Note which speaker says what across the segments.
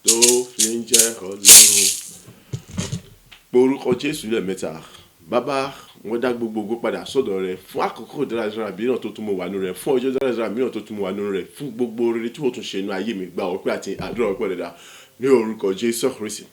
Speaker 1: Tó fi ń jẹ́ Ọlọ́run. Porúkọ Jésù lẹ́ẹ̀mẹ́ta. Bàbá, wọ́n dá gbogbo ògo padà sọ́dọ̀ rẹ fún àkókò dáradára mìíràn tó tún mú wà nínú rẹ, fún ọjọ́ dáradára mìíràn tó tún mú wà nínú rẹ, fún gbogbo rere tí ó tún ṣe nínú ayé mi. Gba ọpẹ́ àti àdúrà ọpẹ́ rẹ dà ní orúkọ Jésù Kristi.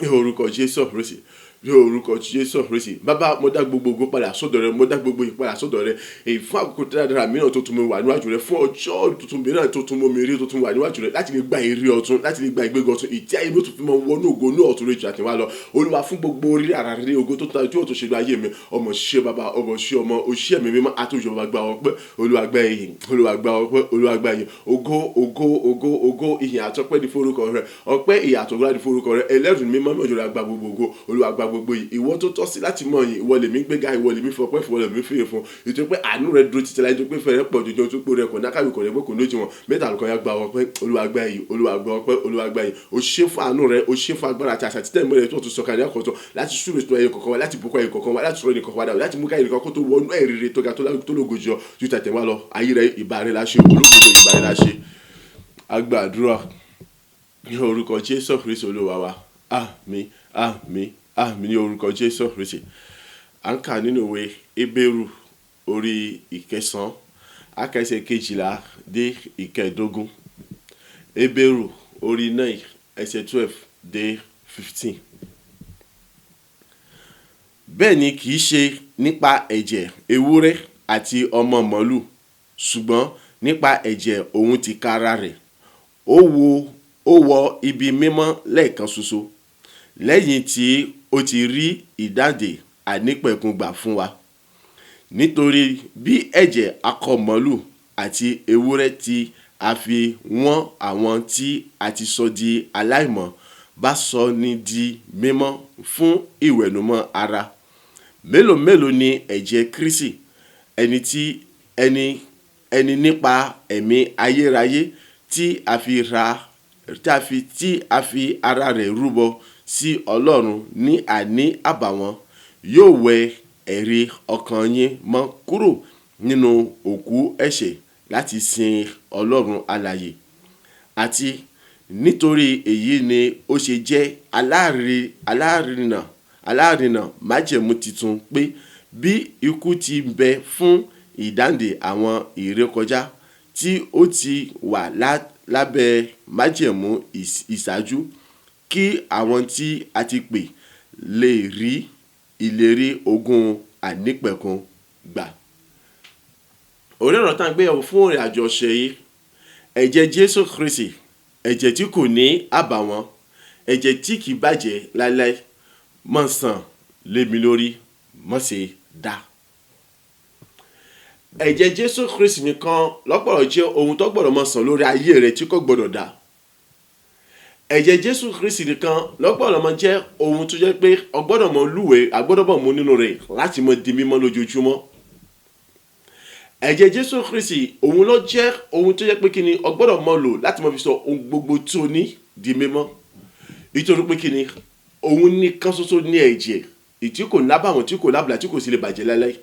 Speaker 1: Ní orúkọ Jésù Kristi. Ní orúkọ Jésù Kristi. Bàbá, mo dá gbogbo ògo padà sọ́dọ̀ rẹ, mo dá gbogbo ìyìn padà sọ́dọ̀ rẹ. Èyí fún àkókò dáradára mìíràn tó tún mú wà níwájú rẹ, fún ọjọ́ tuntun mìíràn tó tún mú mi rí, tó tún wà níwájú rẹ, láti lè gba èrè ọ̀tun, láti lè gba ìgbéga ọ̀tun, ìtí ayé mi ó tún fi mọ wọnú ògo ní ọ̀tun rẹ jù àti wá lọ. Olúwa, fún gbogbo orí ara rere ògo tó tún tí ó tún ṣe ní ayé mi. Ọmọ ṣe bàbá, ọmọ ṣe ọmọ, oṣé ẹ̀mí mímọ́ àti òjò bàbá, gba ọpẹ́. Olúwa, gba ìyìn. Olúwa, gba ọpẹ́. Olúwa, gba ìyìn. Ògo, ògo, ògo, ògo, ìyìn àtọpẹ́ ní forúkọ rẹ. Ọpẹ́, ìyìn àtọgbà ní forúkọ rẹ. Ẹlẹ́rù mímọ́ mọ́jọ́ rẹ, gba gbogbo ògo. Olúwa, gba gbogbo yìí. Ìwọ tó tọ́ sí láti mọ̀ yìí, ìwọ lèmi gbéga, ìwọ lèmi fọpẹ́ fún, ìwọ lèmi fìyè fún. Nítorí pé àánú rẹ dúró títí láé, nítorí pé ìfẹ́ rẹ pọ̀ jọjọ, tó pé rẹ kò nákàwé, kò lẹ́gbẹ́, kò lójú wọn. Mẹ́ta lọ́kàn ya, gba ọpẹ́. Olúwa, gba ìyìn. Olúwa, gba ọpẹ́. Olúwa, gba ìyìn. O ṣé fún àánú rẹ, o ṣé fún agbára àti àṣà títẹ̀ mọ́ rẹ tó tún sọ̀kalẹ̀ ọkọ̀ láti súre tó ẹyẹ kọ̀ọ̀kan wa, láti bùkún ẹyẹ kọ̀ọ̀kan wa, láti sọ̀rọ̀ ẹnì kọ̀ọ̀kan wa dà, láti mú káyọ̀ kọ̀ọ̀kan tó wọnú ẹ̀rí rere tó ga tó lógo jọ ju tàtẹ̀ wá lọ. Ayé rẹ, ìbà rẹ la ṣe, ológo ìbà rẹ la ṣe. A gba àdúrà ní orúkọ Jésù Kristi Olúwa wa. Àmín, àmín, àmín ní orúkọ Jésù Kristi. À ń kà nínú ìwé Hébérù orí 9, a ka ẹsẹ̀ 12 dé 15. Hébérù orí 9, ẹsẹ̀ 12 dé 15. Bẹ́ẹ̀ ni kì í ṣe nípa ẹ̀jẹ̀ ewúrẹ́ àti ọmọ màlúù, ṣùgbọ́n nípa ẹ̀jẹ̀ òun tìkára rẹ̀. Ó wọ ibi mímọ́ lẹ́ẹ̀kan ṣoṣo, lẹ́yìn tí ó ti rí ìdáǹdè àìnípẹ̀kun gbà fún wa. Nítorí bí ẹ̀jẹ̀ akọ màlúù àti ewúrẹ́ tí a fi wọ́n àwọn tí a ti sọ di aláìmọ́ bá sọ ní di mímọ́ fún ìwẹ̀nùmọ́ ara, mélòó mélòó ni ẹ̀jẹ̀ Kristi, ẹni tí ẹni ẹni nípa ẹ̀mí ayérayé tí a fi ra tí a fi tí a fi ara rẹ̀ rúbọ sí Ọlọ́run ní àìní àbàwọ́n, yóò wẹ ẹ̀rí ọkàn yín mọ́ kúrò nínú òkú ẹ̀ṣẹ̀ láti sin Ọlọ́run alààyè? Àti nítorí èyí ni ó ṣe jẹ́ alárinà májẹ̀mú titun, pé bí ikú ti ń bẹ fún ìdáǹdè àwọn ìrékọjá tí ó ti wà lábẹ́ májẹ̀mú ìṣáájú, kí àwọn tí a ti pè lè rí ìlérí ogún àìnípẹ̀kun gbà. Orí ọ̀rọ̀ tá à ń gbé yẹ̀wò fún ìrìn àjò ọ̀sẹ̀ yìí: ẹ̀jẹ̀ Jésù Kristi, ẹ̀jẹ̀ tí kò ní àbàwọ́n, ẹ̀jẹ̀ tí kì í bàjẹ́ láéláé, mọ̀ sàn lé mi lórí, mọ̀ ṣe dá. Ẹ̀jẹ̀ Jésù Kristi nìkan lọ́pọ̀lọ́ jẹ́ ohun tó gbọ́dọ̀ mọ̀ sàn lórí ayé rẹ tí kò gbọ́dọ̀ dá. Ẹ̀jẹ̀ Jésù Kristi nìkan lọ́gbọ́dọ̀ mọ̀ jẹ́ ohun tó jẹ́ pé o gbọ́dọ̀ mọ̀ lúwẹ̀ẹ́, a gbọ́dọ̀ mọ̀ mú nínú rẹ̀ láti mọ̀ di mímọ́ lójoojúmọ́. Ẹ̀jẹ̀ Jésù Kristi, òun ló jẹ́ ohun tó jẹ́ pé kí ni o gbọ́dọ̀ mọ̀ lò láti mọ̀ fi sọ ohun gbogbo tí o ní di mímọ́, nítorí pé kí ni òun nìkan ṣoṣo ní ẹ̀jẹ̀ tí kò lábàwọ́n, tí kò lábùlà, tí kò sì lè bàjẹ́ láéláé,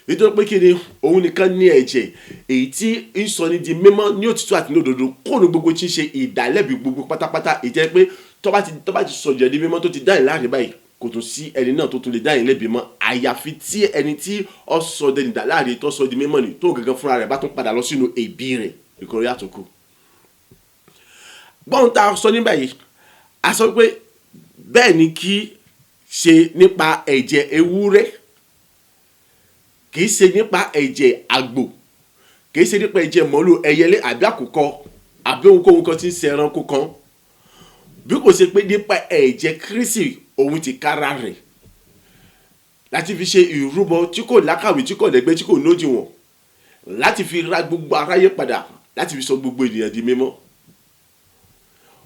Speaker 1: nítorí pé kí ni òun nìkan ní ẹ̀jẹ̀ èyí tí ń sọ ní di mímọ́ ní òtítọ́ àti ní òdodo, kó ní gbogbo tí ń ṣe ìdálẹ́bi gbogbo pátápátá, ìjẹ́ pé tó bá ti sọ̀jẹ̀ di mímọ́, tó ti dá ìláre báyìí, kò tún sí ẹni náà tó tún lè dá yín lẹ́bi mọ́, àyàfi tí ẹni tí ó sọ dẹni ìdáláre, tó sọ di mímọ́ ni, tó gangan fúnra rẹ̀ bá tún padà lọ sínú ẹ̀bi rẹ̀ ìkọrẹ́ àtúnkù. Gbọ́n tá a sọ nígbà yìí, a sọ pé bẹ́ẹ̀ ni kì í ṣe nípa ẹ̀jẹ̀ ewúrẹ́, kì í ṣe nípa ẹ̀jẹ̀ àgbò, kì í ṣe nípa ẹ̀jẹ̀ màlúù, ẹyẹlé àbí àkùkọ àbí ohunkóhun kan tí ń ṣe ẹranko kan, bí kò ṣe pé nípa ẹ̀jẹ̀ Kristi òun tìkára rẹ̀, láti fi ṣe ìrúbọ tí kò lákàwé, tí kò lẹ́gbẹ́, tí kò nódiwọ̀n, láti fi ra gbogbo aráyé padà, láti fi sọ gbogbo ènìyàn di mímọ́.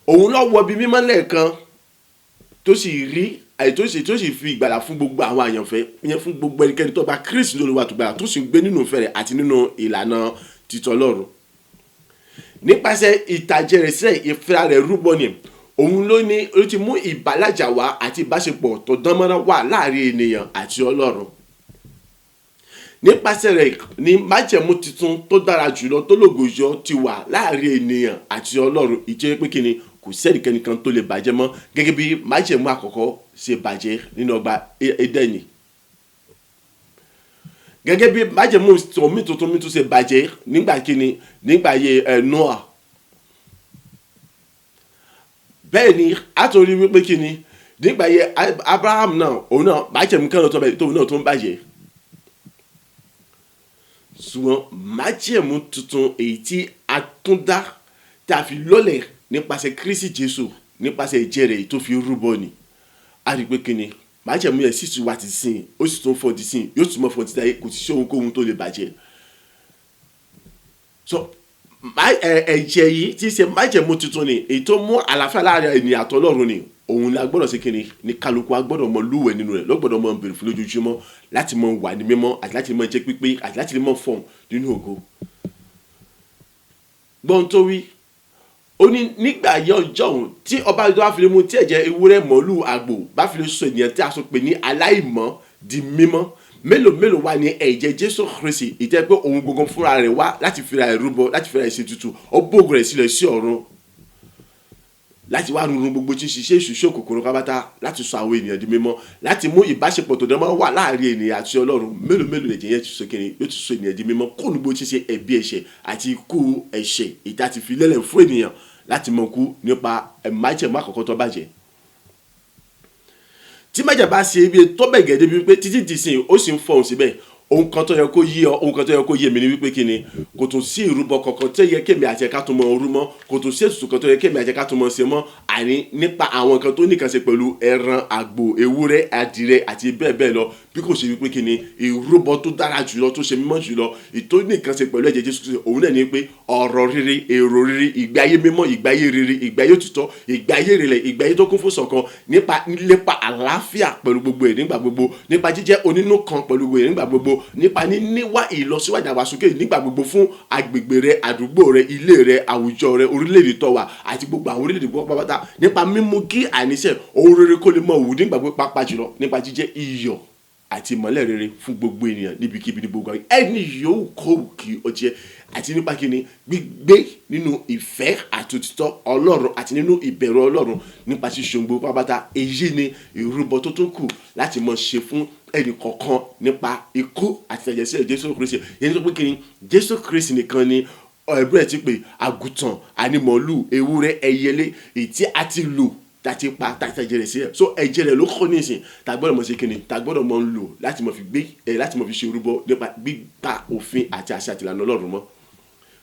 Speaker 1: Òun ló wọ ibi mímọ́ lẹ́ẹ̀kan, tó sì rí àyè, tó sì fi ìgbàlà fún gbogbo àwọn àyànfẹ́ yẹn, fún gbogbo ẹnikẹ́ni tó bá Kristi lÓlúwa tó gbàlà, tó sì gbé nínú ìfẹ́ rẹ̀ àti nínú ìlànà títọ́ Ọlọ́run. Nípasẹ̀ ìtàjẹ̀ rẹ̀ sílẹ̀, ìfẹ́ rẹ̀ rúbọ ni, òun ló ní ó ti mú ìbálàjà wá àti ìbáṣepọ̀ tó dánmọ́rán wà láàrin ènìyàn àti Ọlọ́run. Nípasẹ̀ rẹ̀ ni májẹ̀mú tuntun tó dára jùlọ, tó lògo jùlọ ti wà láàrin ènìyàn àti Ọlọ́run. Ìjẹ́ pé kíni, kò sẹ́nìkẹ́ni kan tó lè bàjẹ́ mọ́ gẹ́gẹ́ bí májẹ̀mú àkọ́kọ́ ṣe bàjẹ́ nínú ọgbà Édẹ́nì, gẹ́gẹ́ bí májẹ̀mú omi tuntun mi tún ṣe bàjẹ́ nígbà kíni, nígbà ayé Noah. Bẹ́ẹ̀ ni a tún rí wípé kíni, nígbà ayé Abraham náà, òun náà májẹ̀mú kan tó bẹ̀ tóun náà tó ń bàjẹ́. Ṣùgbọ́n májẹ̀mú tuntun èyí tí a tún dá, tí a fi lọ́lẹ̀ nípasẹ̀ Kristi Jésù, nípasẹ̀ ẹ̀jẹ̀ rẹ̀ tó fi rúbọ ni, a rí pé kíni, májẹ̀mú yẹn sì tún wà ti sìn, ó sì tún fọ́ ti sìn, yóò tún mọ́ fọ́ ti ayé. Kò sí ohunkóhun tó lè bàjẹ́. So ẹ̀jẹ̀ yìí tí í ṣe májẹ̀mú tuntun ni, èyí tó mú àlàáfíà láàrin ènìyàn àtọlọ́run ni, òun la gbọ́dọ̀ ṣe kíni, ní kálukú a gbọ́dọ̀ mọ lúwẹ̀ nínú rẹ̀, ló gbọ́dọ̀ mọ bèrè fún lójoojúmọ́ láti mọ wà ní mímọ́ àti láti mọ jẹ́ pípé àti láti mọ fọ̀hún nínú ògo. Gbọ́n tó wí, ó ní nígbà ayé ọjọ́ òun tí ọba tó bá fi lè mú tí ẹ̀jẹ̀ ewúrẹ́, màlúù, àgbò bá fi lè sọ ènìyàn tí a sọ pé ní aláìmọ́ di mímọ́, mélòó mélòó wá ní ẹ̀jẹ̀ Jésù Kristi, ìtẹ́ pé òun gbogbo fúnra rẹ̀ wá láti fira ẹ̀ rúbọ, láti fira ẹ̀ ṣe tutù, ó bóògùn rẹ̀ sílẹ̀ sí ọ̀run láti wá rúrun gbogbo tí ń ṣiṣẹ́ ìṣúṣe òkùnkùn kábátá, láti sọ àwọn ènìyàn di mímọ́, láti mú ìbáṣepọ̀ tó dán mọ́ wà láàrin ènìyàn àti Ọlọ́run. Mélòó mélòó lẹ̀jẹ̀ yẹn ti sọ kíni, yóò ti sọ ènìyàn di mímọ́ kó ní gbogbo tí ń ṣe ẹ̀bi ẹ̀ṣẹ̀ àti ikú ẹ̀ṣẹ̀ ìta ti fi lélẹ̀ fún ènìyàn láti mọ̀ kú nípa májẹ̀mú àkọ́kọ́ tó bàjẹ́. Tí májẹ̀mú bá ṣe ibi tó bẹ̀ gẹ́gẹ́ débi wípé títí di ìsìn ó sì ń fọhùn síbẹ̀, ohun kan tó yẹ kó yé ọ, ohun kan tó yẹ kó yé mi ni wípé kíni, kò tún sí ìrúbọ kankan tó yẹ kémi àti ẹ̀ka tó mọ orú mọ́, kò tún sí ètùtù kan tó yẹ kémi àti ẹ̀ka tó mọ ṣe mọ́, àní nípa àwọn nǹkan tó nìkan ṣe pẹ̀lú ẹran, àgbò, ewúrẹ́, adìrẹ àti bẹ́ẹ̀ bẹ́ẹ̀ lọ, bí kò ṣe wípé kíni, ìrúbọ tó dára jùlọ, tó ṣe mímọ́ jùlọ, ìtó nìkan ṣe pẹ̀lú ẹ̀jẹ̀ Jésù Kristi, òun náà ni pé ọ̀rọ̀ rere, èrò rere, ìgbé ayé mímọ́, ìgbé ayé rere, ìgbé ayé òtítọ́, ìgbé ayé ìrẹ̀lẹ̀, ìgbé ayé tó kún fún ṣọ̀kan, nípa nílépa àlàáfíà pẹ̀lú gbogbo ẹ̀ nígbà gbogbo, nípa jíjẹ́ onínú kan pẹ̀lú gbogbo ẹ̀ nígbà gbogbo, nípa níníwá ìlọsíwájú ìdàgbàsókè nígbà gbogbo fún agbègbè rẹ, àdúgbò rẹ, ilé rẹ, àwùjọ rẹ, orílẹ̀-èdè tó wà àti gbogbo àwọn orílẹ̀-èdè gbogbo pátápátá, nípa mímú kí àníṣe ohun rere kó lè mọ òwú nígbà gbogbo, pàápàá jùlọ nípa jíjẹ́ iyọ̀ àti ìmọ́lẹ̀ rere fún gbogbo ènìyàn níbikíbi ní gbogbo ayé, ẹni yòówù kó wù kí ó jẹ́, àti nípa kíni, gbígbé nínú ìfẹ́ àti òtítọ́ Ọlọ́run àti nínú ìbẹ̀rù Ọlọ́run nípa ṣíṣe ohun gbogbo pátápátá. Èyí ni ìrúbọ tó tún kù láti mọ ṣe fún ẹnì kọ̀ọ̀kan nípa ikú àti ẹ̀jẹ̀ sílẹ̀ Jésù Kristi. Yẹn ní pé kíni, Jésù Kristi nìkan ni ẹ̀bùrẹ̀ ti pè àgùntàn, àní màlúù, ewúrẹ́, ẹyẹlé èyí tí a ti lò, tá ti pa, tá ti ẹ̀jẹ̀ rẹ̀ sílẹ̀. So ẹ̀jẹ̀ rẹ̀ ló kọ́ ní ìsìn tá gbọ́dọ̀ mọ̀ ṣe kíni, tá gbọ́dọ̀ mọ̀ ń lò láti mọ̀ fi gbé ẹ̀, láti mọ̀ fi ṣe orúbọ nípa gbígbà òfin àti àṣà àti ìlànà Ọlọ́run mọ́.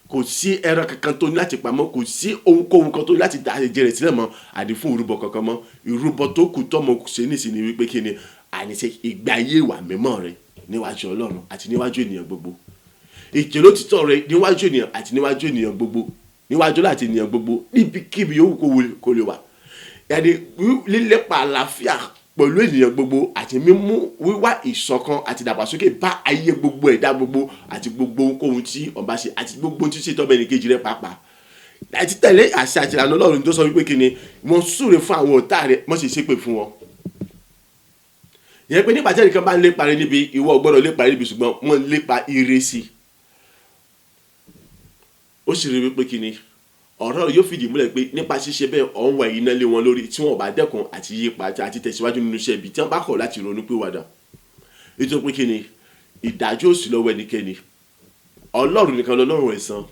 Speaker 1: Kò sí ẹran kankan tó ní láti pamọ́, kò sí ohunkóhun kan tó ní láti da ẹ̀jẹ̀ rẹ̀ sílẹ̀ mọ́ àdí fún ìrúbọ kankan mọ́. Ìrúbọ tó kù tọ́mọ ṣe nísìn ni wípé kíni, àníṣe ìgbé ayé ìwà mímọ́ rẹ níwájú Ọlọ́run àti níwájú ènìyàn gbogbo, ìjẹ́lótítọ́ rẹ níwájú ènìyàn àti níwájú ènìyàn gbogbo, níwájú láti ènìyàn gbogbo, níbikíbi yòówù kó lè wà, yàní lílépa àlàáfíà pẹ̀lú ènìyàn gbogbo àti mímú wíwá ìṣọ̀kan àti ìdàgbàsókè bá ayé gbogbo ẹ̀dá gbogbo àti gbogbo ohunkóhun tí ó bá ṣe àti gbogbo ohun tí ṣe tọ́mọ ẹnìkejì rẹ pàápàá, àti tẹ̀lé àṣà àti ìlànà Ọlọ́run tó sọ wípé kíni, wọ́n súre fún àwọn ọ̀tá rẹ, wọ́n sì ṣépè fún wọn. Ìyẹn pé nígbà tí ẹnìkan bá ń lépa rẹ níbi, ìwọ ò gbọ́dọ̀ lépa rẹ níbi, ṣùgbọ́n wọ́n ń lépa ire sí i. Ó sì rí wípé kíni, ọ̀rọ̀ yóò fìdí múlẹ̀ pé nípa ṣíṣe bẹ́ẹ̀, ọ̀ ń wá iná lé wọn lórí tí wọn ò bá dẹ́kun àti yí padà àti tẹ̀síwájú nínú iṣẹ́ ibi tí wọ́n bá kọ̀ láti ronú pìwàdà. Nítorí pé kíni, ìdájọ́ ò sí lọ́wọ́ ẹnikẹ́ni. Ọlọ́run nìkan lọ́lọ́run ẹ̀san,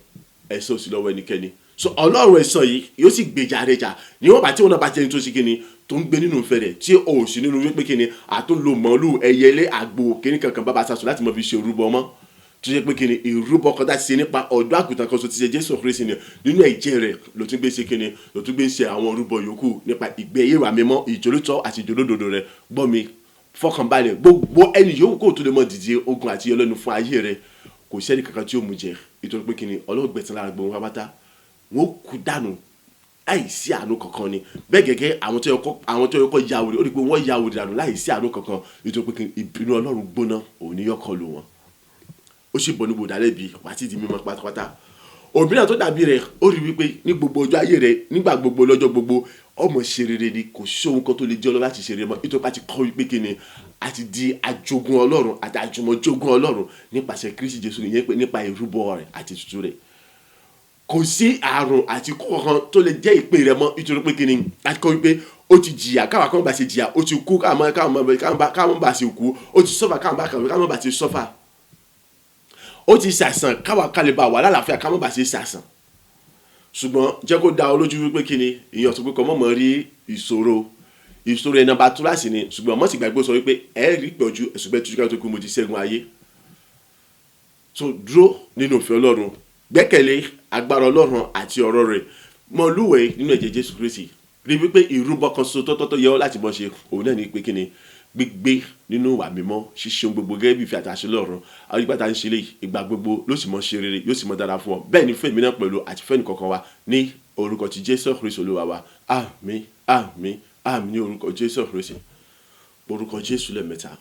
Speaker 1: ẹ̀san ò sí lọ́wọ́ ẹnikẹ́ni. So Ọlọ́run ẹ̀san yìí yóò sì gbèjà rẹ̀ jà níwọ̀n bá tí wọn náà bá jẹ́ ẹni tó ṣe kíni, tó ń gbé nínú ìfẹ́ rẹ̀, tí o ò sí nínú wípé kíni, àtúnlò màlúù, ẹyẹlé, àgbò, kíní kankan bàbá sasùn láti mọ fi ṣe orúbọ mọ́, tó ṣe pé kíni, ìrúbọ kan tá ti ṣe nípa ọ̀dọ́ àgùntàn kan so ti ṣe Jésù Kristi ni, nínú ẹ̀jẹ̀ rẹ̀ ló tún gbé ṣe kíni, ló tún gbé ṣe àwọn orúbọ yòókù nípa ìgbé ayé ìwà mímọ́, ìjólótọ́ àti ìjólódodo rẹ̀. Gbọ́ mi, fọkànbalẹ̀, gbogbo ẹni yòówù kó tó lè mọ dìde ogun àti ọlọ́nu fún ayé rẹ̀, kò sẹ́ni kankan tí ó mú jẹ, nítorí pé kíni, Ọlọ́run gbẹ̀san lára gbogbo wọn pátá, wọn kú dànù láìsí àánú kankan ni. Bẹ́ẹ̀ gẹ́gẹ́ àwọn tó yẹ kó ya wèrè, ó rí i pé wọ́n ya wèrè dànù láìsí àánú kankan, nítorí pé kíni, ìbínú Ọlọ́run gbóná, òun ni yóò kọlù wọn. Ó sì bọ̀ níbo dálẹ́bi wá sí di mímọ́ pátápátá. Òmíràn tó dàbí rẹ̀, ó rí wípé ní gbogbo ọjọ́ ayé rẹ̀, nígbà gbogbo, lọ́jọ́ gbogbo, ọmọ ṣe rere ni. Kò sí ohun kan tó lè jẹ́ ọ lọ láti ṣe rere mọ́, nítorí pé a ti kọ́ wípé kí ni a ti di ajogun Ọlọ́run àti àjùmọ̀jogún Ọlọ́run nípasẹ̀ Kristi Jésù, nìyẹn pé nípa ìrúbọ rẹ̀ àti ètùtù rẹ̀. Kò sí àrùn àti ikú kankan tó lè jẹ́ ìpín rẹ̀ mọ́, nítorí pé kí ni a ti kọ́ wípé ó ti jìyà káwa kan bá ṣe jìyà, ó ti kú káwọn bá ṣe kú, ó ti sọ́fà káwọn bá ṣe sọ́fà, ó ti ṣàìsàn káwa kálí bá wà lálàáfíà káwọn bá ṣe ṣàìsàn. Ṣùgbọ́n jẹ́ kó dá ọ lójú wípé kí ni ìyẹn sọ pé kọ́ mọ̀mọ́ rí ìṣòro. Ìṣòro ẹ̀ nọ́mbà túláàsì ni, ṣùgbọ́n mọ̀ sí gbàgbé sọ wípé ẹ rí pọ̀jù ṣùgbọ́n tuntun ká tó kú, mo ti ṣẹ́gun ayé. So dúró nínú ìfẹ́ Ọlọ́run, gbẹ́kẹ̀lé agbára Ọlọ́run àti ọ̀rọ̀ rẹ̀, mọ lúwẹ̀ẹ́ nínú ẹ̀jẹ̀ Jésù Kristi. Rí wípé ìrúbọ kan ṣoṣo tọ́tọ́tọ́ yẹ ọ́ láti mọ̀ ṣe, òun náà ní pé kí ni gbígbé nínú ìwà mímọ́, ṣíṣe ohun gbogbo gẹ́gẹ́ bí ìfẹ́ àti àṣẹ Ọlọ́run. Àwọn ìgbà tá à ń ṣe léyìí, ìgbà gbogbo ló sì mọ̀ ṣe rere, yóò sì mọ̀ dára fún ọ. Bẹ́ẹ̀ ni fún èmi náà pẹ̀lú àti fún ẹnìkọ̀ọ̀kan wa ní orúkọ ti Jésù Kristi Olúwa wa. Àmín, àmín, àmín ní orúkọ Jésù Kristi. Orúkọ Jésù lẹ́ẹ̀mẹ́ta.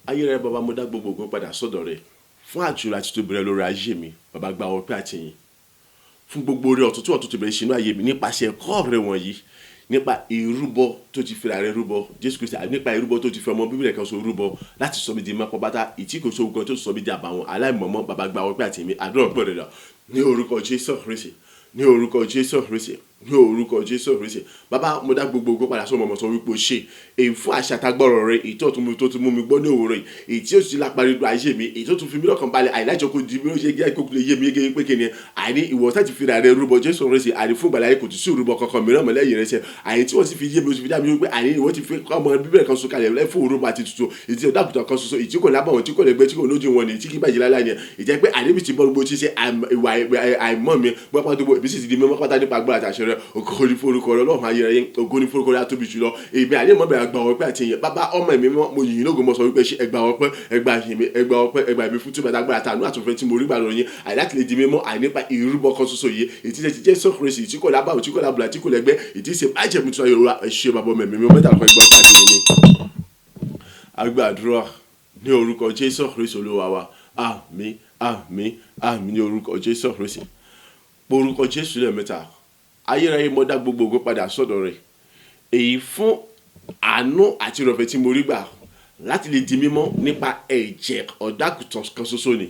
Speaker 1: Ayé rẹ bàbá, mo dá gbogbo ògo padà sọ́dọ̀ rẹ fún àjùlọ àti tóbi rẹ lórí ayé mi. Bàbá, gba ọpẹ́ àtìyìn fún gbogbo oore ọ̀tun tí ọ̀tun ti bẹ̀rẹ̀ sínú ayé mi nípasẹ̀ ẹ̀kọ́ rẹ wọ̀nyí, nípa ìrúbọ tó ti fira rẹ rúbọ Jésù Kristi, nípa ìrúbọ tó ti fi ọmọ bíbí rẹ kan so rúbọ láti sọ mí di mọ́ pátá, ìtí kò sóhun kan tó sọ mí di àbàwọ́n aláìmọ̀mọ́. Bàbá, gba ọpẹ́ àtìyìn mi. Àdúrà ọpẹ́ rẹ dà ní orúkọ Jésù Kristi, ní orúkọ Jésù Kristi, ní orúkọ Jésù Kristi. Bàbá, mo dá gbogbo ògo padà sọ́mọ, sọ wípé o ṣe èyí fún àṣà àtagbọ́rọ̀ rẹ, èyí tó tún mú tó tún mú mi gbọ́ ní òwúrọ̀ yìí, èyí tí ó ti lápá nínú ayé mi, èyí tó tún fi mí lọ́kàn balẹ̀ àìlájọ kò di bí ó ṣe jẹ́ kó lè yé mi yége pé kíni àní ìwọ sáà ti fi ra rẹ rúbọ Jésù Kristi, àní fún ìgbàlá yìí kò tún sí ìrúbọ kankan mìíràn mọ́ lẹ́yìn rẹ ṣe. Àní tí wọ́n sì fi yé mi, ó sì fi dá mi wípé àní ìwọ ti fi ọmọ bíbélì kan sọ kalẹ̀ fún ìrúbọ àti tuntun, èyí tí ọ̀dàkùtàn kan ṣoṣo, èyí tí kò lábàwọ̀n, tí kò lẹ́gbẹ́, tí kò lójú wọn ni, tí kì í bàjẹ́ láíláí ni. Ìjẹ́ pé àní bí ti bọ́ gbogbo ṣíṣe ìwà àìmọ́ mi gbọ́pá tó gbogbo ìbí sì ti di mímọ́ pátá nípa agbára àti àṣẹ rẹ. Ògo ni forúkọ rẹ, Ọlọ́run ayérayé. Ògo ni forúkọ rẹ atóbi jùlọ. Èmi àní mọ̀ bẹ̀rẹ̀ àgbà ọpẹ́ àti ìyẹn. Bàbá, ọmọ ẹ̀mí mọ́, mo yìn lógo, mo sọ wípé ṣe ẹgbà ọpẹ́, ẹgbà ìyìn mi, ẹgbà ọpẹ́, ẹgbà ìmí fún túbọ̀ agbára àtàánú àtúnfẹ́ tí mo rí gbà lọ́rọ̀ yín, àì láti lè di mímọ́, àì nípa ìrúbọ kan ṣoṣo yìí, èyí tí ṣe Jésù Kristi, tí kò lábàwọ̀, tí kò lábùlà, tí kò lẹ́gbẹ́, èyí tí ṣe májẹ̀mú tí wọ́n yọ. Ẹ ṣé bàbá, ọmọ ẹ̀mí mímọ́ mẹ́ta kan, ẹgbà ọpẹ́ àti ìyìn mi. Agbàdúrà ní orúkọ Jésù Kristi Olúwa wa. Àmín, àmín, àmín ní orúkọ Jésù Kristi. Orúkọ Jésù lẹ́ẹ̀mẹ́ta. Ayérayé, mo dá gbogbo ògo padà sọ́dọ̀ rẹ̀, èyí fún àánú àti ìrọ̀fẹ́ tí mo rí gbà láti lè di mímọ́ nípa ẹ̀jẹ̀ ọ̀dàgùtàn kan ṣoṣo ni,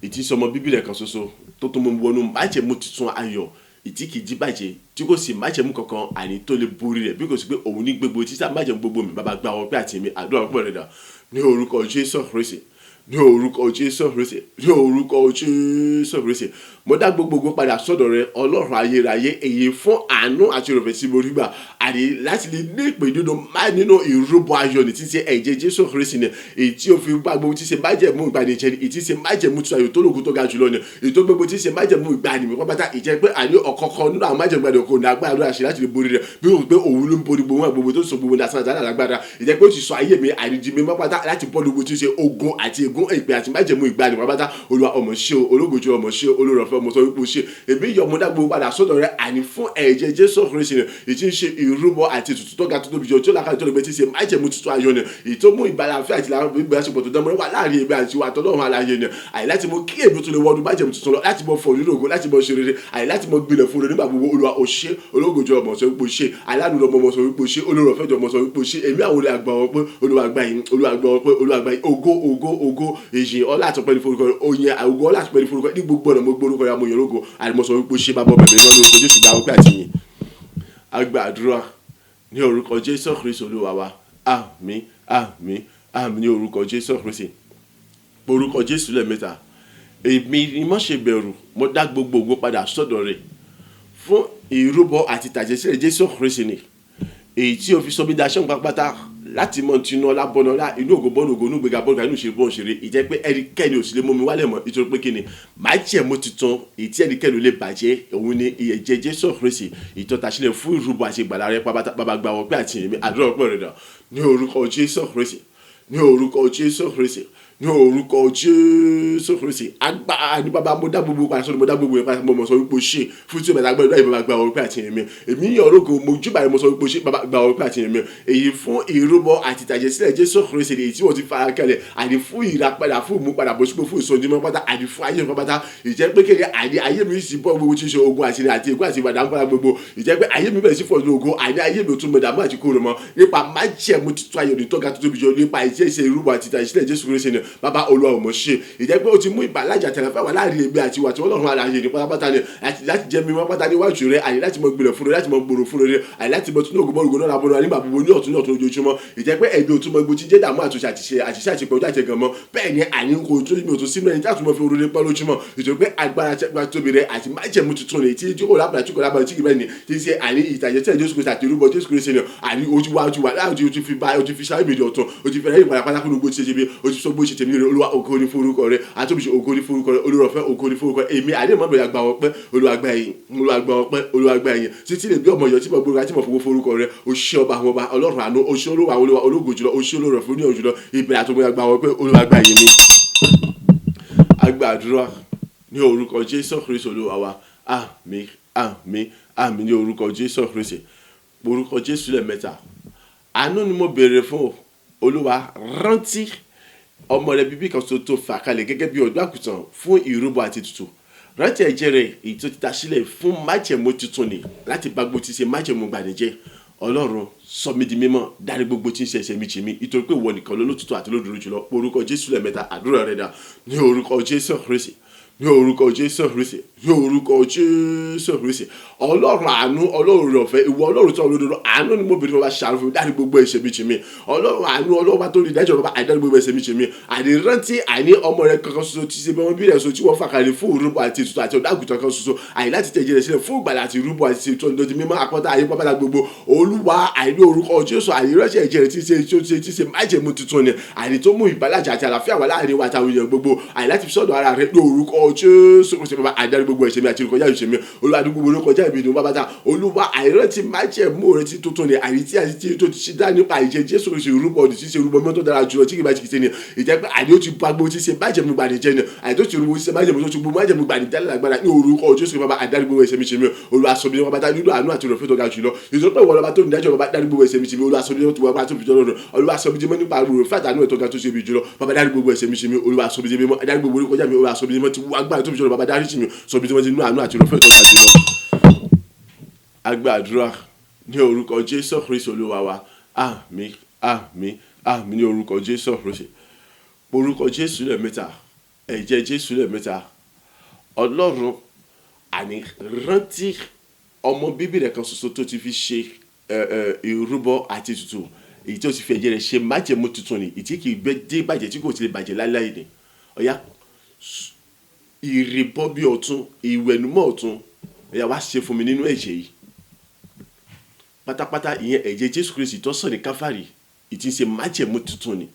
Speaker 1: ìtí sọmọ bíbí rẹ̀ kan ṣoṣo tó tún mú mi wọnú májẹ̀mú tuntun ayọ̀, ìtí kìí jí bàjẹ́, tí kò sì májẹ̀mú kankan àní tó lè borí rẹ̀ bí kò sí pé òun ní gbogbo títà májẹ̀mú gbogbo mi. Bàbá, gba ọpẹ́ àti mi. Àdúrà ọpẹ́ rẹ̀ dà ní orúkọ Jésù Kristi, ní orúkọ Jésù Kristi, ní orúkọ Jésù Kristi. Mo dá gbogbo ògo padà sọ́dọ̀ rẹ, Ọlọ́run ayérayé, èyí fún àánú àti ìrọ̀fẹ́ tí mo rí gbà àní láti lè ní ìpè nínú má nínú ìrúbọ ayọ̀ ní títí ẹ̀jẹ̀ Jésù Kristi ni, èyí tí ó fi bá gbogbo tí ṣe májẹ̀mú ìgbàanì jẹ́ ni, èyí tí ṣe májẹ̀mú tí ayọ̀ tó lógun tó ga jùlọ ni, èyí tó gbogbo tí ṣe májẹ̀mú ìgbàanì mi pápátá. Ìjẹ́ pé àní ọ̀kọ̀ọ̀kan nínú àwọn májẹ̀mú ìgbàanì kò ní agbára lórí àṣẹ láti lè borí rẹ̀ bí òun pé òun ló ń borí gbogbo wọn gbogbo tó sọ gbogbo ní asán àti alágbára. Ìjẹ́ pé ó ti sọ ayé mi àìrídìí mi pápátá láti bọ́ gbogbo tí ṣe ogun àti ègún, ìpè àti májẹ̀mú ìgbàanì pápátá. Olúwa, ọmọ ṣe o. Ológojú, ọmọ ṣe o. Olórọ̀fẹ́, ọmọ sọ wípé o ṣe. Èmi yọ̀, mo dá gbogbo padà sọ́dọ̀ rẹ, àní fún ẹ̀jẹ̀ Jésù Kristi ni, èyí tí ń ṣe ìrúbọ àti ètùtù tó ga tó tóbi jù, tí ó lákàtúntò tó lè gbé, tí ń ṣe májẹ̀mú tuntun ayọ̀ ni, èyí tó mú ìbára-àfẹ́ àti ìbáṣepọ̀ tó dánmọ́rán wà láàrin èmi àti wa tọ́lọ́run alààyè ni, àyè láti mú kí èmi tó lè wọnú májẹ̀mú tuntun lọ, láti mọ fọ̀ nínú ògo, láti mọ ṣe rere, àyè láti mọ gbilẹ̀ fún rere nígbà gbogbo. Olúwa, o ṣé. Ológojú, ọmọ sọ wípé o ṣé. Aláàánú, ọmọ sọ wípé o ṣé. Olórọ̀fẹ́, ọmọ sọ wípé o ṣé. Èmi àwọn olè àgbà ọpẹ́. Olúwa, gbà yín. Olúwa, gbà ọpẹ́. Olúwa, gbà yín. Ògo, ògo, ògo, ìyìn, ọlá àtọpẹ́ ní forúkọ rẹ. Oyin, ògo, ọlá àtọpẹ́ ní forúkọ ní gbogbo ọ̀nà. Mo gbórúkọ rẹ, amòyìn ológo, àìmọ̀ sọ wípé o ṣé. Bàbá, ọmọ ẹ̀mí náà, lórúkọ Jésù, gba ọpẹ́ àti yìn. Agbàdúrà ní orúkọ Jésù Kristi Olúwa wa. Àmín, àmín, àmín ní orúkọ Jésù Kristi. Orúkọ Jésù lẹ́ẹ̀mẹ́ta. Èmi ni má ṣe bẹ̀rù, mo dá gbogbo ògo padà sọ́dọ̀ rẹ̀ fún ìrúbọ àti ìtàjẹ̀sílẹ̀ Jésù Kristi ni, èyí tí o fi sọ mí di aṣẹ́gun pátápátá láti mọ tinú ọlá bọ́nà ọlá, inú ògo bọ́nà ògo, inú gbéga bọ́nà, inú ìṣeré bọ́n ṣeré. Ìjẹ́ pé ẹnikẹ́ni ò sì lè mú mi wálẹ̀ mọ́, nítorí pé kíni májẹ̀mú tuntun èyí tí ẹnikẹ́ni ò lè bàjẹ́, òun ni ẹ̀jẹ̀ Jésù Kristi ìtọ́tasílẹ̀ fún ìrúbọ àti ìgbàlà rẹ̀ pápátá. Bàbá, gba ọpẹ́ àti ìyìn mi. Àdúrà ọpẹ́ rẹ̀ dà ní orúkọ Jésù Kristi, ní orúkọ Jésù Kristi, Ní orúkọ Jésù Kristi, agbára ní bàbá, mo dá gbogbo padà sọ́dọ̀, mo dá gbogbo padà, mo mọ̀ sọ wípé o ṣe fún tí o bẹ̀rẹ̀ agbẹ́rẹ́ bàbá, gba ọpẹ́ àti ìyìn mi. Èmi yàn ológo, mo júbà rẹ, mo sọ wípé o ṣe bàbá, gba ọpẹ́ àti ìyìn mi. Èyí fún ìrúbọ àti ìtàjẹ̀sílẹ̀ Jésù Kristi, èyí tí wọ́n ti fara kalẹ̀, àní fún ìràpadà, fún ìmúpadàbọ̀sípò, fún ìsọdimọ́ pátá, àní fún ayé mi pátá. Ìjẹ́ pé kéde àní ayé mi sì bọ́ gbogbo tí ń ṣe ogun àti ilẹ̀ àti ègún àti ìbàdàn padà gbogbo. Ìjẹ́ pé ayé mi bẹ̀rẹ̀ sí fọ̀ ní ogun, àní ayé mi ò tún mọ̀ dààmú àti kúrò mọ́ nípa májẹ̀mú títún ayọ̀ ní tọ́ga tó tóbi jọ nípa ìjẹ́sẹ̀ ìrúbọ àti ìtàjẹ̀sílẹ̀ Jésù Kristi ni bàbá. Olúwa ò mọ̀ ṣe. Ìjẹ́ pé ó ti mú ìbàlájà tẹ̀lẹ́fẹ́ wà láàrin èmi àti ìwà tí Ọlọ́run alààyè ní pátápátá ni, àti láti jẹ́ mímọ́ pátá níwájú rẹ, àní láti mọ gbilẹ̀ fún rẹ, láti mọ gbòòrò fún rẹ, àní láti mọ tún ògo mọ́ ògo náà lábọ́nà nígbà gbogbo ní ọ̀tún ní ọ̀tún ojoojúmọ́. Ìjẹ́ pé ẹ̀mí ò tún mọ igbó tí jẹ́ dààmú àtúnṣe àtìṣe àṣìṣe àti ìpẹ́jọ́ àti ẹ̀gàn mọ́. Bẹ́ẹ̀ ni àní kò tún mi ò tún sínú ẹni tí àtúmọ̀ fi oore pẹ́ lójúmọ́, ìjọ pé agbára tóbi rẹ àti májẹ̀mú tuntun rẹ tí kò lábàá, tí kò lábàá, tí kì bẹ́ẹ̀ ni tí ṣe àní ìtàjẹ̀sílẹ̀ Jésù Kristi àti ìrúbọ Jésù Kristi ni. Àní ojú wa, ojú wa láti ojú fi bá ojú fi sáré mi di ọ̀tún, ojú fi rẹ́ ìpadà pátákó gbogbo tí ṣe bí ojú sọ gbó ṣe tèmi rẹ. Olúwa, ògo ni fún orúkọ rẹ. Àtúnṣe, ògo ni fún orúkọ rẹ. Olúrọ̀fẹ́, ògo ni fún orúkọ rẹ. Èmi àdéhùn mọ́bìnrin, àgbà ọpẹ́, Olúwa gba ẹ̀yìn, Olúwa gba ọpẹ́, Olúwa gba ẹ̀yìn títí lè bí ọmọ ìyọ̀ tí mo gbóra tí mo fowó forúkọ rẹ. O ṣé ọba àwọn ọba, Ọlọ́run àánú, o ṣé olúwa olúwa, ológo jùlọ, o ṣé olórọ̀ fún oníyàn jùlọ, ìbẹ̀rẹ̀ àtòmọ́, àgbà ọpẹ́, Olúwa gba ẹ̀yìn mi. Agbàdúrà ní orúkọ Jésù Kristi Olúwa wa. Àmín, àmín, àmín ní orúkọ Jésù Kristi. Orúkọ Jésù lẹ́ẹ̀mẹ́ta. Àánú ni mo béèrè fún. Olúwa, rántí ọmọ rẹ bíbí kan tó fà kalẹ̀ gẹ́gẹ́ bí ọ̀dọ́ àgùntàn fún ìrúbọ àti ètùtù. Rántí ẹ̀jẹ̀ rẹ̀ èyí tó ti ta sílẹ̀ fún májẹ̀mú tuntun ni, láti bá gbogbo tí ṣe májẹ̀mú gbàdéjẹ́. Ọlọ́run, sọ mí di mímọ́, dárí gbogbo tí ń ṣe ẹ̀ṣẹ̀ mi jì mí, nítorí pé ìwọ nìkan lólótìtọ́ àti lódodo jùlọ. Orúkọ Jésù lẹ́ẹ̀mẹ́ta. Àdúrà rẹ̀ dà. Ní orúkọ Jésù Kristi, ní orúkọ Jésù Kristi, ní orúkọ Jésù Kristi. Ọlọ́run àánú, Ọlọ́run ọ̀fẹ́, ìwọ Ọlọ́run tó olódodo, àánú ni mo bèrè fún. Bàbá, ṣàánú fún mi, dárí gbogbo ẹ̀ṣẹ̀ mi jì mí. Ọlọ́run àánú, Ọlọ́run bá tó rí ìdájọ́, bàbá, àìdárí gbogbo ẹ̀ṣẹ̀ mi jì mí. Àní rántí àní ọmọ rẹ kankan ṣoṣo tí ṣe bọ́n bí rẹ̀ so tí wọ́n fà kalẹ̀ fún ìrúbọ àti ètùtù àti ọ̀dọ́ àgùntàn kan ṣoṣo, àyè láti tẹ̀jẹ̀ rẹ̀ sílẹ̀ fún ìgbàlà àti ìrúbọ àti ètùtù ọ̀dọ́ di mímọ́ àpáta ayé pápátá gbogbo. Olúwa, àìní orúkọ Jésù, àyè ránṣẹ́ ẹ̀jẹ̀ rẹ̀ tí ṣe májẹ̀mú tuntun ni, àní tó mú ìbálàjà àti àlàáfíà wà láàrin wa àtàwọn èèyàn gbogbo, àyè láti fi sọ́dọ̀ ara rẹ̀ ní orúkọ Jésù Kristi. Bàbá, àdárí gbogbo ẹ̀ṣẹ̀ mi àti ìrúkọjá ìṣẹ̀ mi. Olúwa, ní gbogbo orúkọjá ìbí ni bàbá ta. Olúwa, àìrántí májẹ̀mú rẹ̀ tí tuntun ni, àyè tí àti tí tó ti ṣe dá nípa ìjẹ Jésù Kristi, ìrúbọ ọdún tí ṣe ìrúbọ mọ́tò dára jùlọ tí kì bá ti kìí ṣe ni. Ìjẹ́ pé àyè ó ti bá gbogbo tí ṣe májẹ̀mú gbàdéjẹ́ ni, àyè tó ti rúbọ tí ṣe májẹ̀mú tó ti gbogbo májẹ̀mú gbàdéjẹ́ lágbára ní orúkọ Jésù. Bàbá, àdárí gbogbo ẹ̀ṣẹ̀ mi ṣe mi. Olúwa, sọ mi bàbá nínú àánú àti ìrọ̀fẹ́ tó ga jùlọ, ìjọ pé ìwọ lọba tó ní dájọ́. Bàbá, dárí gbogbo ẹ̀ṣẹ̀ mi ṣe mi. Olúwa, sọ mi tó wà tó fi jọ lọ́rùn. Olúwa, sọ mi jẹ́ mọ́ nípa ìrọ̀fẹ́ àtàánú ẹ̀ tó ga tó ṣe mi jùlọ. Bàbá, dárí gbogbo ẹ̀ṣẹ̀ mi ṣe mi. Olúwa, sọ mi jẹ́ mímọ́, dárí gbogbo orí kọjá mi. Olúwa, sọ mi jẹ́ mọ́ ti wá agbára tó fi jọ lọ. Bàbá, dárí jì mí, sọ mi jẹ́ mọ́ ti nínú àánú àti ìrọ̀fẹ́ tó ga jùlọ. Agbàdúrà ní orúkọ Jésù Kristi Olúwa wa. Àmín, àmín, àmín ní orúkọ Jésù Kristi. Orúkọ Jésù lẹ́ẹ̀mẹ́ta. Ẹ̀jẹ̀ Jésù lẹ́ẹ̀mẹ́ta. Ọlọ́run, àní rántí ọmọ bíbí rẹ̀ kan ṣoṣo tó ti fi ṣe ìrúbọ àti ètùtù, èyí tó ti fi ẹ̀jẹ̀ rẹ̀ ṣe májẹ̀mú tuntun ni, èyí tí kì í gbé dé bàjẹ́, tí kò ti lè bàjẹ́ láéláé ni. Ọ̀yá, ìrìbọ bí ọ̀tún, ìwẹ̀nùmọ́ ọ̀tún, ọ̀yá, wá ṣe fún mi nínú ẹ̀jẹ̀ yìí pátápátá, ìyẹn ẹ̀jẹ̀ Jésù Kristi tó sàn ní Káfárì, ìtí ń ṣe májẹ̀mú tuntun ni,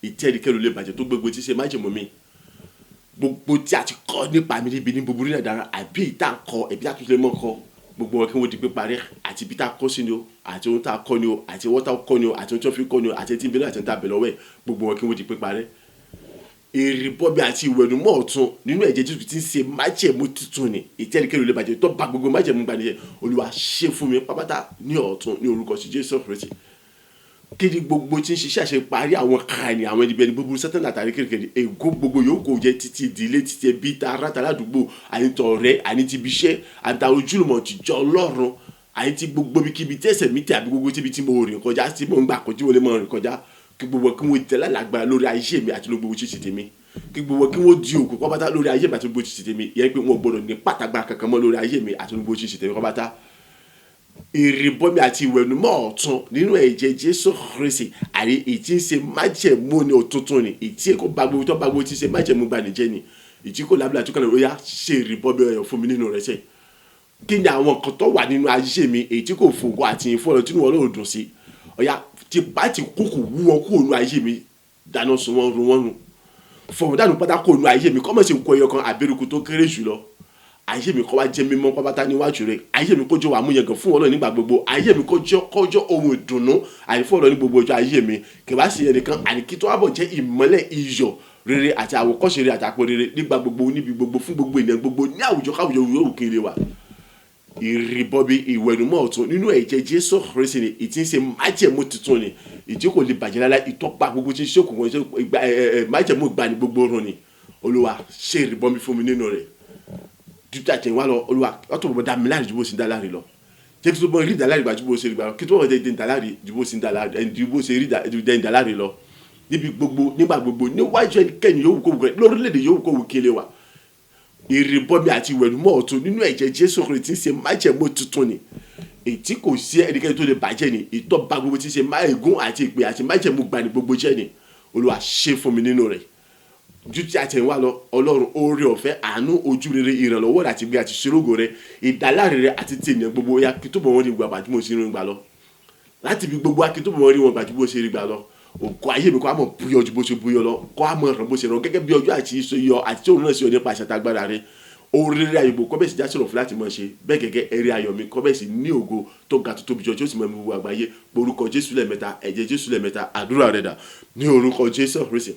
Speaker 1: ìtí ẹnikẹ́ni lè bàjẹ́, tó gbogbo tí ń ṣe májẹ̀mú mi gbogbo tí a ti kọ́ nípa mi níbi ní búburú náà dára, àbí ìta kọ ẹ̀bí tá a tún lè mọ́ kọ, gbogbo wọn kí wọ́n di píparí, àti ibi tá a kọ́ sí ni o, àti ohun tá a kọ́ ni o, àti ọwọ́ tá a kọ́ ni o, àti ohun tí wọ́n fi kọ́ ni o, àti etí ń bẹ náà, àti ohun tá a bẹ̀ lọ́wọ́ ẹ̀, gbogbo wọn kí wọ́n di píparí. Ìrìbọmi àti ìwẹ̀nùmọ́ ọ̀tun nínú ẹ̀jẹ̀ Jésù tí ń ṣe májẹ̀mú tuntun ni, ìtí ẹnikẹ́ni lè bàjẹ́, tó bá gbogbo májẹ̀mú gbani jẹ́, Olúwa, ṣe fún mi pápátá ní ọ̀tun ní orúkọ sí Jésù Kristi. Kí ni gbogbo tí ń ṣiṣẹ́ àṣeparí àwọn kàní, àwọn ẹni bẹni búburú, Sátánì àtàrí kékeré, ègún gbogbo yòókù kò jẹ́ títí ìdílé, títí ẹbí, tara tàládùúgbò, àní tọ̀rẹ́, àní ti ibi iṣẹ́, àti ojúlùmọ̀, tìjọ Ọlọ́run, àní ti gbogbo ibikíbi tí ẹsẹ̀ mi tẹ̀, àbí gbogbo tíbi tí mo rìn kọjá, tí mò ń gbà kọjú wọlé mọ́ rìn kọjá, kí gbogbo kí wọ́n tẹ̀lé lágbára lórí ayé mi àti lórí gbogbo ṣíṣe tèmi, kí gbogbo kí wọ́n di òkú pátá lórí ayé mi àti gbogbo ṣíṣe tèmi. Yẹn pé wọn gbọ́dọ̀ ní pàtàgbà kankan mọ́ lórí ayé mi àti gbogbo ṣíṣe tèmi pátá. Ìrìbọmi àti ìwẹ̀nùmọ́ ọ̀tun nínú ẹ̀jẹ̀ Jésù Kristi, àní ìtí ń ṣe májẹ̀mú ni òtuntun ni, ìtí kò bá gbogbo tó bá gbogbo tí ń ṣe májẹ̀mú gbanijẹ́ ni, ìtí kò lábúlé àti kọ́lẹ̀. Ó yá, ṣe ìrìbọmi ọ̀yàn fún mi nínú rẹ̀ sẹ́. Kí ni àwọn nǹkan tó wà nínú ayé mi èyí tí kò fògo àti ìfún ọ̀nà tí wọn lò dùn sí? Ọ̀yá, tipá ti kúkú wú wọn kúrò nínú ayé mi, dáná sun wọn, run wọn nù, fọwọ́n dànù pátá kúrò nínú ayé mi, kọ́mọ̀sí kọ ẹyọ kan àbẹ̀rùkù tó kéré jùlọ. Ayé mi kó wá jẹ́ mímọ́ pápátá níwájú rẹ̀. Ayé mi kó jẹ́ wàá múyangàn fún Ọlọ́run nígbà gbogbo. Ayé mi kó jẹ́ kọjọ́ ohun ìdùnnú àyè fún Ọlọ́run ní gbogbo ọjọ́ ayé mi. Kì wá sí ẹnìkan, àní kí tó wá bọ̀ jẹ́ ìmọ́lẹ̀ iyọ̀. rere àti àwòkọ́ṣe rere àti àpò rere nígbà gbogbo, níbi gbogbo, fún gbogbo ènìyàn gbogbo, ní àwùjọ káwùjọ yòówù kí n lè wà. Ìrìbọmi ìwẹ̀nùmọ́ ọ̀tun nínú ẹ̀jẹ̀ Jésù Kristi ni, ìtí ń ṣe májẹ̀mú tuntun ni, ìtí kò lè bàjẹ́ láéláé, ìtọ́pa gbogbo tí ń ṣe òkùnkùn májẹ̀mú ìgbani gbogbo run ni. Olúwa, ṣe ìrìbọmi fún mi nínú rẹ̀ dúdú àtẹ̀wá lọ. Olúwa, ọtún bọ̀ dá mi láre ju bó ṣe ń dá láre lọ. Jẹ́ kí tó bọ́ rí ìdá láre gbà ju bó ṣe rí gbà lọ, kí tó bọ́ dé ìdá láre ju bó ṣe ń dá láre, ju bó ṣe rí ìdá láre lọ, níbi gbogbo, nígbà gbogbo, níwájú ẹnikẹ́ni yòówù kó wù kẹ́, lórílẹ̀‐èdè yòówù kó wù kí lè wà. Ìrìbọmi àti ìwẹ̀nùmọ́ ọ̀tun nínú ẹ̀jẹ̀ Jésù Kristi tí ń ṣe májẹ̀mú tuntun ni, ètí kò sí ẹnikẹ́ni tó lè bàjẹ́ ni, ìtọ́ba gbogbo tí ń ṣe máègún àti ìpè àti májẹ̀mú gbani gbogbo jẹ́ ni. Olúwa, ṣe fún mi nínú rẹ̀ ju ti àtẹ̀wá lọ. Ọlọ́run, oore ọ̀fẹ́, àánú, ojú rere, ìrànlọ́wọ́ àti gbé àti ṣerógo rẹ, ìdáláre rẹ àti ti ènìyàn gbogbo ya, kí tó bọ̀ wọ́n ní gbà tí mo ṣe rí gbà lọ. Láti ibi gbogbo, kí tó bọ̀ wọ́n rí wọn gbà tí mo ṣe rí gbà lọ. Ògo ayé mi kó a mọ̀ búyọ ju bó ṣe búyọ lọ, kó a mọ̀ ràn bó ṣe ràn, gẹ́gẹ́ bí ọjọ́ àti iṣẹ́ yọ àti tí òun náà ṣe yọ nípa àṣà àtagbára rẹ. Oore ayò kọ́ bẹ́ẹ̀ sì já sọ̀rọ̀ fún láti mọ̀ ṣe bẹ́ẹ̀ gẹ́gẹ́. Eré ayọ̀ mi kọ́ bẹ́ẹ̀ sì ní ògo tó ga, tó tóbi jọ, tí ó sì mọ̀ gbogbo àgbáyé. Orúkọ Jésù lẹ́ẹ̀mẹ́ta, ẹ̀jẹ̀ Jésù lẹ́ẹ̀mẹ́ta, àdúrà rẹ̀ dà. Ní orúkọ Jésù Kristi,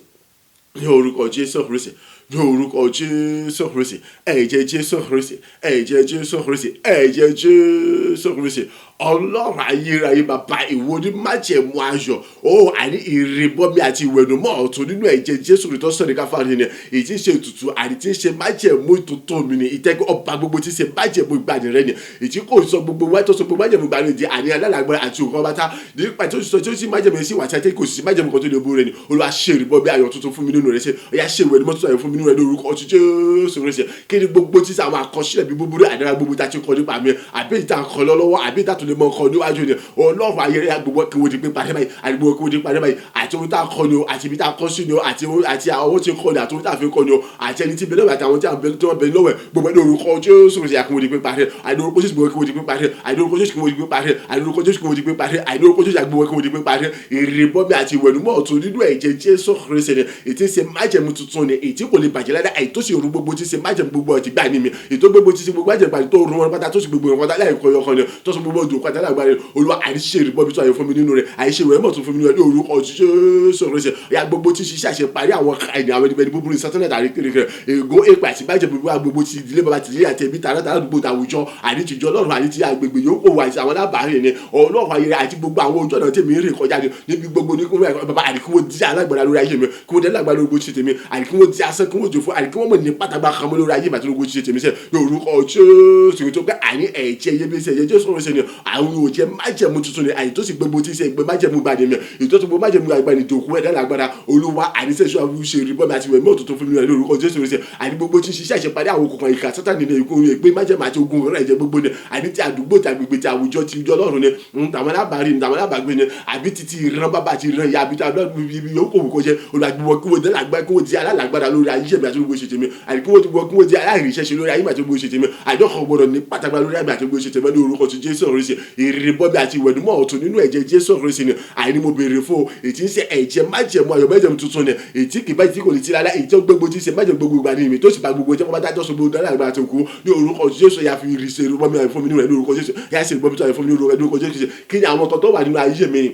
Speaker 1: ní orúkọ Jésù Kristi, ní orúkọ Jésù Kristi, ẹ̀jẹ̀ Jésù Kristi, ẹ̀jẹ̀ Jésù Kristi, ẹ̀jẹ̀ Jésù Kristi. Ọlọ́run ayérayé, bàbá, ìwọ ní májẹ̀mú ayọ̀ ó, àní ìrìbọmi àti ìwẹ̀nùmọ́ ọ̀tun nínú ẹ̀jẹ̀ Jésù Kristi tó sọ ní Káfárí ni, èyí tí ń ṣe ètùtù àní tí ń ṣe májẹ̀mú tuntun mi ni, ìtẹ́gbẹ́ ọba gbogbo tí ń ṣe májẹ̀mú ìgbàanì rẹ ni, èyí tí kò sọ gbogbo wá tó sọ gbogbo májẹ̀mú ìgbàanì di àní alálágbára àti òkú ọba tá nípa tó sọ tí ó sì májẹ̀mú sí wà tí kò sí májẹ̀mú kan tó lè borí rẹ ni. Olúwa, ṣe ìrìbọmi ayọ̀ tuntun fún mi nínú rẹ, ṣe ọ̀yá, ṣe ìwẹ̀nùmọ́ tuntun ayọ̀ fún mi nínú rẹ lórúkọ ti Jésù Kristi. Kí ni gbogbo tí àwọn àkọsílẹ̀ bí búburú àdára gbogbo tá a ti kọ nípa mi, àbí ìta kọ lọ́wọ́, àbí ìta tó lè mọ kọ níwájú ni, Ọlọ́run ayẹyẹ, gbogbo kí wọ́n di pé parí báyìí, àti gbogbo kí wọ́n di parí báyìí, àti ohun tá a kọ ni o, àti ibi tá a kọ sí ni o, àti àwọn tí ń kọ ni, àti ohun tá a fi kọ ni o, àti ẹni tí bẹ lọ́wọ́, àti àwọn tí wọ́n bẹ lọ́wọ́, gbogbo ẹni orúkọ Jésù Kristi, kí wọ́n di pé parí. Àti orúkọ Jésù, gbogbo kí wọ́n di pé parí. Àti orúkọ Jésù, kí wọ́n di pé parí. Àti orúkọ Jésù, kí wọ́n di pé parí. Àti orúkọ Jésù, gbogbo kí wọ́n di pé parí. Ìrìbọmi àti ìwẹ̀nùmọ́ ọ̀tun nínú ẹ̀jẹ̀ Jésù Kristi ni, ètí ṣe májẹ̀mú tuntun ni, ètí kò lè bàjẹ́ lára, àì tó sì rú gbogbo tí ṣe májẹ̀mú gbogbo ọ̀tí gbà ní mi, ètò gbogbo tí ṣe gbogbo májẹ̀mú gbà tó rú wọn pátá, tó sì gbogbo wọn pátá láì kọ ọkàn ni, tó sì gbogbo ọdún pátá lágbára. Olúwa, àìṣe ìrìbọmi tó ayọ̀ fún mi nínú rẹ̀, àìṣe ìwẹ̀ mọ̀ tó fún mi nínú rẹ̀ ní orúkọ Jésù Kristi. Ya gbogbo tí ṣiṣẹ́ àṣeparí àwọn ẹni, àwọn ẹni búburú sátánà tàbí kékeré, ègún, èpè àti májẹ̀mú gbogbo ti ìdílé bàbá, ti ìdílé àti ẹbí, tààrà tààrà, gbogbo àwùjọ, àní tìjọ Ọlọ́run, àní ti agbègbè yòókù wà, àti àwọn alábàárìn ni, Ọlọ́run ayẹyẹ, àti gbogbo àwọn ojú ọ̀nà tèmi ń rìn kọjá ni, níbi gbogbo ní kúrò bàbá, àní kí wọ́n di alágbára lórí ayé mi, kí wọ́n di alágbára lórí gbogbo ti tèmi, àní kí wọ́n di asán, kí wọ́n jò fún, àní kí wọ́n mọ̀ ní pátágbá kan mọ́ lórí ayé mi àti lórí gbogbo ti tèmi sẹ́ ní orúkọ Jésù tó pé àní ẹ̀jẹ̀ iyebíye ẹ̀jẹ̀ Jésù Kristi ni, àwọn òjẹ́ májẹ̀mú tuntun ni, àyè tó sì gbogbo tí ń ṣe ìgbẹ́ májẹ̀mú gbani mi, ètò tó gbogbo májẹ̀mú gbani dòkú ẹ̀dá lágbára. Olúwa, àníṣe ṣọ́ àwọn ṣe rí bọ́mi àti ìwẹ̀ mọ́ tuntun fún mi ní orúkọ Jésù Kristi. Àní gbogbo tí ń ṣiṣẹ́ àṣeparí àwọn òkùnkùn ìkà Sátánì ní ikú ìpè májẹ̀mú àti ogun rẹ̀ jẹ́ gbogbo ni, àní ti àdúgbò, ti agbègbè, ti àwùjọ, ti ìjọ Ọlọ́run ni, tàwọn alábàárìn ni, tàwọn alábàágbé ni, àbí títí ìran bàbá àti ìran ìyá, àbí tí yòókù kò jẹ́. Olùwàgbọ́, kí wọ́n di alágbára, kí wọ́n di alálágbára lórí ayé mi àti gbogbo ṣe tèmi, àní kí wọ́n di aláìríṣẹ́ṣe lórí ayé mi àti gbogbo ṣe tèmi, àdókò gbọdọ̀ ní pátágbá lórí ayé mi àti gbogbo ṣe tèmi ní orúkọ ti Jésù Kristi. Ìrìbọmi àti ìwẹ̀nùmọ́ ọ̀tun nínú ẹ̀jẹ̀ Jésù Kristi ni àìní mo béèrè fún o, ètí ń ṣe ẹ̀jẹ̀ májẹ̀mú ayọ̀, májẹ̀mú tuntun ni, ètí kì bá tí kò lè ti rárá, èyí tó gbogbo tí ń ṣe májẹ̀mú gbogbo ìgbà ní mi, tó sì bá gbogbo jẹ́ pátá, tó sọ gbogbo dáná àgbà àti òkú ní orúkọ Jésù. Ya fi ìrìsẹ̀ ìrìbọmi ayọ̀ fún mi nínú rẹ̀ ní orúkọ Jésù. Ya ṣe ìrìbọmi tó ayọ̀ fún mi nínú rẹ̀ ní orúkọ Jésù. Kí ni àwọn kan tó wà nínú ayé mi ni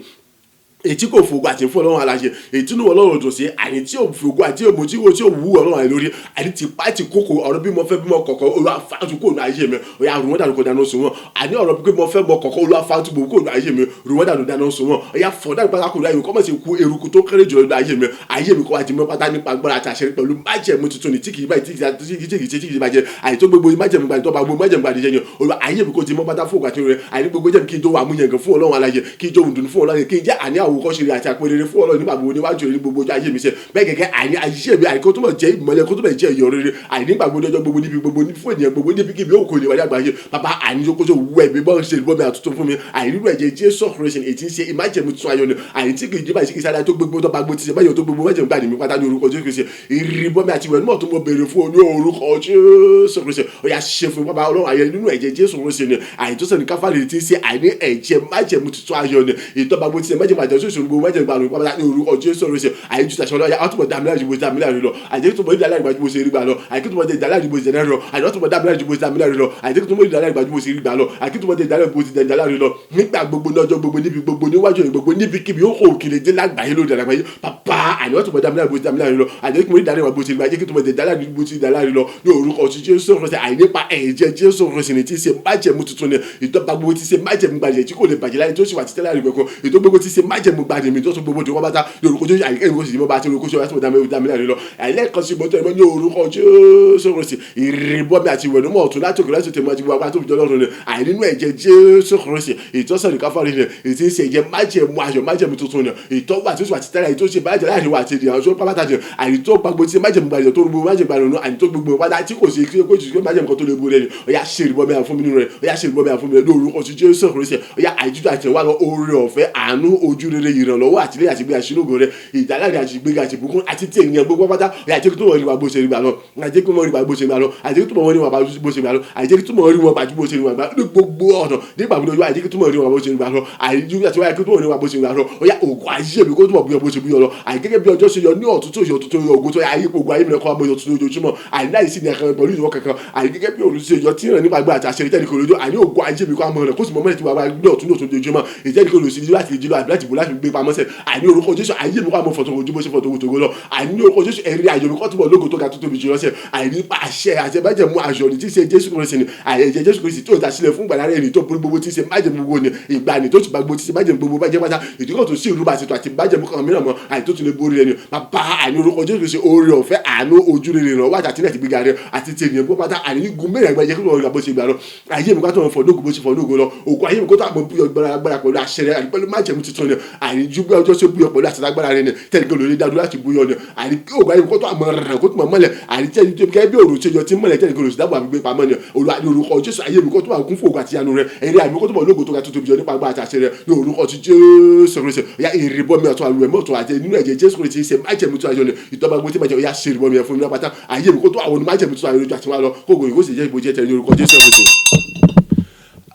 Speaker 1: ètí kò fògo àti fún Ọlọ́run aláṣẹ, ètí inú Ọlọ́run dùn sí, àní tí ò fògo àti òmò tí ò wú Ọlọ́run àlè lórí, àní tí pa ti kókò ọ̀rọ̀ bí mo fẹ́ bí mo kọ̀kọ̀, Olúwa, fàtú kò ní ayé mi, ọ̀yà, rùn wọ́n dànù, kò dáná sun wọn. Àní ọ̀rọ̀ bí mo fẹ́ mọ kọ̀kọ̀, Olúwa, fàtú kò ní ayé mi, rùn wọ́n dànù, dáná sun wọn, ọ̀yà, fọ̀ dànù pátá kò ní ayé mi, kọ́mọ̀ sí ku eruku tó kéré jùlọ ní ayé mi. Ayé mi kọ́ wa ti mọ́ pátá nípa agbára àti àṣẹ pẹ̀lú májẹ̀mú tuntun ní tí kì í báyìí, tí kì í bàjẹ́, àyè tó gbogbo májẹ̀mú gbàdí tó bá gbogbo májẹ̀mú gbàdí jẹ́ ni. Olúwa, ayé mi kò ti mọ́ pátá fún òkàtí rẹ̀, àyè gbogbo jẹ́ kí n tó wà múyẹ̀gàn fún Ọlọ́run aláyẹ, kí n tó wùdùn fún Ọlọ́run, kí n jẹ́ àní àwòkọ́ṣe rere àti àpẹẹrẹ fún Ọlọ́run nígbà gbogbo níwájú rẹ̀ ní gbogbo ọjọ́ ayé mi sẹ́. Bẹ́ẹ̀ gẹ́gẹ́, àní ayé mi, àní kó tó bẹ̀ jẹ́ ìmọ́lẹ̀, kó tó bẹ̀ jẹ́ ìyọ̀ rere, àní nígbà gbogbo, ọjọ́ gbogbo, níbi gbogbo, fún ènìyàn gbogbo, níbi kíbi ó kò lè wáyé àgbáyé. Bàbá, àní tó kó tó wú ẹ̀mí bọ́ ṣe ìbọn mi àtúntò fún mi, àní nínú ẹ̀jẹ̀ Jésù Kristi, èyí tí ń ṣe ìmájẹ̀mú tuntun ayọ̀ ni, àní tí kì í dìbà, tí kì í sáré, tó gbogbo tó bá gbó ti ṣe báyọ̀, tó gbogbo májẹ̀mú gbà ní mi pátá ní orúkọ Jésù Kristi. Ìrìbọn mi àti ìwẹ̀ náà tó mo béèrè fún ní orúkọ Jésù Kristi, ó yá, ṣe fún bàbá Ọlọ́run ayẹ nínú ẹ̀jẹ̀ Jésù Kristi ni, àní tó sẹ́ni Káfárì tí ń ṣe àní ẹ̀jẹ̀ májẹ̀mú tuntun ayọ̀ ni, ìtọ́ba gbó ti ṣe májẹ̀mú àjọ sóṣù gbogbo májẹ̀mú gbàlù pápátá ní orúkọ Jésù Kristi. Àìjú tàṣọ lọ́yà àtúbọ̀ dàmílà ju bó ṣe dàmílà rí lọ, àìjẹ́ tó mọ̀ ní dàmílà ju bó ṣe rí gbà lọ, àìkí tó mọ̀ ní dàmílà ju bó ṣe dàmílà rí lọ, àìjẹ́ tó mọ̀ dàmílà ju bó ṣe dàmílà rí lọ, àìjẹ́ tó mọ̀ ní dàmílà ju bó ṣe rí gbà lọ, àìkí tó mọ̀ ní dàmílà ju bó ṣe dàmílà rí lọ. Nígbà gbogbo, ní ọjọ́ gbogbo, níbi gbogbo, níwájú rẹ̀ gbogbo, níbikíbi ó kò kiri dé lágbàáyé lórí àgbáyé. Bàbá, àìjẹ́ tó mọ̀ dàmílà ju bó ṣe dàmílà rí lọ, àìjẹ́ tó mọ̀ ní dàmílà bó ṣe gbà, àìjẹ́ tó mọ̀ ní dàmílà ju bó ṣe dàmílà rí lọ ní orúkọ ti Jésù Kristi. Àìnípa ẹ̀jẹ̀ Jésù Kristi ní tí ṣe májẹ̀mú tuntun ni ìdọ́gba gbogbo tí ṣe májẹ̀mú gbàjẹ́ tí kò lè bàjẹ́ láyé tó sì wà títí láyé gbẹ̀kan ètò gbogbo tí ṣe májẹ̀mú gbàjẹ́ mi tó tún gbogbo tó wọ́n bá ta ní orúkọ Jésù. Àyíká ìwé òsì bá ti orúkọ Jésù àti dàmílà rí lọ. Àìlẹ́ẹ̀kan sí ìbọn tó ẹ̀mọ́ ní orúkọ Jésù Kristi, ìrìbọmi àti ìwẹ̀nùmọ́ ọ̀tún láti òkè láti tèmọ́ àti gbogbo agbára tó fi jọ lọ́rùn rẹ̀. Àìnínú ẹ̀jẹ̀ Jésù Kristi ìtọ́sọ̀rì káfárí rẹ̀ ètí ń ṣe ẹ̀jẹ̀ májẹ̀mú ayọ̀ májẹ̀mú tuntun rẹ̀ ìtọ́wà tó sì wà títí láyé tó ṣe bàjẹ́ láàrin wa àti ènìyàn tó pápátá jẹ àìní tó gbogbo tí májẹ̀mú gbàjẹ́ tó rúgbó májẹ̀mú gbàjẹ́ àìní tó gbogbo wájà tí kò sí kí kò sí májẹ̀mú kan tó lè borí ẹni. Ó yá, ṣe ìrìbọmi àfún mi nínú rẹ̀. Ó yá, ṣe ìrìbọmi àfún mi rẹ̀ ní orúkọ ti Jésù Kristi. Ó yá, àìjújú àti ìwà lọ, oore ọ̀fẹ́, àánú, ojú rere, ìrànlọ́wọ́, àtìlẹ́yìn àti ìgbéga ìṣílógo rẹ̀, ìdáláre àti ìgbéga àti ìbùkún àti tí ènìyàn gbogbo pátá. Ó yá, jẹ́ kí tó wọ́n rí wa bó ṣe rí gbà lọ, àjẹ́ kí wọ́n rí wa bó ṣe gbà lọ, àjẹ́ kí tó wọ́n rí wa bó ṣe gbà lọ, àjẹ́ kí tó wọ́n rí wọn bó ṣe rí wọn gbà ní gbogbo ọ̀nà nígbà gbogbo. Àjẹ́ kí tó wọ́n rí wọn bó ṣe rí gbà lọ, àìjú àti wáyé kí tó wọ́n rí wọn bó ṣe gbà lọ. Ó yá, ògo ayé mi kó tó mọ̀ bóyá bó ṣe bóyá lọ. Àì gẹ́gẹ́ bí ọjọ́ ṣe yọ ní ọ̀tún tó yọ tó yọ ògo tó yẹ ayé gbogbo ayé mi lọ́kọ́ àmọ́ yọ tuntun ojoojúmọ́ àì láì sí ní ẹ̀kan pẹ̀lú ìwọ kankan. Àì gẹ́gẹ́ bí òrùn ṣe yọ tí ìrìn nípa gbà àti àṣẹ ìtẹ́ni kò lójú àní ògo ayé mi kó àmọ́ rẹ̀ kó sì mọ́ mọ́lẹ̀ tí wàá ní ọ̀tún ní ọ̀tún ojoojúmọ́ ìtẹ́ni kò lò sí láti jí lọ àbí láti bò láti gbé pamọ́ sẹ́. Àní orúkọ Jésù, ayé mi kó àmọ́ fọ̀tò ojú bó ṣe fọ̀tò ògo lọ. Àní orúkọ Jésù, ẹ̀rí ayọ̀ mi kó túbọ̀ lógo tó ga tó tóbi jù lọ sẹ́. Àní àṣẹ àti májẹ̀mú aṣọ ní tí ṣe Jésù Kristi ni àyẹ̀jẹ̀ Jésù Kristi tó ta sílẹ̀ fún ìgbàlá rẹ̀ ní tó borí gbogbo tí ṣe májẹ̀mú gbogbo ni ìgbàanì tó ti bá gbogbo tí ṣe májẹ̀mú gbogbo bàjẹ́ pátá ìdíkọ̀ tó sí ìrúbà àti àti májẹ̀mú kan mìíràn mọ́ àyè tó tún lè borí rẹ̀ ni. Bàbá, àní orúkọ Jésù Kristi, oore ọ̀fẹ́, àánú, ojú rere, ìrànwọ́ àti àtìlẹ́yìn àti gbígbà rẹ̀ àti ti ènìyàn gbogbo pátá àní igun mẹ́rin àgbáyé kí wọ́n rí bó ṣe gbà lọ. Ayé mi kó tó wọn fọ̀ lógo bó ṣe fọ̀ lógo lọ. Ògo ayé mi kó tó àmọ́ búyọ gbára agbára pẹ̀lú àṣẹ rẹ̀ àti pẹ̀lú májẹ̀mú tuntun ni àní ju bí ọjọ́ ṣe búyọ pẹ̀lú àṣẹ agbára rẹ̀ ni tẹ́lẹ̀ kí olórí dádúró láti búyọ ni àní kí ògo ayé mi kó tó àmọ́ rẹ̀ kó tó mọ̀ mọ́lẹ̀ àní tẹ́lẹ̀ tó gẹ́gẹ́ bí òrùn ṣe yọ tí mọ́lẹ̀ tẹ́lẹ̀ kí olùsí dábò àgbègbè pamọ́ ni. Olúwa, ní orúkọ Jésù, ayé mi kó tó máa kún fún ògo àti ìyanu rẹ̀, ẹ̀rí àmì kó tó mọ̀ lógo tó ga tó tóbi jọ nípa agbára àti àṣẹ rẹ̀ ní orúkọ ti Jésù Kristi. Ó yá, ìrìbọmi ọ̀tún, àlùwẹ̀ mọ́tò àti nínú ẹ̀jẹ̀ Jésù Kristi ṣe májẹ̀mú tó ayọ̀ ni ìtọ́ba gbogbo tí májẹ̀mú. Ó yá, ṣe ìrìbọmi ẹ̀ fún mi lápáta. Ayé mi kó tó àwọn májẹ̀mú tó ayọ̀ lójú àti wá lọ kógo yìí kó sì jẹ́ ìbòjẹ́ tẹ̀ ní orúkọ Jésù Kristi.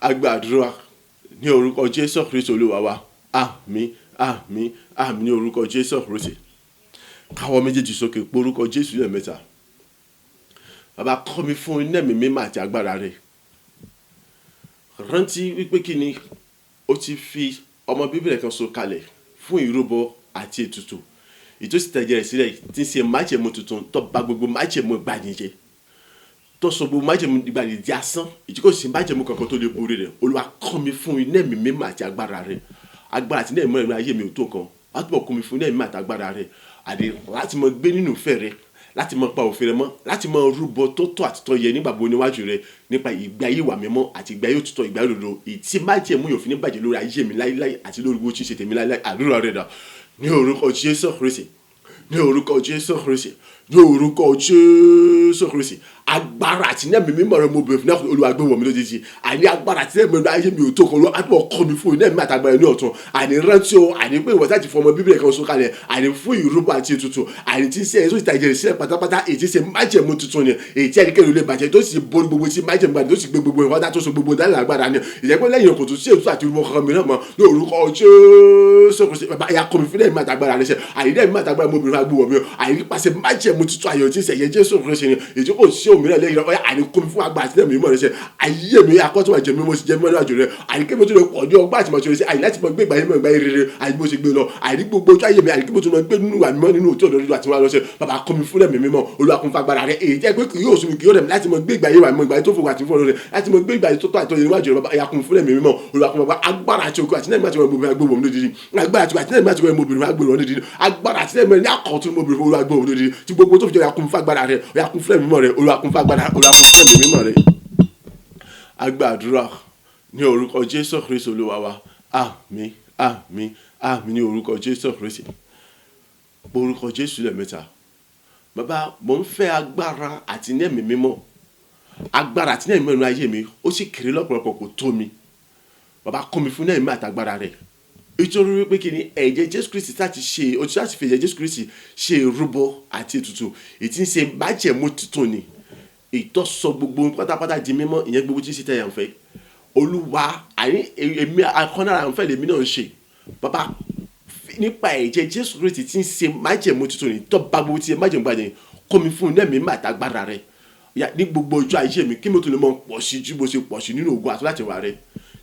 Speaker 1: A gbàdúrà ní orúkọ Jésù Kristi Olúwa wa. Àmín, àmín, àmín ní orúkọ Jésù Kristi. Káwọ́ méjèèjì sókè, pé orúkọ Jésù lẹ́ẹ̀mẹ́ta. Bàbá, kọ́ mi fún iná ẹ̀mí mímọ́ àti agbára rẹ̀. Rántí wípé kí ni ó ti fi ọmọ bíbí rẹ̀ kan so kalẹ̀ fún ìrúbọ àti ètùtù ìtòsí tẹ̀jẹ̀ rẹ̀ sílẹ̀ tí ń ṣe májẹ̀mú tuntun tó bà gbogbo májẹ̀mú ìgbàanì jẹ́, tó sọ gbogbo májẹ̀mú ìgbàanì di asán, ìdí kò sí májẹ̀mú kankan tó lè borí rẹ̀. Olúwa, kọ́ mi fún iná ẹ̀mí mímọ́ àti agbára rẹ̀. Agbára àti iná ẹ̀mí mímọ́ ayé mi ò tó nǹkan. Wá túbọ̀ kún mi fún iná ẹ̀mí àti agbára rẹ̀ àdé láti mọ gbé nínú ìfẹ́ rẹ̀, láti mọ pa òfin rẹ̀ mọ́, láti mọ rúbọ tó tọ́ àti tó yẹ nígbà gbogbo níwájú rẹ̀ nípa ìgbé ayé ìwà mímọ́ àti ìgbé ayé òtítọ́, ìgbé ayé òdodo, èyí tí májẹ̀mú yóò fi ní bàjẹ́ lórí ayé mi láíláí àti lórí gbogbo tí ń ṣe tèmi láíláí. Àdúrà rẹ̀ dà ní orúkọ Jésù Kristi, ní orúkọ Jésù Kristi, ní orúkọ Jésù Kristi. Agbára àti iná ẹ̀mí mímọ́ rẹ mo bẹ̀rẹ̀ fún náà. Olúwa, gbé wọ̀ mí lójijì. Àní agbára àti iná ẹ̀mí mímọ́ ayé mi ò tó kan. Olúwa, àtúbọ̀ kọ́ mi fún iná ẹ̀mí àtàgbára ní ọ̀tun. Àní rántí o, àní pé ìwọ sáà ti fọmọ bíbélì kan sọ kalẹ̀ àní fún ìrúbọ àti ètùtù àní tí ń ṣe èso ìtajà rẹ̀ sílẹ̀ pátápátá, èyí tí ń ṣe májẹ̀mú tuntun ni, èyí tí ẹnikẹ́ni ò lè bàjẹ́, tó sì borí gbogbo tí májẹ̀mú gbàdé, tó sì gbé gbogbo ìwọ́dà, tó so gbogbo dálẹ̀ agbára ni ìjẹ́ pé lẹ́yìn kò tún sí ètùtù àti ìrúbọ kankan mìíràn mọ́ ní orúkọ Jésù Kristi. Bàbá ya, kọ́ mi fún ẹ̀mí àtàgbára rẹ̀ ṣe àní ẹ̀mí àtàgbára mo bèrè fún agbówọ̀ mi àní pàṣẹ májẹ̀mú tuntun ayọ̀ tí ń ṣẹ̀yẹ Jésù Kristi ni, èyí tí kò sí òmíràn lẹ́yìn rẹ̀. Ọ̀yà, àní kọ́ mi fún agbára àti ẹ̀mí mímọ́ rẹ̀ ṣe ayé mi akọ́tún àjẹmí mo sì jẹ́ mímọ́ níwájú rẹ̀, àní kí mo tún lè pọ̀ ní ọgbà àti mọ̀ṣẹ́ ṣe àní láti mọ gbé ìgbà yẹn mọ̀ ìgbà yẹn rere àní bó ṣe gbé lọ àní gbogbo ojú ayé mi, àní kí mo tún mọ gbé nínú ìwà mímọ́, nínú òtún ọ̀dọ́ àti wọn lọ ṣe. Bàbá, kọ́ mi fún ẹ̀mí mímọ́. Olúwa, kún fún agbára rẹ̀, èyí jẹ́ pé kì yóò sún mi, kì yóò rẹ̀ mí láti mọ gbé ìgbà yẹn wà mímọ́, ìgbà yẹn tó fòwò àti fún ọ̀rọ̀ rẹ̀, láti mọ gbé ìgbà yẹn tó tọ́ àti níwájú rẹ̀. Bàbá ya, kún fún ẹ̀mí mímọ́. Olúwa, kún fún agbára àti okun àti ẹ̀mí àti ọmọ obìnrin agbóhùn lójijì. Agbára àti ẹ̀mí àti ọmọ obìnrin agbóhùn lójijì. Agbára àti ẹ̀mí ní àkọ́tún ọmọ obìnrin. Olúwa, gbóhùn lójijì tí gbogbo tó fi jẹ́. Ya, kún fún agbára rẹ̀. Ya, kún fún ẹ̀mí mímọ́ rẹ̀. Olúwa, kún fún agbára. Olúwa, kún fún ẹ̀mí mímọ́ rẹ̀. A gbàdúrà ní orúkọ Jésù Kristi Olúwa wa. Àmín, àmín, àmín ní orúkọ Jésù Kristi. Orúkọ Jésù lẹ́ẹ̀mẹ́ta. Bàbá, mò ń fẹ́ agbára àti ní ẹ̀mí mímọ́. Agbára àti ní ẹ̀mí mímọ́ ayé mi ó sì kéré lọ́pọ̀lọpọ̀, kò tó mi. Bàbá, kọ́ mi fún ní ẹ̀mí àtàgbára rẹ̀, nítorí wípé kí ni ẹ̀jẹ̀ Jésù Kristi láti ṣe, o ti láti fi ẹ̀jẹ̀ Jésù Kristi ṣe ìrúbọ àti ètùtù, èyí tí ń ṣe májẹ̀mú tuntun ni, ìtọ́sọ gbogbo pátápátá di mímọ́, ìyẹn gbogbo tí ń ṣe tẹ̀yà ń fẹ́. Olúwa, àní èmi akọ́nára ń fẹ́ lèmi náà ń ṣe. Bàbá, Nípa ẹ̀jẹ̀ Jésù Kristi tí ń ṣe májẹ̀mú tuntun ní tọ́ba gbogbo tí ṣe májẹ̀mú gbàdé, kọ́ mi fún un ní ẹ̀mí àtàgbára rẹ ní gbogbo ọjọ́ ayé mi, kí mo tún lè mọ pọ̀ sí ju bó ṣe pọ̀ sí nínú ògo àti láti wà rẹ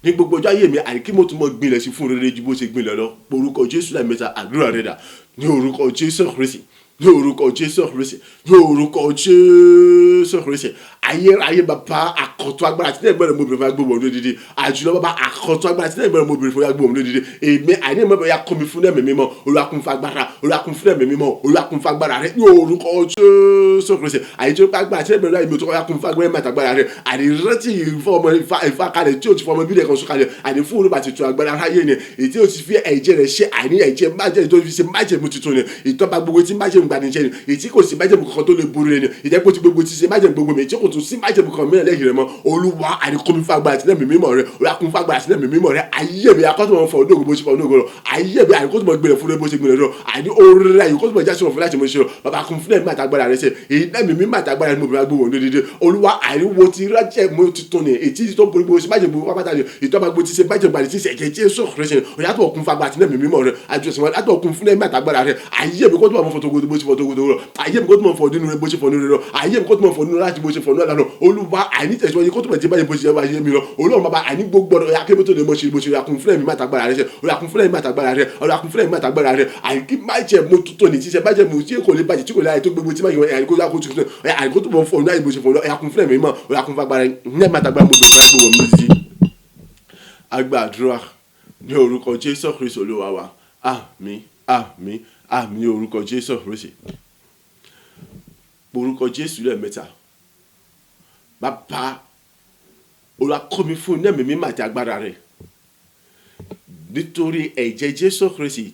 Speaker 1: ní gbogbo ọjọ́ ayé mi, àní kí mo tún mọ gbìnlẹ̀ sí fún rere ju bó ṣe gbìnlẹ̀ lọ. Orúkọ Jésù lẹ́ẹ̀mẹ́ta, àdúrà rẹ dà. Ní orúkọ Jésù Kristi, ní orúkọ Jésù Kristi, ní orúkọ Jésù Kristi. Ayérayé bàbá, àkọ́tún agbára àti ẹ̀gbọ́n rẹ̀ mo bèrè fún agbóhùn ọdún dídí. Àjùlọ bàbá, àkọ́tún agbára àti ẹ̀gbọ́n rẹ̀ mo bèrè fún agbóhùn ọdún dídí. Èmi àìní ìmọ̀ bẹ̀rẹ̀ kọ́ mi fún ẹ̀mí mímọ́. Olúwa kún fún agbára, Olúwa kún fún ẹ̀mí mímọ́, Olúwa kún fún agbára rẹ̀ ní orúkọ Jésù Kristi. Àyè tó agbára àti ẹ̀gbọ́n rẹ̀ mi tó kọ́ kún fún agbára ẹ̀mí àtàgbára rẹ̀. Àní rántí ìfọ́ ọmọ ìfàkalẹ̀ tí o ti fọmọ bílẹ̀ kan sọ̀kalẹ̀, àní fún olùbà tuntun agbára ayé ni, èyí tí o ti fi ẹ̀jẹ̀ rẹ̀ ṣe, àní ẹ̀jẹ̀ májẹ̀ tó fi ṣe májẹ̀mú tuntun ni, ìtọ́ba gbogbo tí májẹ̀mú gbanijẹ́ ni, èyí tí kò sí májẹ̀mú kankan tó lè borí rẹ̀ ni, ìjẹ́pọ̀ tí gbogbo ti ṣe májẹ̀mú gbogbo mi, èyí tí kò tún sí májẹ̀mú kan mìíràn lẹ́yìn rẹ̀ mọ́. Olúwa, àní kó mi fún agbára àti ẹ̀mí mímọ́ rẹ̀. Olúwa, kún fún agbára àti ẹ̀mí mímọ́ rẹ̀. Ayé mi akọ́tún mọ̀ fọ́ ológo bó ṣe fọ́ ológo lọ. Ayé mi àní kó tó mọ̀ gbélé fún bó ṣe gbélé lọ. Àní orí rẹ̀ àyè kó tó mọ̀ jásí wọn fún láti mọ̀ ṣe lọ. Bàbá, kún fún ẹ̀mí àtàgbára rẹ̀ ṣe èyí ẹ̀mí mímọ́ àtàgbára rẹ̀ mo bẹ̀rẹ̀ gbogbo òun dídí. Olúwa, àní wo ti rájẹ̀ mo ti tún ni, èyí tí tó borí gbogbo ṣe májẹ̀mú pápátá ni, ìtọ́ba gbogbo ti ṣe májẹ̀mú àti ṣe ẹ̀jẹ̀ Jésù Kristi. Òyà tó kún fún agbára àti ẹ̀mí mímọ́ rẹ̀ àjọṣe wọn látọ̀ kún fún ẹ̀mí àtàgbára rẹ̀. Ayé mi kó tó mọ̀ fọ́ togoto bó ṣe fọ́ togoto lọ. Ayé mi kó tó mọ̀ fọ́ nínú rẹ̀ bó ṣe fọ́ nínú rẹ̀ lọ. Ayé mi kó tó mọ̀ fọ́ nínú láti bó ṣe fọ́ nínú lánàá. Olúwa, àní tẹ̀síwájú kó tó mọ̀ jẹ́ báyìí bó ṣe bá ṣe mi lọ. Olúwa bàbá, àní gbogbo ọ̀dọ̀ ya kébé tó lè mọ̀ ṣe bó ṣe yà kún fún ẹ̀mí àtàgbára rẹ̀ ṣe. Olúwa, kún fún ẹ̀mí àtàgbára rẹ̀. Olúwa, kún fún ẹ̀mí àtàgbára rẹ̀. Àní kí má jẹ́ mo tuntun ní ṣiṣẹ́ má jẹ́ mo tí kò lè bàjẹ́, tí kò lè ayé tó gbogbo tí má yẹ àní kó yá kó tuntun àní kó tó mọ̀ fọ́ nínú ayé bó ṣe fọ́ yà kún fún ẹ̀mí mọ́. Olúwa, kún fún agbára ní ẹ̀mí àtàgbára mo bẹ̀rẹ̀ fún gbogbo mi títí. Agbàdúrà ní orúkọ Jésù Kristi Olúwa wa. Àmín, àmín, àmín ní orúkọ Jésù Kristi. Orúkọ Jésù lẹ́ẹ̀mẹ́ta. Bàbá, Olúwa kọ́ mi fún ẹ̀mí mímọ́ àti agbára rẹ̀ nítorí ẹ̀jẹ̀ Jésù Kristi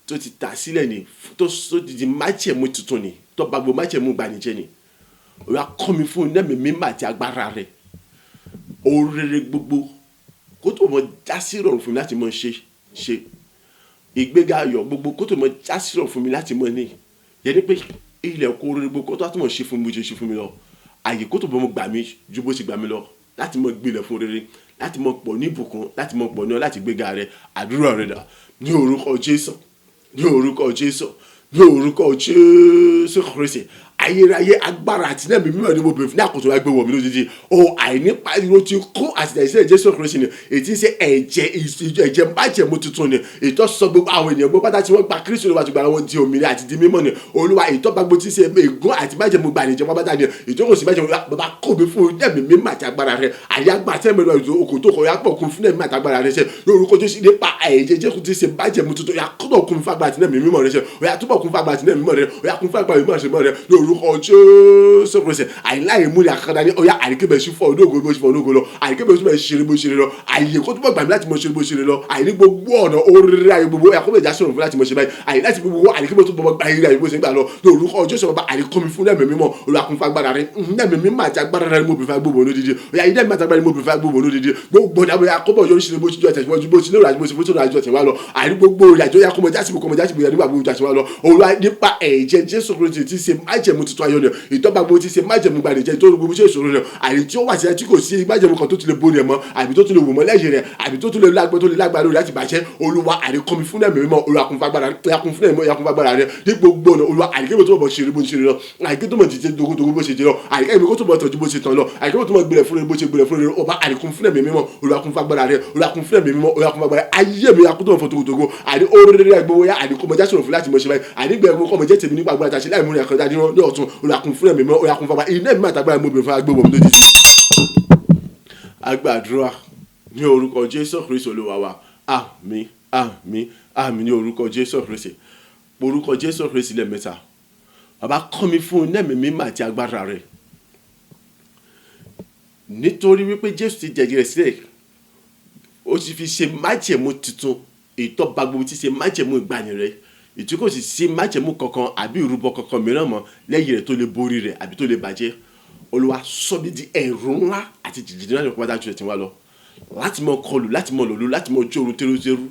Speaker 1: tó ti tà sílẹ̀ ní tó ti di májẹ̀mú tuntun ni, tó bá gbogbo májẹ̀mú gbanijẹ́ ni. Olúwa kọ́ mi fún ẹ̀mí mímọ́ àti agbára rẹ̀. Orere gbogbo kó tó mọ jásí rọrùn fún mi láti mọ ṣe ṣe ìgbéga ayọ̀ gbogbo kó tó mọ jásí rọrùn fún mi láti mọ ní yẹn ni pé ilẹ̀ kó rere gbogbo kó tó mọ ṣe fún mi bó ṣe ṣe fún mi lọ, àyè kó tó mọ gbà mí ju bó ṣe gbà mí lọ, láti mọ gbilẹ̀ fún rere, láti mọ pọ̀ ní ìbùkún, láti mọ pọ̀ ní ọ, láti gbéga rẹ. Àdúrà rẹ dà. Ní orúkọ Jésù, ní orúkọ Jésù, ní orúkọ Jésù Kristi. Ayérayé agbára àti ẹ̀mí mímọ́ ni mo bèrè fún ní àkóso wa gbé wọ̀ mí lójijì o. Àìní pariwo ti kó àti ẹ̀jẹ̀ Jésù Kristi ni, èyí tí ń ṣe ẹ̀jẹ̀ májẹ̀mú tuntun ni, ìtọ́ sọ gbogbo àwọn ènìyàn gbogbo pátá tí wọ́n gba Kristi Olúwa ti gba wọn di òmìnira àti di mímọ́ ni. Olúwa, ìtọ́ bá gbogbo tí ń ṣe ègún àti májẹ̀mú gbà ní ìjọba pátá ni, ìtọ́ kò sí májẹ̀mú. Bàbá, kò mí fún ẹ̀mí mímọ́ àti agbára rẹ̀. Àyè agbára àti ẹ̀mí rẹ̀ òkò tó kọ̀ ya pọ̀ kún fún ẹ̀mí àti agbára rẹ̀ ṣe lórúkọ Jésù. Nípa ẹ̀jẹ̀ Jésù tí ń ṣe májẹ̀mú tuntun, ya kọ́tọ̀ kún fún agbára àti ẹ̀mí mímọ́ rẹ̀ ṣe. Ó yá, túbọ̀ kún fún agbára àti ẹ̀mí mímọ́ rẹ̀. Ó yá, kún fún agbára mímọ́ rẹ̀ lórúkọ Jésù Kristi. Àìláyè múlẹ̀ àkàndá ní ọ̀yá àríkébẹ̀ sí fọ́ ológo bó ṣe fọ́ ológo lọ, àríkébẹ̀ sí ṣeré bó ṣeré lọ, àyè kó túbọ̀ gbà mí láti mọ ṣeré bó ṣeré lọ. Àìní gbogbo ọ̀nà oríire ayé gbogbo ẹ̀kọ́ bẹ̀ já sọ̀rọ̀ fún láti mọ ṣe báyìí, àyè láti gbogbo àríkébẹ̀ tó bọ̀ gba eré ayé bó ṣe ń gbà lọ lórúkọ Jésù. Bàbá, àríkọ́ mi fún ẹ̀mí mímọ́. Olúwa, kún fún agbára rẹ̀. Ẹ̀mí mímọ́ àti agbára rẹ̀ mo bì fún gbogbo olódìdí. Ọ̀yá ilé ẹ̀mí àti agbára rẹ̀ mo bì fún gbogbo olódìdí. Gbogbo ọ̀dà bóyá kó bọ̀ yọrí ṣe bó ṣe jọ tẹ̀síwájú bó ṣe lérò àti bó ṣe fóṣọ àjọ tẹ̀wá lọ. Àrí gbogbo ìrìnàjò yá kó mọ jásìbò, kó mọ jásìbò yẹn nígbà gbogbo jásìbò lọ. Olúwa, nípa ẹ̀jẹ̀ Jésù Kristi tí ṣe májẹ̀mú tuntun ayọ̀ ni, ìtọ́ba gbogbo tí ṣe májẹ̀mú gbanijẹ́ tó gbogbo ṣe ìṣòro rẹ̀, àrí tí ó wà sí tí kò sí májẹ̀mú kan tó ti lè borí ẹ̀ mọ́, àbí tó tún lè wò mọ́ lẹ́yìn rẹ̀, àbí tó tún lè lágbá tó lè lágbá lórí láti bàjẹ́. Olúwa, àríkọ́ mi fún ẹ̀mí mímọ́. Olúwa, kún fún agbára rẹ̀, kún fún ẹ̀mí, kún fún agbára rẹ̀ ní gbogbo ọ̀nà. Olúwa, àríkẹ́ tó bọ̀ ṣe bó ṣe lọ, àríkẹ́ tó mọ̀ jíjẹ dogodogo bó ṣe jẹ lọ, àríkẹ́ mi kó tó bọ̀ tọ́jú bó ṣe tán lọ, àríkẹ́ tó mọ̀ gbilẹ̀ fún rẹ̀ bó ṣe gbilẹ̀ fún rẹ̀. Ọba, àríkún fún ẹ̀mí mímọ́. Olúwa, kún fún agbára rẹ̀. Olúwa, kún fún ẹ̀mí mímọ́. Olúwa, kún fún agbára ayé mi akúntò fún togotogo. Àrí oríire rẹ̀ gbowó yá, àríkọ́ mọ̀ jásọ̀rọ̀ fún láti mọ̀ ṣe báyìí, àrígbẹ̀ kọ́ mọ̀ jẹ́ tèmi nípa agbára tàṣí láì múra ẹ̀kan dájú ní ọ̀tún. Olúwa, kún fún ẹ̀mí mímọ́. Olúwa, kún fún agbára iná ẹ̀mí àtàgbára mo bèrè fún agbóhùn mi lójijì. Agbàdúrà ní orúkọ Jésù Kristi Olúwa wa. Àmín, àmín, àmín ní orúkọ Jésù Kristi. Orúkọ Jésù Kristi lẹ́ẹ̀mẹ́ta. Bàbá, kọ́ mi fún ẹ̀mí mímọ́ àti agbára rẹ̀ nítorí wípé Jésù ti jẹ̀jẹ̀ rẹ̀ sílẹ̀, ó ti fi ṣe májẹ̀mú tuntun, ìtọ́ba gbogbo ti ṣe májẹ̀mú ìgbàanì rẹ̀, ìtú kò sì sí májẹ̀mú kankan àbí ìrúbọ kankan mìíràn mọ́ lẹ́yìn rẹ̀ tó lè borí rẹ̀ àbí tó lè bàjẹ́. Olúwa, sọ mí di ẹ̀rù ńlá àti jìjì náà nípa dájú ẹ̀ tí wá lọ láti mọ kọlù, láti mọ lòlú, láti mọ jó orun tẹ́rútẹ́rú,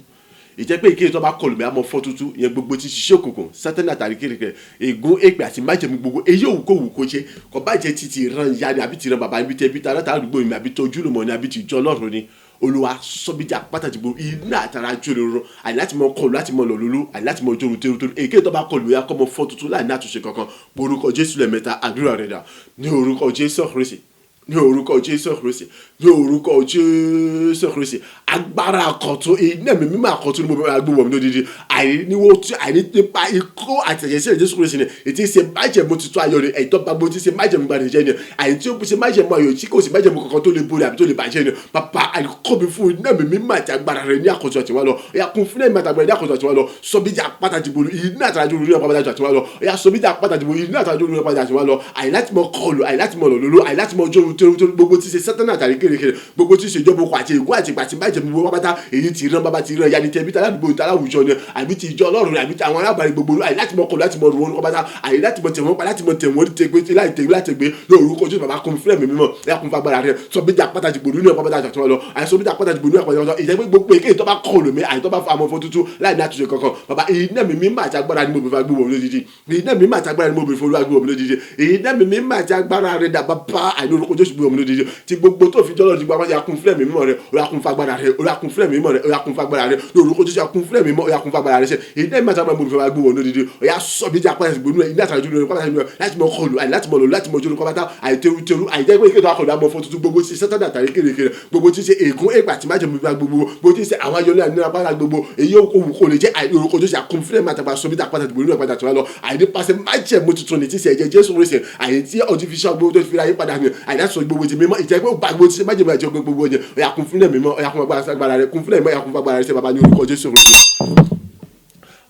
Speaker 1: ìjẹ́ pé ìkéde tó bá kọlù mi á mọ fọ́ tútú ìyẹn gbogbo tí ṣiṣẹ́ òkùnkùn Sátánì àtàrí kékeré, ègún, èpè àti májẹ̀mú gbogbo èyí òwú kó wù kó ṣe, kò bá jẹ́ ti ìran ìyá ni àbí ti ìran bàbá, ibi tẹ ibi tí aláta àdúgbò mi àbí tó ojúlùmọ̀ ni àbí ti ìjọ Ọlọ́run ni. Olúwa sọ́bíjà pàtàkì gbogbo iná àtàrà jóni run, àní láti mọ kọlù láti mọ lọlọlọ, àní láti mọ jóni teru teru. Èké tó bá kọlù ya kọ́ mọ fọ́ tuntun láì ní àtúnṣe kankan. Orúkọ Jésù lẹ́ẹ̀mẹ́ta. Àdúrà rẹ̀ dà. Ní orúkọ Jésù Kristi, ní orúkọ Jésù Kristi, ní orúkọ Jésù Kristi. Agbára àkọ́tún, iná mi mímọ́ àkọ́tún ni mo bẹ̀rẹ̀ agbóhùn mi lódìdí, àìníwó tí àìní nípa ikú àti ẹ̀jẹ̀ sílẹ̀ Jésù Kristi ni ètí ṣe májẹ̀mú tuntun ayọ̀ ni ẹ̀tọ́ gbogbo tí ṣe májẹ̀mú gbàdé jẹ́ ni àìní tí ó ṣe májẹ̀mú ayọ̀ tí kò sí májẹ̀mú kankan tó lè borí àbí tó lè bàjẹ́ ni. Bàbá, àìkọ́ mi fún iná mi mímọ́ àti agbára rẹ̀ ní àkọ́tún àti wá lọ. Ọ̀yà kún fún ẹ̀mí àtàgbára ní àkọ́tún àti wá lọ. Sọbíjà pàtàkì gbòòrò iná àtàràjò olórí ọ̀pá pàtàkì àti wá lọ. Ọ̀yà sọbíjà pàtàkì gbòòrò iná àtàràjò olórí ọ̀pá pàtàkì àti wá lọ. Àìláti mọ kọlù, àìláti mọ lòlòlò, àìláti mọ jó teru teru, gbogbo tí ṣe Sátánà àtàrí kérekére, gbogbo tí ṣe ìjọba okò àti ègún àti ìgbà tí májẹ̀mú gbogbo pátá, èyí tí ìran bàbá ti rán ìyá ni tẹbí tàládùúgbò tàláwùjọ ni àbí ti ìjọ Ọlọ́run àbí ti àwọn alábàárẹ̀ gbogbo, àyè láti mọ kọlù, láti mọ rún wọn pátá, àyè láti mọ tẹ̀ wọ́n pa, láti mọ tẹ̀ wọ́n tẹ̀gbé láì tẹ̀gbé láì tẹ̀gbé lórúkọ Jésù. Bàbá, kún fúnẹ̀ mi mímọ́ ẹ̀yà kún fagbára rẹ̀ sọ bíjà pàtàkì gbòòrò ní ọ̀pá pàtàkì àti wọn lọ. Àyè sọ bíjà pàtàkì gbòòrò ní ọ̀pá pàtàkì ìjẹ́ pé gbogbo èké tó bá kọlù mi, àyè tó bá fa àmọ́ fún tuntun láì ní àtúnṣe kankan. Bàbá, iná mi mímọ́ àti agbára ni mo bèèrè fún agbóhùn lójijì. Iná mi mímọ́ àti agbára ni mo bèèrè fún agbóhùn lójijì. Iná mi mímọ́ àti agbára rẹ̀ dà, bàbá, àìní orúkọ Jésù, gbóhùn lójijì tí gbogbo tó fi jọlọ ti gbọ́ wájú. Akún fúnẹ̀ mímọ́ rẹ̀, ó yá kún fagbára rẹ̀, ó yá kún fúnẹ̀ mímọ́ rẹ̀, ó yá kún fagbára rẹ̀ lórúkọ Jésù. Akún fúnẹ̀ mímọ́, ó yá kún fagbára rẹ̀ ṣe iná mi àti agbára mo bèèrè fún agbóhùn lójijì. Ó yá sọ bíjà pàtàkì gbòòrò iná àtàrà jùlọ pàtàkì láti mọ kọlù, àì láti mọ lò, láti mọ jòló pátá, àìtẹrutẹru, àìjẹ́ pé ìkéde akọlù àmọ́ fún tuntun, gbogbo tí Sátánà àtàrí kérekére, gbogbo tí ṣe ègún ègbà tí májèmú gba, gbogbo tí ṣe àwọn ayọ̀lẹ́ àní apáta gbogbo èyí ó wù kó lè jẹ́, àìní orúkọ Jésù, àkún fúnẹ̀ máa tàgbà sọmídà pátá gbòòrò náà padà tó wá lọ. Àìní pàṣẹ májẹ̀mú tuntun ní tí ṣe ẹ̀jẹ̀ Jésù Kristi, àìní tí artificial gbogbo tó fi ra yí padà ní àìní àti sọ gbogbo ti mímọ́, ìjẹ́ pé ó bá gbogbo tí ṣe májẹ̀mú àti gbogbo yẹn. Ó yá kún fúnẹ̀ mímọ́, ó yá kún agbára rẹ̀, kún fúnẹ̀ mímọ́, ó yá kún agbára rẹ̀ ṣe, bàbá, ní orúkọ Jésù Kristi.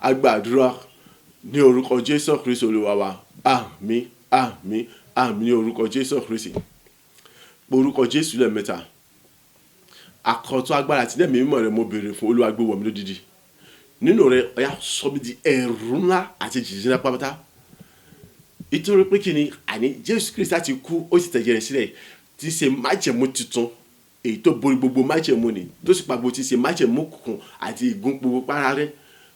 Speaker 1: Agbàdúrà ní orúkọ Jésù Kristi Olúwa wa. Àmín, àmín, àmín ní orúkọ Jésù Kristi. Orúkọ Jésù lẹ́ẹ̀mẹ́ta. Àkọ́tún agbára àti ẹ̀mí mímọ́ rẹ̀ mo béèrè fún. Olúwa, gbé wọ̀ mí lódìdí nínú rẹ̀. Ọ̀yá sọ mí di ẹ̀rù ńlá àti jìjì ńlá pátápátá, nítorí pé kí ni? Àní Jésù Kristi láti kú, ó sì tẹ̀jẹ̀ rẹ̀ sílẹ̀ tí í ṣe májẹ̀mú tuntun, èyí tó borí gbogbo májẹ̀mú ni, tó sì pa gbogbo tí í ṣe májẹ̀mú kùn àti ìgún gbogbo para rẹ̀,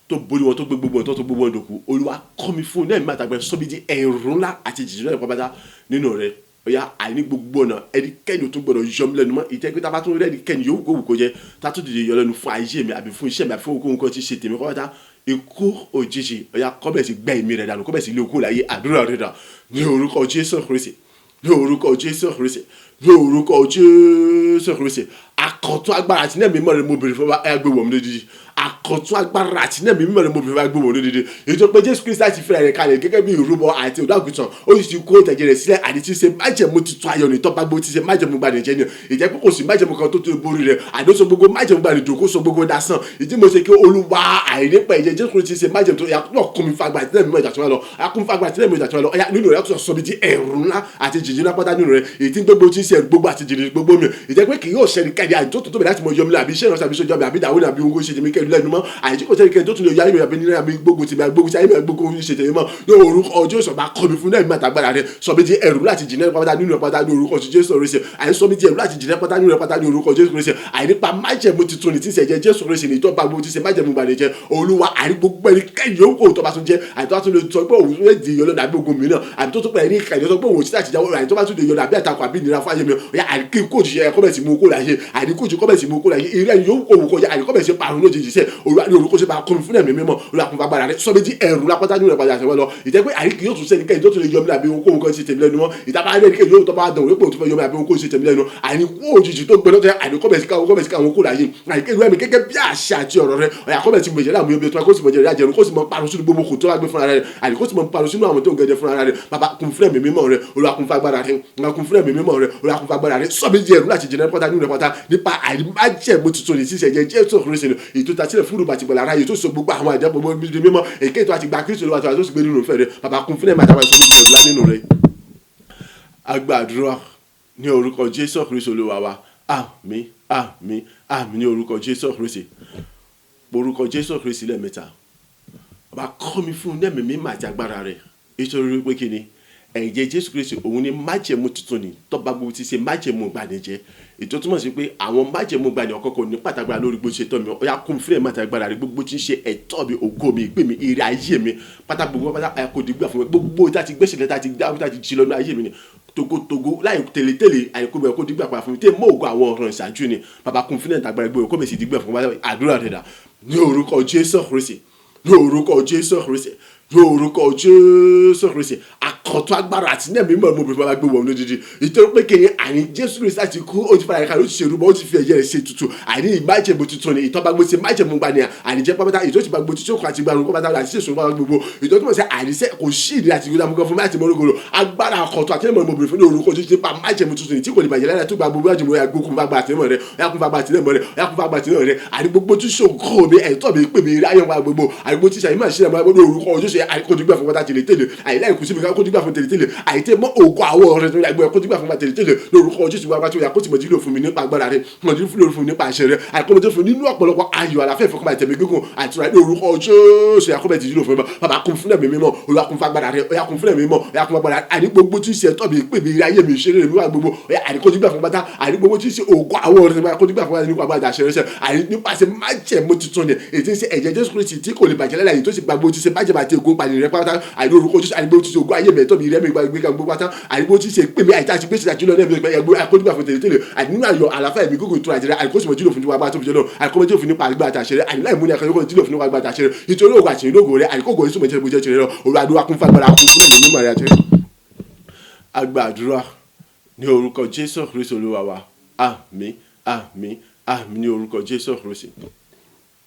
Speaker 1: tó borí wọn, tó gbé gbogbo wọn, tó gbogbo wọn dòkú. Olúwa, kọ́ mi fún ní ẹ̀mí àtàgbẹ̀, sọ mí di ẹ̀rù ńlá àti jìjì ńlá pátápátá nínú rẹ̀. Ọ̀yá, àìní gbogbo ọ̀nà, ẹnikẹ́ni ò tún gbọdọ̀ yọ mí lẹ́nu mọ́. Ìjẹ́ pé tá a bá tún rí ẹnikẹ́ni yòówù kó wù kó jẹ́, tá a tún dìde yọ lẹ́nu fún ayé mi àbí fún iṣẹ́ mi àbí fún ohunkóhun kan tí ṣe tèmi kọ́ta, ikú òjijì, ọ̀yá, kọ́bẹ̀ sí gbẹ́ ẹ̀mí rẹ̀ dànù, kọ́bẹ̀ sí ilé okú láyé. Àdúrà rẹ̀ dà. Ní orúkọ Jésù Kristi, ní orúkọ Jésù Kristi, ní orúkọ Jésù Kristi. Àkọ́tún agbára àti ní ẹ̀mí mímọ́ rẹ̀ mo béèrè fún ẹgbẹ́ wọ̀ mí lójijì. Àkọ́tún agbára àti ní ẹ̀mí mímọ́ rẹ̀ mo béèrè fún ẹgbẹ́ wọ̀ mí lójijì. Èyí tó pé Jésù Kristi láti fẹ́rẹ̀ rẹ̀ kalẹ̀ gẹ́gẹ́ bí ìrúbọ àti ọ̀dọ́-àgùntàn, ó sì ti kó ìtẹ̀jẹ̀ rẹ̀ sílẹ̀, àti tí ṣe májẹ̀mú titun ayọ̀ ní tọ́ba gbogbo tí ṣe májẹ̀mú gbani jẹ́ ni. Ìjẹ́ pé kò sí májẹ̀mú kan tó tó borí rẹ̀, àdóso gbogbo májẹ̀mú gbani dòkó sọ gbogbo dasán. Ìdí mo ṣe kí Olúwa, àìnípa ẹ̀jẹ̀ Jésù Kristi ṣe májẹ̀mú tó yàtọ̀ kún mi fagbà àti ẹ̀mí ìjà tó wà lọ, akún fagbà àti ẹ̀mí ìjà tó wà lọ. Ọ̀yá, nínú rẹ̀ tó sọ mi di ẹ̀rù ńlá àti jìjì ńlá pátá nínú rẹ̀, èyí tí gbogbo tí ń ṣe gbogbo àti jìjì gbogbo mi. Ìjẹ́ pé kì yóò ṣẹni kẹ́ni àìní tó tó bẹ̀rẹ̀ láti mọ yọmi lọ àbí iṣẹ́ ìránṣẹ́ àbí iṣẹ́ ìjọba àbí ìdáwó àbí ohun ṣe tèmi kẹ́ni lẹ́nu mọ́, àìní kò sẹ́ni kẹ́ni tó tún lè yọ ayé mi àbí nílẹ̀ àbí gbógun tèmi àbí gbógun tí ayé mi àbí gbógun ṣe tèmi mọ́. Ní orúkọ Jésù, bá kọ́ mi fún ẹ̀mí àtàgbára rẹ̀, sọ mi di ẹ̀rù láti jìnnà pátá nínú rẹ̀ pátá ní orúkọ Jésù Kristi. Àìní sọ mi di ẹ̀rù láti jìnnà pátá nínú rẹ̀ pátá ní orúkọ Jésù Kristi. Àìnípa májẹ̀mú tuntun ní tí ṣe jẹ́ Jésù Kristi ní ìtọ́ba gbogbo tí ṣe májẹ̀mú gbàdé jẹ́. Olúwa, àìní gbogbo ẹni kẹ́yìn yòówù kó tó bá tún jẹ́, àìní tó bá tún lè sọ pé òun lè di ìyọlọ́dà àbí ogun mìíràn, àbí tó tún pẹ̀lú ní ìkànnì tó sọ pé òun ò sí láti jáwọ́, àìní tó bá tún lè yọlọ́ àbí àtakò àbí ìnira fún ayé mi, ọ̀yà, àìní kí kó òjijì ẹ̀ kọ́bẹ̀ sí mú kó láyé, àìní kó òjijì kọ́bẹ̀ sí mú kó láyé, irú ẹni yòówù kó wù kó jẹ́, àìní kọ́bẹ̀ sí parun lójijì sẹ́. Olúwa, ní orúkọ ṣe, bá kọ́ mi fún ẹ̀mí mímọ́. Olúwa, kún fagbára rẹ̀, sọ mi di ẹ̀rù lápátá nínú rẹ̀ padà àṣẹ wọn lọ. Ìjẹ́ pé àìní kì yóò tún sẹ́ni kẹ́yìn tó tún lè yọ mí àbí ohunkóhun kan ṣe tèmi lẹ́nu mọ́. Ìtàbá rẹ̀ kẹ́yìn yóò tó bá dàn wípé òun tó fẹ́ yọ mí àbí ohunkóhun ṣe tèmi lẹ́nu, àìní kó òjijì tó gbẹ lọ́tọ̀, àìní kọ́bẹ̀ sí káwọn, kọ́bẹ̀ sí káwọn kó láyé, àìní kẹ́yìn rẹ̀ mi gẹ́gẹ́ bí àṣà àti ọ̀rọ̀ rẹ̀. Ọ̀yà, kọ́bẹ̀ sí mọ̀jẹ̀ láàmú yọmi tó kó sì mọ̀jẹ̀ rẹ̀ àjẹrù, kó sì mọ̀ parun sínú gbogbo kò tó wá gbé fúnra rẹ̀, àìní kó sì mọ̀ parun sínú àwọn tó ń gẹ̀jẹ̀ fúnra rẹ̀. Bàbá, kún fún ẹ̀mí mímọ́ rẹ̀. Olúwa, kún fún agbára rẹ̀. Olúwa, kún fún ẹ̀mí mímọ́ rẹ̀. Olúwa, kún fún agbára rẹ̀. Sọ mi di ẹ̀rù láti jìnnà pátá nínú rẹ̀ pátá nípa àìmájẹ̀mú tuntun ní sísẹ̀ jẹ́ Jésù Kristi ní ètò ìtàsílẹ̀ fúru bàtìgbọ̀lá ara yìí tó sọ gbogbo àwọn àjẹ́ gbogbo mímọ́ mímọ́ èké tó àti gba Kristi Olúwa tó àti tó sì gbé nínú ìfẹ́ rẹ̀. Bàbá, kún fún ẹ̀mí àtàwọn ẹ̀sọ́ mi di ẹ̀rù lá nínú rẹ̀. Agbàdúrà ní orúkọ Jésù Kristi Olúwa wa. Àmín, àmín, àmín ní orúkọ Jésù Kristi. Orúkọ Jésù Kristi lẹ́ẹ̀mẹ́ta. Bàbá, kọ́ mi fún ní ẹ̀mí mímọ́ àti agbára rẹ̀, nítorí wípé kí ni? Ẹ̀jẹ̀ Jésù Kristi, òun ni májẹ̀mú tuntun ni tọ́ba gbogbo ti ṣe májẹ̀mú ìgbàanì. Ètò túmọ̀ sí pé àwọn májẹ̀mú ìgbàanì ọ̀kọ̀ọ̀kan ní pàtàkì lórí gbogbo ṣe tọ́ mi. Ó yá, kún fún ẹ̀mí àti agbára rẹ̀, gbogbo tí ń ṣe ẹ̀tọ́ mi, ògo mi, ìpè mi, ire ayé mi pátá, gbogbo pátá, ẹ kò dìgbà fún mi. Gbogbo tá ti gbèsè lẹ́tà ti dá tá ti jí lọ́nà ayé mi ni. Togotogo láì tẹ̀lé-tẹ̀lé àìkú bẹ̀rẹ̀ kó dígbà pa fún mi tẹ́ mọ́ ògo àwọn ọ̀ràn ìṣáájú ni. Bàbá kún fún ẹ̀ńtà agbára gbé kó bẹ̀ sí dígbà fún mi. Àdúrà rẹ̀ dà ní orúkọ Jésù Kristi, ní orúkọ Jésù Kristi, ní orúkọ Jésù Kristi. Àkọ́tún agbára àti ní ẹ̀mí mọ̀ mo bẹ̀rẹ̀ bá gbé wọ̀ lójijì, ìtorí pé kí ni àní Jésù Kristi láti kú, ó ti fara ẹ̀ka, ó ti ṣe rúbọ, ó ti fi ẹ̀jẹ̀ rẹ̀ ṣe tutù. Àní ìmájẹ̀mú tuntun ni ìtọ́ba gbé ṣe májẹ̀mú gbani àní jẹ́ pápátá ìtọ́ ti bá gbé tuntun kan àti gbarun pápátá àti ṣèṣù pápátá gbogbo ìtọ́ tó mọ̀ sí àníṣe kò sí ìdí àti ìgbéra fún mi láti mọ orúkọ agbára àkọ́tún àti ẹ̀mọ̀ mo bẹ̀rẹ̀ fún ní orúkọ Jésù nípa májẹ̀mú tuntun ni tí kò lè bàjẹ́ lára tó gba gbogbo májẹ̀mú rẹ̀ gbókun bá gba àtìlẹ́mọ̀ rẹ̀ ọ̀yà kún fún àtìlẹ́mọ̀ rẹ̀ ọ̀yà kún fún àtìlẹ́mọ̀ rẹ̀. Àní gbogbo tí ṣògo mi ẹ̀tọ́ mi pè mí ráyọ̀ wá gbogbo àní gbogbo tí ṣàyẹ̀mọ̀ ṣẹlẹ̀ mọ́ orúkọ Jésù àìkójúgbà fún pátá tẹ̀lé-tẹ̀lé àìláì kù síbi kójúgbà fún tẹ̀lé-tẹ̀lé àìtẹ́ mọ́ ògo àwọn ọ̀rẹ́ tó yàgbẹ́ kójúgbà fún tẹ̀lé-tẹ̀lé lórúkọ Jésù wá tó yà kó tìmọ̀ jílò fún mi nípa agbára rẹ̀ mọ̀ jílò fún mi nípa àṣẹ rẹ̀ àìkómọdé fún nínú ọ̀pọ̀lọpọ̀ ayọ̀ àlàáfíà ìfọkànbalẹ̀ tẹ̀mí gígùn àìtura lórúkọ Jésù àkọ́bẹ̀ ti jílò fún mi. Bàbá kún fún ẹ̀mí mímọ́, Olúwa kún fún agbára rẹ̀, ọ̀yà kún fún ẹ̀mí mímọ́, ọ̀yà kún fún agbára rẹ̀. Àní gbogbo tí ń ṣe ẹ̀tọ́ mi pè mí ayé mi ṣeré mi wá gbogbo ọ̀yà àní kójúgbà fún pátá àní gbogbo tí ń ṣe ògo àwọn ọ̀rẹ́ mi kójúgbà fún pátá nípa agbára àṣẹ rẹ̀ àní nípasẹ̀ májẹ̀mú tuntun ni èyí tí ń ṣe ẹ̀jẹ̀ Jésù Kristi tí kò lè bàjẹ́ láyé tó sì gbàgbó tí ṣe májẹ̀mú àti ègún pàdé rẹ̀ pátá àní orúkọ Jésù àní gbogbo tí ṣe ògo ayé mi ẹ̀tọ́ mi rẹ̀ mi gbàgbé gbogbo pátá àní gbogbo tí ṣe pè mí àìtá àti gbèsè àjùlọ náà mi gbàgbé àkójúgbà fún tẹ̀lé-tẹ̀lé àní nínú ayọ̀ àlàáfíà ẹ̀mí gígùn ìtura àjẹrẹ àní kó sì mọ̀ jílò fún tiwa bá tó fi jẹ́ náà àní kó mọ̀ jílò fún nípa àgbà àtàṣẹ rẹ̀ àní láì múni àkànṣe kó jílò fún nípa àgbà àtàṣẹ rẹ̀ nítorí ògo àti ìlógo rẹ̀ àní kó gòrí súnmọ́ ìjẹ́ ìbújẹ́ tirẹ̀ lọ. Olúwa àdúrà kún fún agbára kún fún ẹ̀mí mímọ́ rẹ̀ àti àgbà àdúrà ní orúkọ Jésù Kristi Olúwa wa. Àmín, àmín, àmín ní orúkọ Jésù Kristi.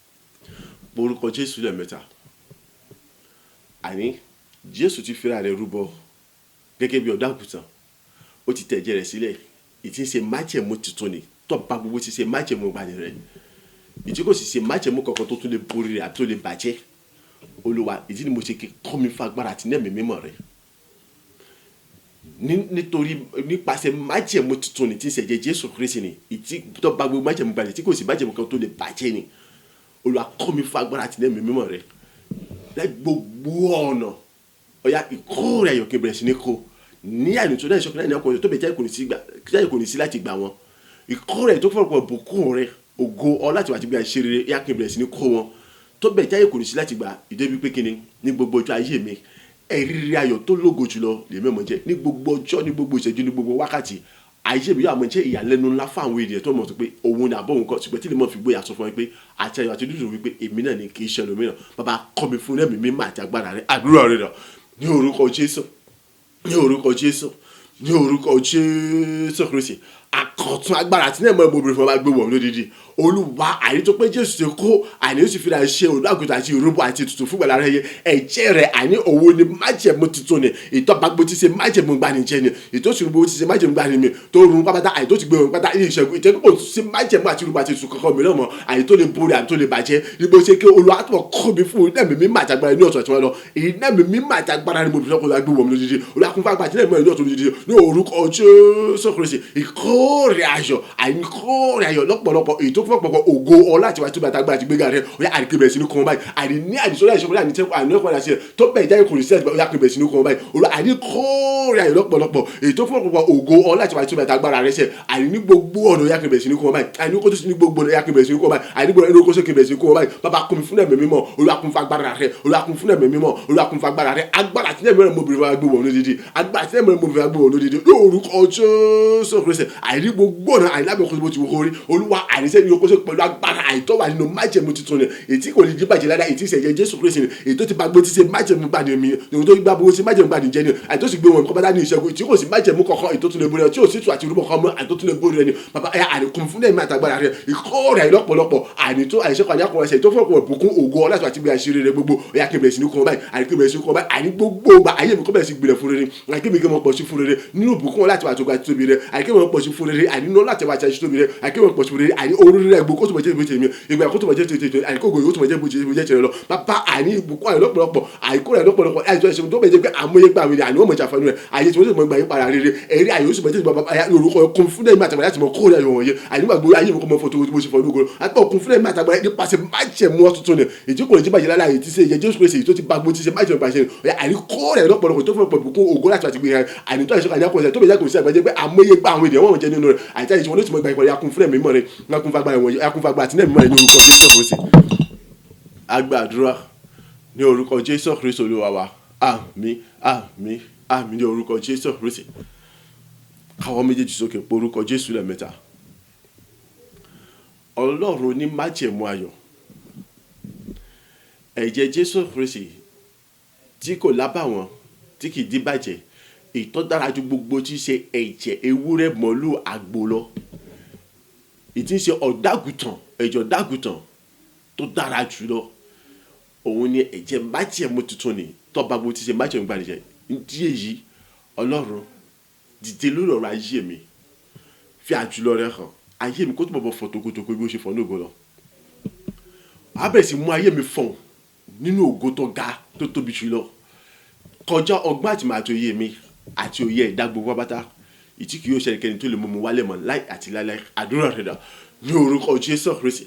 Speaker 1: Orúkọ Jésù lẹ́ẹ̀mẹ́ta. Àní Jésù ti fira rẹ̀ rúbọ gẹ́gẹ́ bí ọ̀dọ́ àgùntàn, ó ti tẹ̀ ẹ̀jẹ̀ rẹ̀ sílẹ̀, ìtí ń ṣe májẹ̀mú tuntun ni tọ́ba gbogbo ti ṣe májẹ̀mú gbani rẹ̀, ìtí kò sì ṣe májẹ̀mú kankan tó tún lè borí rẹ̀ àbí tó lè bàjẹ́. Olúwa, ìdí ni mo ṣe kọ́ mi fún agbára àti ẹ̀mí mímọ́ rẹ̀ nítorí nípasẹ̀ májẹ̀mú tuntun ni tí ń ṣe ẹ̀jẹ̀ Jésù Kristi ni ìtí tọ́ba gbogbo májẹ̀mú gbani tí kò sì májẹ̀mú kan tó lè bàjẹ́ ni. Olúwa kọ́ mi fún agbára àti ẹ̀mí mímọ́ rẹ̀ láì gbogbo ọ̀nà ọ̀yà ìkórè ayọ̀ kí n bẹ̀rẹ̀ sí ní kó ní àìní tó dáhùn ìṣọ̀kan láìní ọkọ̀ tó bẹ̀ jáde kò ní sí láti gbà wọn ìkórè tó fọ̀rọ̀ bùkún rẹ̀ ògo ọlá àti gbà ṣe rere yá kí n bẹ̀rẹ̀ sí ní kó wọn tó bẹ̀ jáde kò ní sí láti gbà ìdébi pé kíni ní gbogbo ọjọ́ ayé mi ẹ̀rírí ayọ̀ tó lógo jùlọ lèmi mọ̀ jẹ́ ní gbogbo ọjọ́ ní gbogbo ìṣẹ́jú ní gbogbo wákàtí ayé mi yóò àmọ́ jẹ́ ìyàlẹ́nu ńlá fún àwọn ènìyàn tó mọ̀ tó pé òun ni àbọ̀ òun kọ́ ṣùgbọ́n tí lè mọ̀ fi gbóyà sọ fún mi pé àti ayọ̀ àti dúdú wípé èmi náà ni kì í ṣe ẹlòmíràn. Bàbá kọ́ mi fún ẹ̀mí mímọ́ àti agbára rẹ̀. Àdúrà rẹ̀ rẹ̀ ní orúkọ Jésù, ní orúkọ Jésù, ní orúkọ Jésù Kristi. Àkọ́tún agbára àti ní ẹ̀mọ́ ìmọ̀bìnrin fún ọba gbé wọ̀ lódìdí. Olúwa àní tó pé Jésù ti kó àní ó sì fi ra ṣe olùdókòtò àti ìrúbọ àti ètùtù fún ìgbàlà rẹ̀ yẹ ẹ̀jẹ̀ rẹ̀ àní òun ni májẹ̀mú tuntun ni ìtọ́ba gbogbo ti ṣe májẹ̀mú gbanijẹ́ ni ìtòsí ti ṣe májẹ̀mú gbani mi tó run pápátá àyè tó ti gbé wọn pátá ilé ìṣẹ́gun ìtẹ́kùn ṣe májẹ̀mú àti ìrúbọ àti ètùtù kankan mìíràn mọ́ àyè tó lè borí àyè tó lè bàjẹ́ níbo ṣe kí Olúwa tó kọ́ mi fún iná mi mímọ́ àti agbára ní ọ̀tún àti wọn lọ iná mi mímọ́ àti agbára ni mo fi lọ́kọ̀ọ́ gbé wọ̀ mí lójijì. Olúwa kún fún agbára àti iná mi ní ọ̀tún lójijì ní orúkọ Jésù Kristi. Ìkórè ayọ̀ àìkórè ayọ̀ lọ́pọ̀lọpọ̀ èyí tó fún ọ̀pọ̀lọpọ̀ ògo ọlá àti wàá tó bàtà agbára àti gbéga rẹ̀ ọ̀yà àríkè bẹ̀rẹ̀ sí ní kàn báyìí àrí ní àdìsọ́lá ìṣọ́kùnrin àní tẹ́kọ̀ àní ọ̀pọ̀ àti tó bẹ̀ jáde kò ní sí àti ọ̀yà àríkè bẹ̀rẹ̀ sí ní kàn báyìí. Olúwa àní kórè ayọ̀ lọ́pọ̀lọpọ̀ èyí tó fún ọ̀pọ̀lọpọ̀ ògo ọlá àti wàá tó bàtà agbára rẹ̀ sẹ̀ àní ní gbogbo ọ̀nà ọ̀yà àríkè bẹ̀rẹ̀ sí ní kàn báyìí àní kó tó sí ní gbogbo ọ̀nà ọ̀yà àríkè bẹ̀rẹ̀ sí ní kàn báyìí àní gbogbo ọ̀nà kó bẹ̀rẹ̀ sí ní kàn báyìí. Bàbá kún mi fún ẹ̀mí mímọ́, Olúwa kún fún agbára rẹ̀, Olúwa kún fún ẹ̀mí mímọ́, Olúwa kún fún agbára rẹ̀. Agbára àti ẹ̀mí rẹ̀ mo bèrè fún agbé wọ̀ lódìdí, agbára àti ẹ̀mí rẹ̀ mo bèrè fún agbé wọ̀ lódìdí lórúkọ Jésù Kristi. Àìrí gbogbo ọ̀nà àìlábẹ̀ kó tó ti wọ́n rí Olúwa àìrísẹ́ ní okòó pẹ̀lú agbára àìtọ́ wà nínú májẹ̀mú tuntun ni èyí tí kò lè bàjẹ́ lára èyí tí ìṣẹ̀jẹ̀ Jésù Kristi ni èyí tó ti bá gbó ti ṣe májẹ̀mú gbani mi èyí tó gbá gbó ti májẹ̀mú gbani jẹ́ ni àìtó sì gbé wọn kọ́ bá dání ìṣẹ́gun tí kò sí májẹ̀mú kankan èyí tó tún lè borí rẹ tí ò sí tù àti rúbọ kan mọ́ àìtó tún lè borí rẹ ni. Bàbá ẹ àríkún fún ẹ̀mí àtàgbára rẹ ìkórè àìlọ́pọ̀lọpọ̀ àìnító àìṣẹ́kọ̀ àyàkọ̀ ẹsẹ̀ tó fọ́pọ̀ bùkún ògo ọlá àti gbé àṣírí rẹ gbogbo ọ̀yà kí n bẹ̀rẹ̀ sí ní kọ́ báyìí àríkún bẹ̀rẹ̀ sí ní kọ́ báyìí àní gbogbo ọgbà ayé mi kọ́ bẹ̀rẹ̀ sí gbilẹ̀ fún rere àríkún mi kí n pọ̀ sí fún rere nínú bùkún ọlá àti àtògbà tóbi rẹ àríkún mi pọ̀ sí fún rere àní nínú ọlá àti àti tóbi rẹ àríkún mi pọ̀ sí fún rere àní orí rẹ gbogbo kó tó mọ̀ jẹ́ ìbòjì mi ìgbà kó tó mọ̀ jẹ́ tètè àní kógo yóò tó mọ̀ jẹ́ ìbòjì ìbòjì rẹ lọ. Bàbá àní ìbùkún àní lọ́pọ̀lọpọ̀ àìkú rẹ lọ́pọ̀lọpọ̀ àìsàn ìṣẹ́gun tó bẹ̀ jẹ́ pé àmúyẹ gbà mí ni àní wọ́n mọ̀ jàfanu rẹ̀ àyè tí wọ́n sì mọ̀ gbà yín para rere ẹ̀rí àyè ó sì mọ̀ jẹ́ bàbá orúkọ kún fún ẹ̀mí àtàgbà láti mọ̀ kó rẹ̀ wọ̀nyẹ àní gbàgbọ́ ayé mi kò mọ̀ fọ́tò bó ṣe fọ́ lógo àtọ̀ kún fún ẹ̀mí àtàgbà nípasẹ̀ májẹ̀mú ọ̀tún ni èyí kò lè jí bàjẹ́ lára èyí tí ṣe ìyẹn Jésù Kristi tó ti bá gbó ti ṣe májẹ̀mú bàjẹ́ ni àní kó rẹ̀ lọ́pọ̀lọpọ̀ tó fún ọ̀pọ̀ ìbùkún ògo láti àti gbé rẹ̀ àní tó àìsàn àyàkọ̀ ọ̀sẹ̀ tó bẹ̀ jẹ́ kò sí àgbàjẹ́ pé àmúyẹ gbà àwọn ènìyàn wọ́n jẹ́ nínú rẹ̀ àti àìsàn wọn ló ti mọ̀ gbà ìpàdé akún fún ẹ̀mí mọ́ rẹ̀ akún fún agbára wọ̀nyí akún fún agbára àti ẹ̀mí mọ́ rẹ̀ ní orúkọ Jésù Kristi. A gbàdúrà ní orúkọ Jésù Kristi Olúwa wa. Àmín, àmín, àmín ní orúkọ Jésù Kristi. Káwọ́ méjèèjì sókè, porúkọ Jésù lẹ́ẹ̀mẹ́ta. Ọlọ́run ní májẹ̀mú ayọ̀, ẹ̀jẹ̀ Jésù Kristi tí kò lábàwọ́n, tí kì í díbàjẹ́, ìtọ́ dára ju gbogbo tí í ṣe ẹ̀jẹ̀ ewúrẹ́, màlúù, àgbò lọ, ìtí ń ṣe ọ̀dàgùtàn, ẹ̀jẹ̀ ọ̀dàgùtàn tó dára jù lọ, òun ni ẹ̀jẹ̀ májẹ̀mú tuntun ni tọ́ba gbogbo tí ṣe májẹ̀mú gbanijẹ́. Ndí èyí, Ọlọ́run, dìde lórí ọ̀rọ̀ ayé mi, fi àjùlọ rẹ hàn ayé mi, kó tó bọ̀ fọ̀ togotogo bí ó ṣe fọ̀ ní ògo lọ. A bẹ̀rẹ̀ sí mú ayé mi fọ̀n nínú ògo tó ga, tó tóbi jù lọ, kọjá ọgbọ́n àti màá àti òye mi àti òye ẹ̀dá gbogbo pátá, ìtí kì yóò ṣẹnikẹ́ni tó lè mú mi wálẹ̀ mọ́ láì àti láíláí. Àdúrà rẹ̀ dà. Ní orúkọ Jésù Kristi,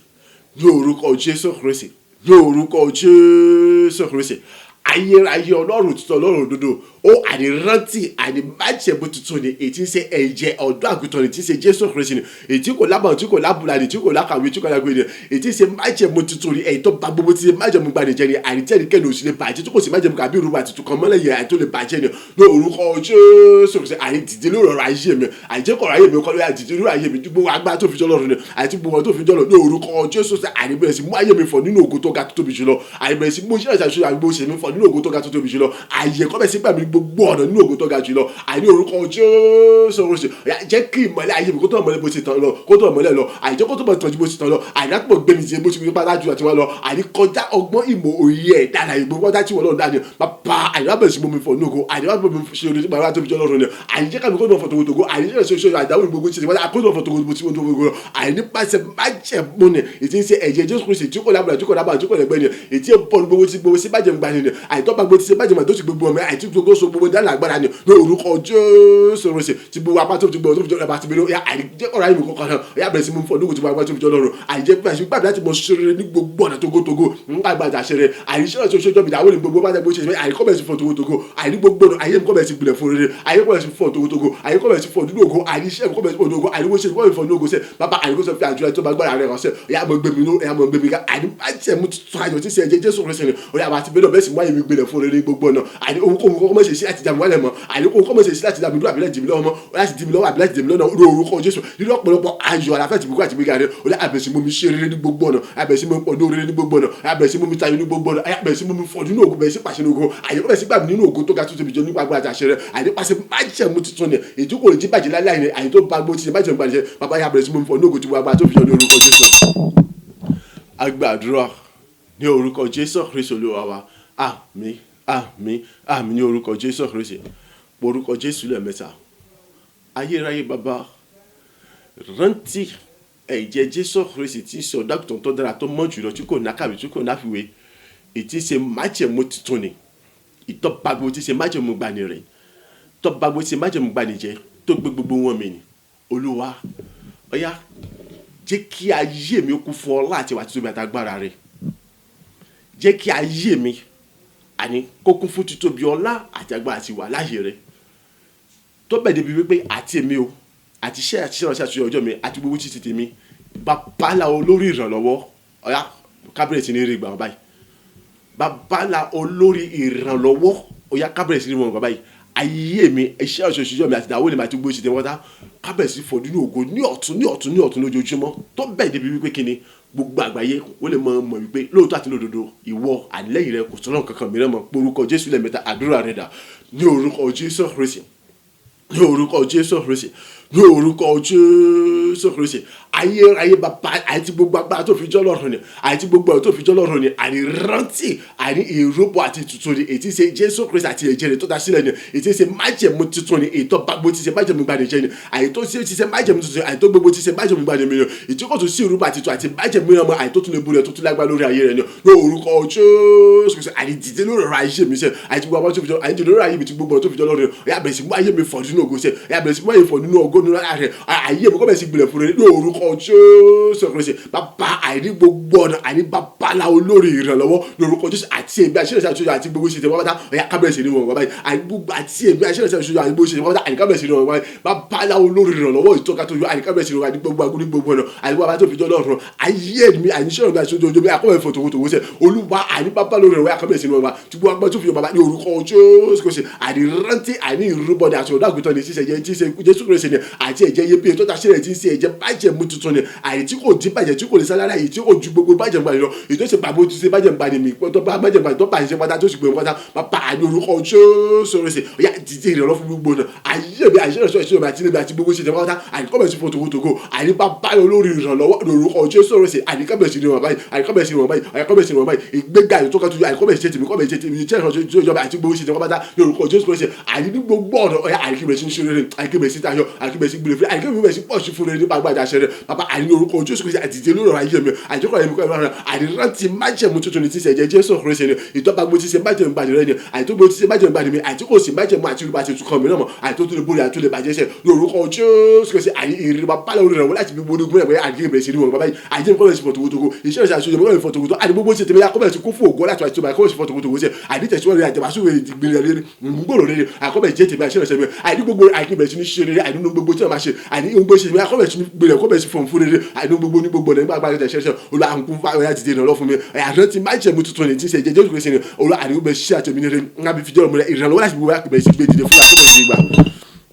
Speaker 1: ní orúkọ Jésù Kristi, ní orúkọ Jésù Kristi, ayérayé Ọlọ́run tuntun, Ọlọ́run òdodo ó, ànírántí ànímájẹ̀mú tuntun ni, èyí tí ń ṣe ẹ̀jẹ̀ ọ̀dọ́ àgùntàn ni, tí ń ṣe Jésù Kristi ni, èyí tí kò lábàwọ́n, tí kò lábùlà ni, tí kò lákàwé, tí kò lágbè ni, èyí tí ń ṣe májẹ̀mú tuntun ni, èyí tó bá gbogbo tí ń ṣe májẹ̀mú gbanijẹ́ ni, ànítẹ́nikẹ́ni ò sì lè bàjẹ́, tí kò sí májẹ̀mú kàbí ìrúbọ àti tukan mọ́lẹ̀ yẹn àti tó lè bàjẹ́ ni. Ní orúkọ Jésù Kristi, àní dìde lórí ọ̀rọ̀ ayé mi, àìjẹ́kọ̀ọ́ ayé mi kọ́ lórí, àdìde lórí ayé mi, gbogbo agbára tó fi jọ́ lọ́rùn ni àti gbogbo tó fi jọ́ lọ. Ní orúkọ Jésù Kristi, àní bẹ̀rẹ̀ sí mú ayé mi fọ̀ nínú ògo tó ga, tó tóbi jùlọ. Àní bẹ̀rẹ̀ sí mú iṣẹ́ ìṣàṣọ àgbo ṣe mi fọ̀ nínú ògo tó ga, tó tóbi jùlọ. Àyè kọ́ bẹ̀ sí gbà mí gbogbo ọ̀nà nínú ògo tó ga jùlọ. Àní orúkọ Jésù Kristi, jẹ́ kí ìmọ́lẹ̀ ayé mi kó tó mọ́lẹ̀ bó ti tàn lọ, kó tó mọ́lẹ̀ lọ. Àìjẹ́ kó tó mọ̀ tàn ju bó ti tàn lọ. Àní àtúbọ̀ gbé mi jẹ bó ti fi padà ju àti wọn lọ. Àní kọjá ọgbọ́n, ìmọ̀, òye ẹ̀dá àlàyé gbogbo ọjà tí wọ́n lọ́ọ̀ dání bàbá. Àní wàá bẹ̀rẹ̀ sí mú mi fọ̀ nínú ògo. Àní wàá bẹ̀rẹ̀ sí ṣe orí bàbá tó fi jọ́ lọ́rùn ni. Àní jẹ́ kámi kó tó fọ̀ togotogo. Àní jẹ́ ṣe ṣe àdáwò gbogbo ti ṣe wọ́n kó tó fọ̀ togotogo tí wọ́n tó gbogbo. Àní nípasẹ̀ májẹ̀mú ni, ètí ń ṣe ẹ̀jẹ̀ Jésù Kristi tí kò lábàlá, tí kò lábàlá, tí kò lẹ́gbẹ́ ni, ètí ń bọ̀ gbogbo tí gbogbo sí májẹ̀mú gbani ni, àìtọ́ bá gbogbo tí ṣe májẹ̀mú tó ti gbogbo ọmọ àìtí gbogbo so gbogbo dáná agbára ni. Ní orúkọ Jésù Kristi, tí gbogbo apá tó fi gbogbo tó fi jọ lọ́ba ti bẹ̀rẹ̀ ya, àìjẹ́ ọ̀rọ̀ ayé mi kọ̀ọ̀kan náà ya bẹ̀rẹ̀ sí mú fọ́ lóko tí gbogbo apá tó fi jọ lọ́rùn. Àìjẹ́ pé àṣẹ gbàgbé láti mọ ṣeré ní gbogbo ọ̀nà togotogo nígbà gbàgbà ṣeré. Àìṣe ọ̀ṣọ́ ṣojú ìdáwó ní gbogbo bá ṣe ṣe àìkọ́ bẹ̀rẹ̀ sí fọ́ togotogo. Àìní gbogbo ọ̀nà ayé mi kọ́ bẹ̀rẹ̀ sí gbilẹ̀ fún rere. Ayé kọ́ bẹ̀rẹ̀ sí fọ́ togotogo. Ayé kọ́ bẹ̀rẹ̀ sí fọ́ nínú ògo. Àìníṣẹ́ mi kọ́ bẹ̀rẹ̀ sí fọ́ nínú ògo. Àìníwó ṣe kọ́ bẹ̀rẹ̀ fọ́ nínú ògo sẹ́ bàbá. Àìníkó sọ fi àjùlọ tó bá gbára rẹ̀ ránṣẹ́ ọ̀yà mọ̀ gbé mi nú, ọ̀yà mọ̀ gbé mi ká. Àìní májẹ̀mú tuntun ayọ̀ tí ṣe ẹ̀jẹ̀ Jésù Kristi ni ọ̀yà àti bẹ́ẹ̀ náà bẹ́ẹ̀ sì mú ayé mi gbilẹ̀ fún rere gbogbo ọ̀nà. Àìní ohunkóhun kọ́kọ́ mọ̀ ṣe sí láti dàmú wálẹ̀ mọ́. Àìní ohunkóhun kọ́ mọ̀ ṣe sí láti dàmú dúró àbílẹ̀ jìmí lọ́wọ́ mọ́, láti dì mí lọ́wọ́ àbílẹ̀ jìmí lọ́nà lórúkọ Jésù. Nínú ọ̀pọ̀lọpọ̀ ayọ̀, àlàáfíà, tìbùkún àti gbígbà rẹ̀, ọ̀yà àbẹ̀sí mú mi ṣe rere ní gbogbo ọ̀nà. Àbẹ̀sí mú mi pọ̀ ní rere ní gbogbo ọ̀nà. Àbẹ̀sí mú mi tayọ ní gbogbo ọ̀nà. Àbẹ̀sí mú mi fọ̀ nínú ògo, bẹ̀rẹ̀ sí pàṣẹ nínú ògo. Àyè bẹ̀rẹ̀ sí gbà mí nínú ògo tó ga, tó tóbi jọ nípa agbára àti àṣẹ rẹ̀. Àyè pàṣẹ májẹ̀mú tuntun ni, èyí tí kò lè jí bàjẹ́ láíláí ni, àyè tó bá gbó ti ṣe májẹ̀mú gbàdúrà bàbá yà bẹ̀rẹ̀ sí mú mi fọ̀ nínú ògo tí gbogbo agbára tó fi jọ ní orúkọ Jésù. A gbàdúrà ní orúkọ Jésù Kristi Olúwa wa. Àmín, àmín, àmín ní orúkọ Jésù Kristi. Orúkọ Jésù lẹ́ẹ̀mẹ́ta. Ayérayé bàbá, rántí ẹ̀jẹ̀ Jésù Kristi tí ń ṣe ọ̀dàgùtàn tó dára, tó mọ́ jùlọ, tí kò nákàwé, tí kò náfiwé, èyí tí ń ṣe májẹ̀mú tuntun ni, ìtọ́gbàgbọ́ tí ń ṣe májẹ̀mú gbani rẹ̀, tọ́gbàgbọ́ tí ń ṣe májẹ̀mú gbani jẹ́, tó gbé gbogbo wọn mì ní. Olúwa, ọ̀yá jẹ́ kí ayé mi kún fún ọlá àti ìwà títóbi àtàgbára rẹ̀. Jẹ́ kí ayé mi àní kó kún fún títóbi, ọlá àti agbára àti ìwà láàyè rẹ̀, tó bẹ̀ débi wípé àti èmi o, àti iṣẹ́ àti iṣẹ́ ìránṣẹ́ àti ọjọ́ mi àti gbogbo títí tèmi, bàbá olórí ìrànlọ́wọ́, ọ̀yá kábíyèsí ní rí gbà wọ́n báyìí. Bàbá olórí ìrànlọ́wọ́, ọ̀yá kábíyèsí ní wọn gbà báyìí. Ayé mi, iṣẹ́ ìránṣẹ́ mi àti ìdáwó mi àti gbogbo títí wọ́n tá kábíyèsí fọ̀ nínú ògo ní ọ̀tún, ní ọ̀tún, ní ọ̀tún lójoojúmọ́, tó bẹ̀ débi wípé kíni gbogbo àgbáyé ó lè mọ̀ mọ̀ wípé lóòótọ́ àti lódodo, ìwọ àlẹ́yìn rẹ, kò sọ́nà kankan mìíràn mọ́. Orúkọ Jésù lẹ́ẹ̀mẹ́ta. Àdúrà rẹ dà. Ní orúkọ Jésù Kristi, ní orúkọ Jésù Kristi, ní orúkọ Jésù Kristi, ayérayé bàbá, àti gbogbo agbára tó fi jọ́ lọ́rùn ni, àti gbogbo ọ̀rọ̀ tó fi jọ́ lọ́rùn ni, àní rántí àní ìrúbọ àti tuntun ni, èyí tí ṣe Jésù Kristi àti ẹ̀jẹ̀ rẹ̀ tó ta sílẹ̀ ni, èyí tí ṣe májẹ̀mú tuntun ni, èyí tó bá gbogbo ti ṣe májẹ̀mú gbani jẹ́ ni, àyè tó ṣe ti ṣe májẹ̀mú tuntun, àyè tó gbogbo ti ṣe májẹ̀mú gbani mi ni, èyí tí kò tún sí ìrúbọ àti tuntun àti májẹ̀mú mìíràn mọ́, àyè tó tún lè borí ẹ̀, tó tún lágbára lórí ayé rẹ̀ ni. Ní orúkọ Jésù Kristi, àní dìde lórí ọ̀rọ̀ ayé mi sẹ́, àti gbogbo àwọn tó fi jọ, àní dìde lórí ayé mi ti gbogbo tó fi jọ lọ́rùn. Ọ̀yá bẹ̀rẹ̀ sí mú ayé mi fọ̀ nínú ògo sẹ́. Ọ̀yá bẹ̀rẹ̀ sí mú ayé fọ̀ nínú ògo nínú ara rẹ̀. Ayé mi kọ́ bẹ̀rẹ̀ sí gbilẹ̀ fún rẹ̀ ní orúkọ Orúkọ Jésù Kristi. Bàbá, àìní gbogbo ọ̀nà, àìní bàbá la olórí ìrànlọ́wọ́ lórúkọ Jésù àti èmi àṣírí àti àti gbogbo ṣe tẹ̀wọ́n pátá, ọ̀yà kábẹ̀rẹ̀ sí ní wọn báyìí. Àìní gbogbo àti èmi àṣírí àti àti gbogbo ṣe tẹ̀wọ́n pátá, àìní kábẹ̀rẹ̀ sí ní wọn báyìí. Bàbá la olórí ìrànlọ́wọ́ ìtọ́ka tó yọ, àìní kábẹ̀rẹ̀ sí ní wọn, àìní gbogbo agbóní gbogbo ọ̀nà, àìní bàbá tó fi jọ́ lọ́rùn ayé mi, àìní sọ̀rọ̀ mi àti ojú mi àkọ́bẹ̀ fòtòwòtòwò sẹ̀. Olúwa, àìní bàbá lórí ìrànlọ́wọ́ àkọ́bẹ̀ sí ní wọn bá tí gbogbo agbá tó fi yọ bàbá ní orúkọ Jésù Kristi. Àìní rántí àìní ìrúbọdẹ àti ọ̀dọ́ àgùntàn ní ṣíṣe jẹ́ tí ṣe Jésù Kristi ni àti ẹ̀jẹ̀ iyebíye tó ta sílẹ̀ tí ń ṣe ẹ̀jẹ̀ májẹ̀mú tuntun ni, àìní tí kò dín bàjẹ́, tí kò lè sálára yìí, tí kò ju gbogbo májẹ̀mú gbani lọ, èyí tó ṣe bàbá tó ṣe májẹ̀mú gbani mi tó bá májẹ̀mú gbani tó bá ṣe pátá tó sì gbé pátá. Bàbá, àní orúkọ Jésù Kristi, ọ̀yà dìde ìrànlọ́wọ́ fún gbogbo náà ayé mi, àìṣe ìrànṣọ́ ìṣe mi àti ilé mi àti gbogbo ṣe tẹ̀ pátá, àní kọ́bẹ̀ sí fòtòwòtògò, àní bàbá olórí ìrànlọ́wọ́ lórúkọ Jésù Kristi, àní kọ́bẹ̀ sí ìrànwọ́ báyìí, àní kọ́bẹ̀ sí ìrànwọ́ báyìí, àní kọ́bẹ̀ sí ìrànwọ́ báyìí. Ìgbéga yìí tó ká tó yọ, àní kọ́bẹ̀ sí tèmi, kọ́bẹ̀ sí tèmi, iṣẹ́ ìrànṣọ́ ìjọba àti gbogbo ṣe tẹ̀ pátá lórúkọ Jésù Kristi. Àní ní gbogbo ọ̀nà, ọ̀yà àní kí bẹ̀rẹ̀ sí ní ṣe rere, àní kí bẹ̀rẹ̀ sí tayọ, àní kí bẹ̀rẹ̀ sí gbèrè fún, àní kí bẹ̀rẹ̀ sí pọ̀ sí fún rere nípa agbára àṣẹ rẹ̀. Bàbá, àní ní orúkọ Jésù Kristi, àdìdé lórí ọ̀rọ̀ ayé mi, àjọkọ̀ ayé mi kọ́ ẹ̀rọ, àní rántí májẹ̀mú tuntun ní ti ṣẹ̀jẹ̀ Jésù Kristi ni ìtọ́ba gbogbo ti ṣe májẹ̀mú gbàdé rẹ ni, àní tó gbogbo ti ṣe májẹ̀mú gbàdé mi, àní tí kò sí májẹ̀mú àti irúgbà àti ìtukọ̀ mìíràn mọ́, àní tó tún lè borí àti tó lè bàjẹ́ sẹ̀ lórúkọ Jésù Kristi. Àní ìrírí bàbá lórí rẹ̀ wọ́n láti fi gbogbo ogun rẹ̀, àní ìbẹ̀rẹ̀ sí ní wọn bàbá yìí, àní jẹ́ kọ́bẹ̀rẹ̀ sí fọ̀tòwòtòwò iṣẹ́ ìṣe àṣeyọrí kọ́bẹ̀rẹ̀ fọ̀tòwòtò, àní gbogbo ṣe tèmi ya kọ́bẹ̀rẹ̀ sí kún fún ògo láti wá sí kọ́bẹ̀rẹ̀ sí fọ̀tòwòtòwò sẹ̀, àní tẹ̀síwájú rẹ̀ àjẹbàṣu rẹ̀ ìgbìnrin rẹ̀ gbòòrò rẹ̀ àkọ́bẹ̀rẹ̀ jẹ́ tèmi àṣẹ ìṣẹ́ mi, àní gbogbo àní ìbẹ̀rẹ̀ sí ní ṣe rere, àní gbogbo tí wọ́n máa ṣe, àní gbogbo ṣe mi àkọ́bẹ̀rẹ̀ sí ní gbèrè kọ́bẹ̀rẹ̀ sí fọ̀n fún rere, àní gbogbo ní gbogbo nígbà gbàgbà tẹ̀ ṣẹṣẹ. Olú àǹkú fún àwọn dìde ìrànlọ́wọ́ fún mi, àná ti májẹ̀mú tuntun ní ti ṣe jẹ́ Jésù Kristi ni. Olú àní gbogbo ṣiṣẹ́ àti òmìnira ńlá bí fi jẹ́ ọmọ rẹ̀ ìrànlọ́wọ́ láti gbogbo àkọ́bẹ̀rẹ̀ sí gbé dìde fún àkọ́bẹ̀rẹ̀ sí gbà.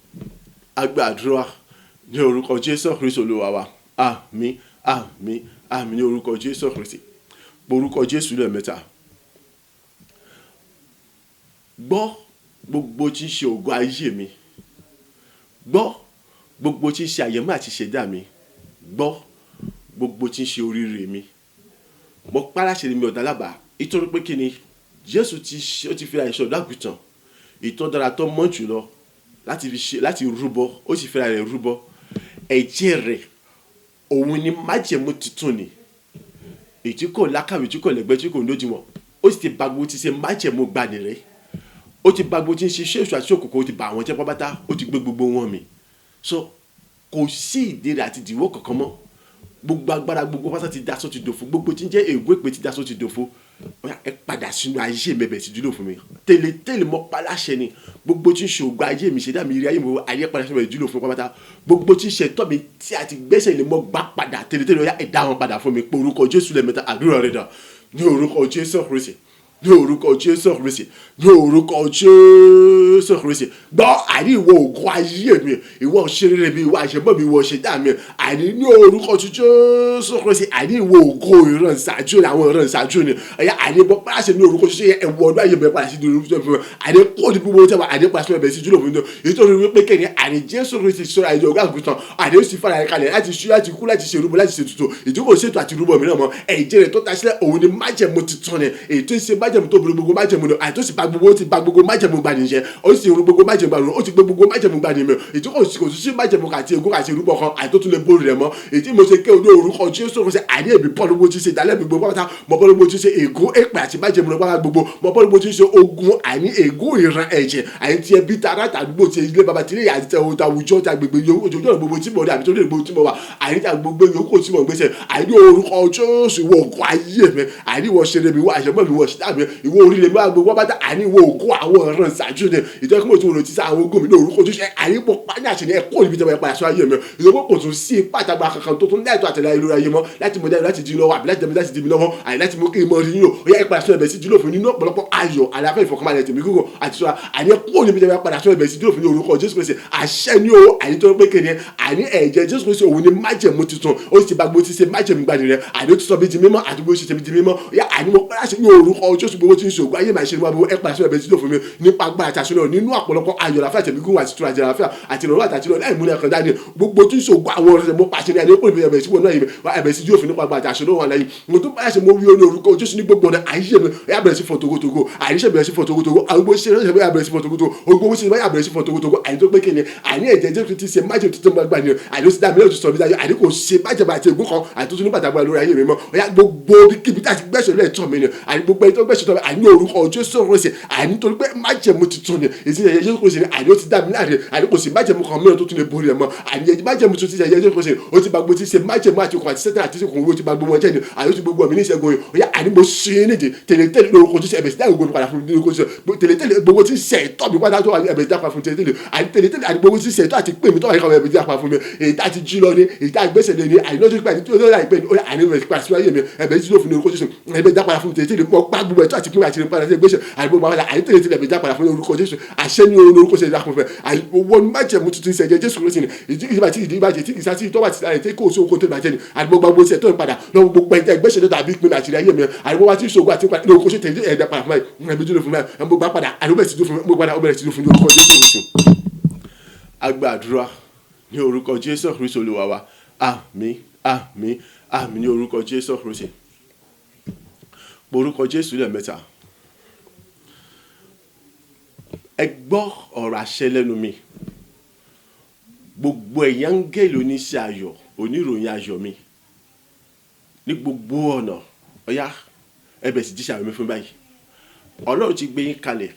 Speaker 1: Agbàdúrà ní orúkọ Jésù Kristi Olúwa wa. Àmín, àmín, àmín ní orúkọ Jésù Kristi. Orúkọ Jésù lẹ́ẹ̀mẹ́ta. Gbọ́ gbogbo tí ń ṣe ògo ayé mi. Gbọ́ gbogbo tí ń ṣe àyẹ̀mọ́ àti ìṣẹ̀dá mi. Gbọ́ gbogbo tí ń ṣe oríire mi. Mo pa láṣẹ ni mi ò dá lábàá. Nítorí pé kí ni Jésù ti ṣe, ó ti fi àìsàn ọ̀dọ́ àgùntàn ìtọ́ dára tó mọ́ jùlọ láti fi ṣe, láti rúbọ, ó sì fi ara rẹ̀ rúbọ. Ẹ̀jẹ̀ rẹ̀ òun ni májẹ̀mú tuntun ni, èyí tí kò lákàwé, tí kò lẹ́gbẹ́, tí kò lódiwọ̀n. Ó sì ti ba gbogbo tí ṣe májẹ̀mú gbani rẹ̀. Ó ti ba gbogbo tí ń ṣe iṣẹ́ èṣù àti òkùnkùn, ó ti bà àwọn jẹ́ pátápátá, ó ti gbé gbogbo wọn mì. So kò sí ìdèrè àti ìdíwọ́ kankan mọ́. Gbogbo agbára gbogbo pátá ti dasọ ti dòfo, gbogbo tí ń jẹ́ ègún èpè ti dasọ ti dòfo. Ọ̀yà ẹ padà sínú ayé mi, ẹbẹ̀ sí dúró fún mi. Tẹ́lẹ̀ tẹ́lẹ̀ mọ́ paláṣẹ ni gbogbo tí ń ṣe ògo ayé mi, ṣẹ̀dá mi, rí ayé mi, ayé padà sínú ẹ̀ dúró fún mi pátápátá. Gbogbo tí ń ṣe ẹ̀tọ́ mi tí a ti gbẹ́sẹ̀ lé mọ́ gbá padà tẹ́lẹ̀ tẹ́lẹ̀, ọ̀yà ẹ dá wọn padà fún mi. Pé orúkọ Jésù lẹ́ẹ̀mẹ́ta, àdúrà rẹ̀ dà ní orúkọ Jésù Kristi, ní orúkọ Jésù Kristi, ní orúkọ Jésù Kristi. Gbọ́, àní ìwọ ògo ayé mi, ìwọ ṣeré mi, ìwọ àṣẹbọ mi, ìwọ ṣẹ̀dá mi, àní ní orúkọ Jésù Kristi, àní ìwọ ògo ìran ìṣáájú ni, àwọn ìran ìṣáájú ni. Ọ̀yà àní bọ́ pàṣẹ ní orúkọ Jésù, ẹ̀wọ̀ ọdún ayé mi padà sí ní orúkọ Jésù, àní kó ní gbogbo tẹ́wọ̀, àní padà sí ẹ̀bẹ̀ sí jùlọ fún mi. Nítorí wípé kẹ́ni àní Jésù Kristi sọ àyè ọ̀gá àgùntàn, àní ó sì fara rẹ̀ kalẹ̀ láti ṣú, láti kú, láti ṣe ìrúbọ, láti ṣe ètùtù ìdíkò ṣètò àti ìrúbọ mìíràn mọ́. Ẹ̀jẹ̀ rẹ̀ tó ta sílẹ̀ òun ni májẹ̀mú tuntun ni, èyí tó ṣe májẹ̀mú tó burú gbogbo májẹ̀mú ni, àti tó sì bá gbogbo, ó ti bá gbogbo májẹ̀mú gbani jẹ́, ó sì rú gbogbo májẹ̀mú gbani, ó ti gbé gbogbo májẹ̀mú gbani mi. Èyí tó kò sí májẹ̀mú àti ègún àti ìrúbọ kan àti tó tún lè borí rẹ̀ mọ́. Èyí tí mo ṣe ké olú orúkọ Jésù Kristi, àní èmi bọ́ lóko tí ṣe ìdálẹ́ mi gbogbo pátá, mo bọ́ lóko tí ṣe ègún èpè àti májẹ̀mú rẹ̀ pátá gbogbo, mo bọ́ lóko tí ṣe ogun àní ègún ìran ẹ̀jẹ̀ àní ti ẹbí tara tàdúgbò ti ilé baba ti ilé ìyá àti tàwùjọ ti agbègbè ojú ọ̀nà gbogbo tí mo rí àbí tó lè gbogbo tí mo wà, àní ti agbègbè yòókù tí mo gbèsè, àní orúkọ Jésù ìwọ ògo ayé mi, àní ìwọ ṣeré mi, ìwọ àṣẹmọ́ mi, ìwọ ṣẹ̀dá mi, ìwọ orílẹ̀ mi gbogbo pátá, àní ìwọ ògo àwọn ìran ìṣáájú ni, ìtọ́jú mo ti wò ló ti sá àwọn ogun mi ní orúkọ Jésù, àní mo pa ní àṣẹ ni ẹ kó níbi tí mo padà sọ ayé mi. Ìjọba kò tún sí ipá àtàgbà kankan tó tún láìtọ́ àtẹ̀lé ayé lórí ayé mọ́ láti mọ dájú láti di lọ́wọ́ àbí láti dẹ́mi láti di mi lọ́wọ́ àyè láti mú kí n mọ rí yín o. Ó yá ẹ padà sọ ẹ̀bẹ̀ sí dúró fún nínú ọ̀pọ̀lọpọ̀ ayọ̀ àlàáfíà ìfọ̀kànbalẹ̀ tèmi gígùn àti sọ́ra, àní kúrò níbi tí mo padà sọ ẹ̀bẹ̀ sí dúró fún ní orúkọ Jésù Kristi. Àṣẹ ni o, àní tó pé kéde àní ẹ̀jẹ̀ Jésù Kristi òun ni májẹ̀mú tuntun, ó sì bá gbogbo ti ṣe májẹ̀mú gbani rẹ̀, àní ó ti sọ bí di mímọ́ àti gbogbo ṣe tẹ̀mí di mímọ́. Ó yá àní mo padà sí ní orúkọ Jésù gbogbo tí ń ṣe ògo ayé màá ṣe ní wàá ẹ padà sọ ẹ̀bẹ̀ sí dúró fún mi nípa agbára àti àṣẹ náà nínú ọ̀pọ̀lọpọ̀ ayọ̀ àlàáfíà tẹ̀mí gígùn àti ìtura àti àlàáfíà àti ìrànlọ́wọ́ àti àtìlọ́ láì múlẹ̀ kan dání gbogbo tí ń ṣe ògo àwọn ọ̀rẹ́ mo pàṣẹ ní àní ó pè mí ẹ̀bẹ̀ sí wọnú ayé mi ẹ̀bẹ̀ sí dúró fún nípa agbára àti àṣẹ náà wà láyé mo tún bá ṣe mo wí ní orúkọ Jésù ní gbogbo ọ̀nà ayé mi ẹ bẹ̀rẹ̀ sí fọ togotogo. Àní ṣe bẹ̀rẹ̀ sí fọ̀ togotogo. Gbogbo iṣẹ́ ìránṣẹ́ bẹ̀rẹ̀ sí fọ̀ togotogo. Gbogbo iṣẹ́ ìránṣẹ́ bẹ̀rẹ̀ sí fọ̀ togotogo. Àní tó pé kíni, àní ẹ̀jẹ̀ Jésù ti ṣe májẹ̀mú tuntun gbàgbà ni, àní ó ti dá mi lẹ́yìn tó sọ mi dájú, àní kò ṣe májẹ̀mú àti ègún kan àti tó tún ní bàtà lórí ayé mi mọ́. Ọ̀yá gbogbo kíbi tá a ti gbẹ̀sọ̀ lẹ́ẹ̀ tọ̀ mí ni, àní gbogbo ẹni tó gbẹ̀sọ̀ tọ̀ mí, àní orúkọ Jésù Kristi, àní torí pé májẹ̀mú tuntun ni èyí ẹ̀jẹ̀ Jésù Kristi ni, àní ó ti dá mi láre, àní kò sí májẹ̀mú kan mìíràn tó tún lè borí ẹ̀ mọ́. Àní ẹ̀jẹ̀ májẹ̀mú tuntun ti ẹ̀jẹ̀ Jésù Kristi, ó ti bá gbogbo ti ṣe májẹ̀mú àti okùn àti sẹ́tẹ̀ àti ìsìnkú owó ti bá gbogbo wọn jẹ́ ni, àní ó ti gbogbo ọ̀mí ní ìṣẹ́gun yìí. Ọ̀yá àní mo ṣe é nídìí tẹ̀lé-tẹ̀lé lórúkọ Jésù, ẹ̀bẹ̀ sí dá gbogbo mi padà fún mi lórúkọ Jésù. Tẹ̀lé-tẹ̀lé gbogbo tí ń ṣe ẹ̀tọ́ mi padà tó wà ní ẹ̀bẹ̀ sí dá padà fún mi tẹ̀lé-tẹ̀lé. Àní tẹ̀lé-tẹ̀lé àní gbogbo tí ń ṣe ẹ̀tọ́ àti pè mí tó wà ní kàwé ẹ̀bẹ̀ sí dá padà fún mi. Èyí tá a ti jí lọ ni, èyí tá a gbèsè lé ni, àní lọ́jọ́ pé àní tó lọ́la ìpè ni, ó yá àní rẹ̀ padà sí ayé mi, ẹ̀bẹ̀ sí lófin lórúkọ Jésù, ẹ̀bẹ̀ dá padà fún mi tẹ̀lé-tẹ̀lé. Mo pa gbogbo ẹ̀tọ́ àti pín àti padà sí gbèsè, àní gbogbo àwọn àní tẹ̀lé-tẹ̀lé ẹ̀bẹ̀ dá padà fún mi lórúkọ Jésù. Àṣẹ ní orúkọ Jésù dá padà fún mi. Àní owó májẹ̀mú tuntun ṣẹ̀jẹ̀ Jésù Kristi ni, ìdí kìí bá ti ìdí bàjẹ́ tí kìí sá sí tó bá ti láyé tí kò sí okun tó bàjẹ́ ni, àní gbogbo àwọn ẹ̀tọ́ padà lọ́wọ́ gbogbo ẹ̀tẹ́ gbèsè tó tàbí ìpinnu àti ayé mi, àní gbogbo àti ìṣògo àti padà lórúkọ Jésù tẹ̀lé ẹ̀dá padà fún mi, ẹ̀bẹ̀ dúró fún mi, ẹ̀bẹ̀ gbogbo padà àní ó bẹ̀rẹ̀ sí dúró fún mi, gbogbo padà ó bẹ̀rẹ̀ sí dúró fún mi lórúkọ Jésù Kristi. A gbàdúrà ní orúkọ Jésù Kristi Olúwa wa. Àmín, àmín, àmín ní orúkọ Jésù Kristi. Orúkọ Jésù lẹ́ẹ̀mẹ́ta. Ẹ gbọ́ ọ̀rọ̀ àṣẹ lẹ́nu mi. Gbogbo ẹ̀yin áńgẹ́lì oníṣẹ́ ayọ̀, oníròyìn ayọ̀ mi ní gbogbo ọ̀nà, ọ̀yá ẹ bẹ̀rẹ̀ sí jíṣẹ́ ayọ̀ mi fún báyìí. Ọlọ́run ti gbé yín kalẹ̀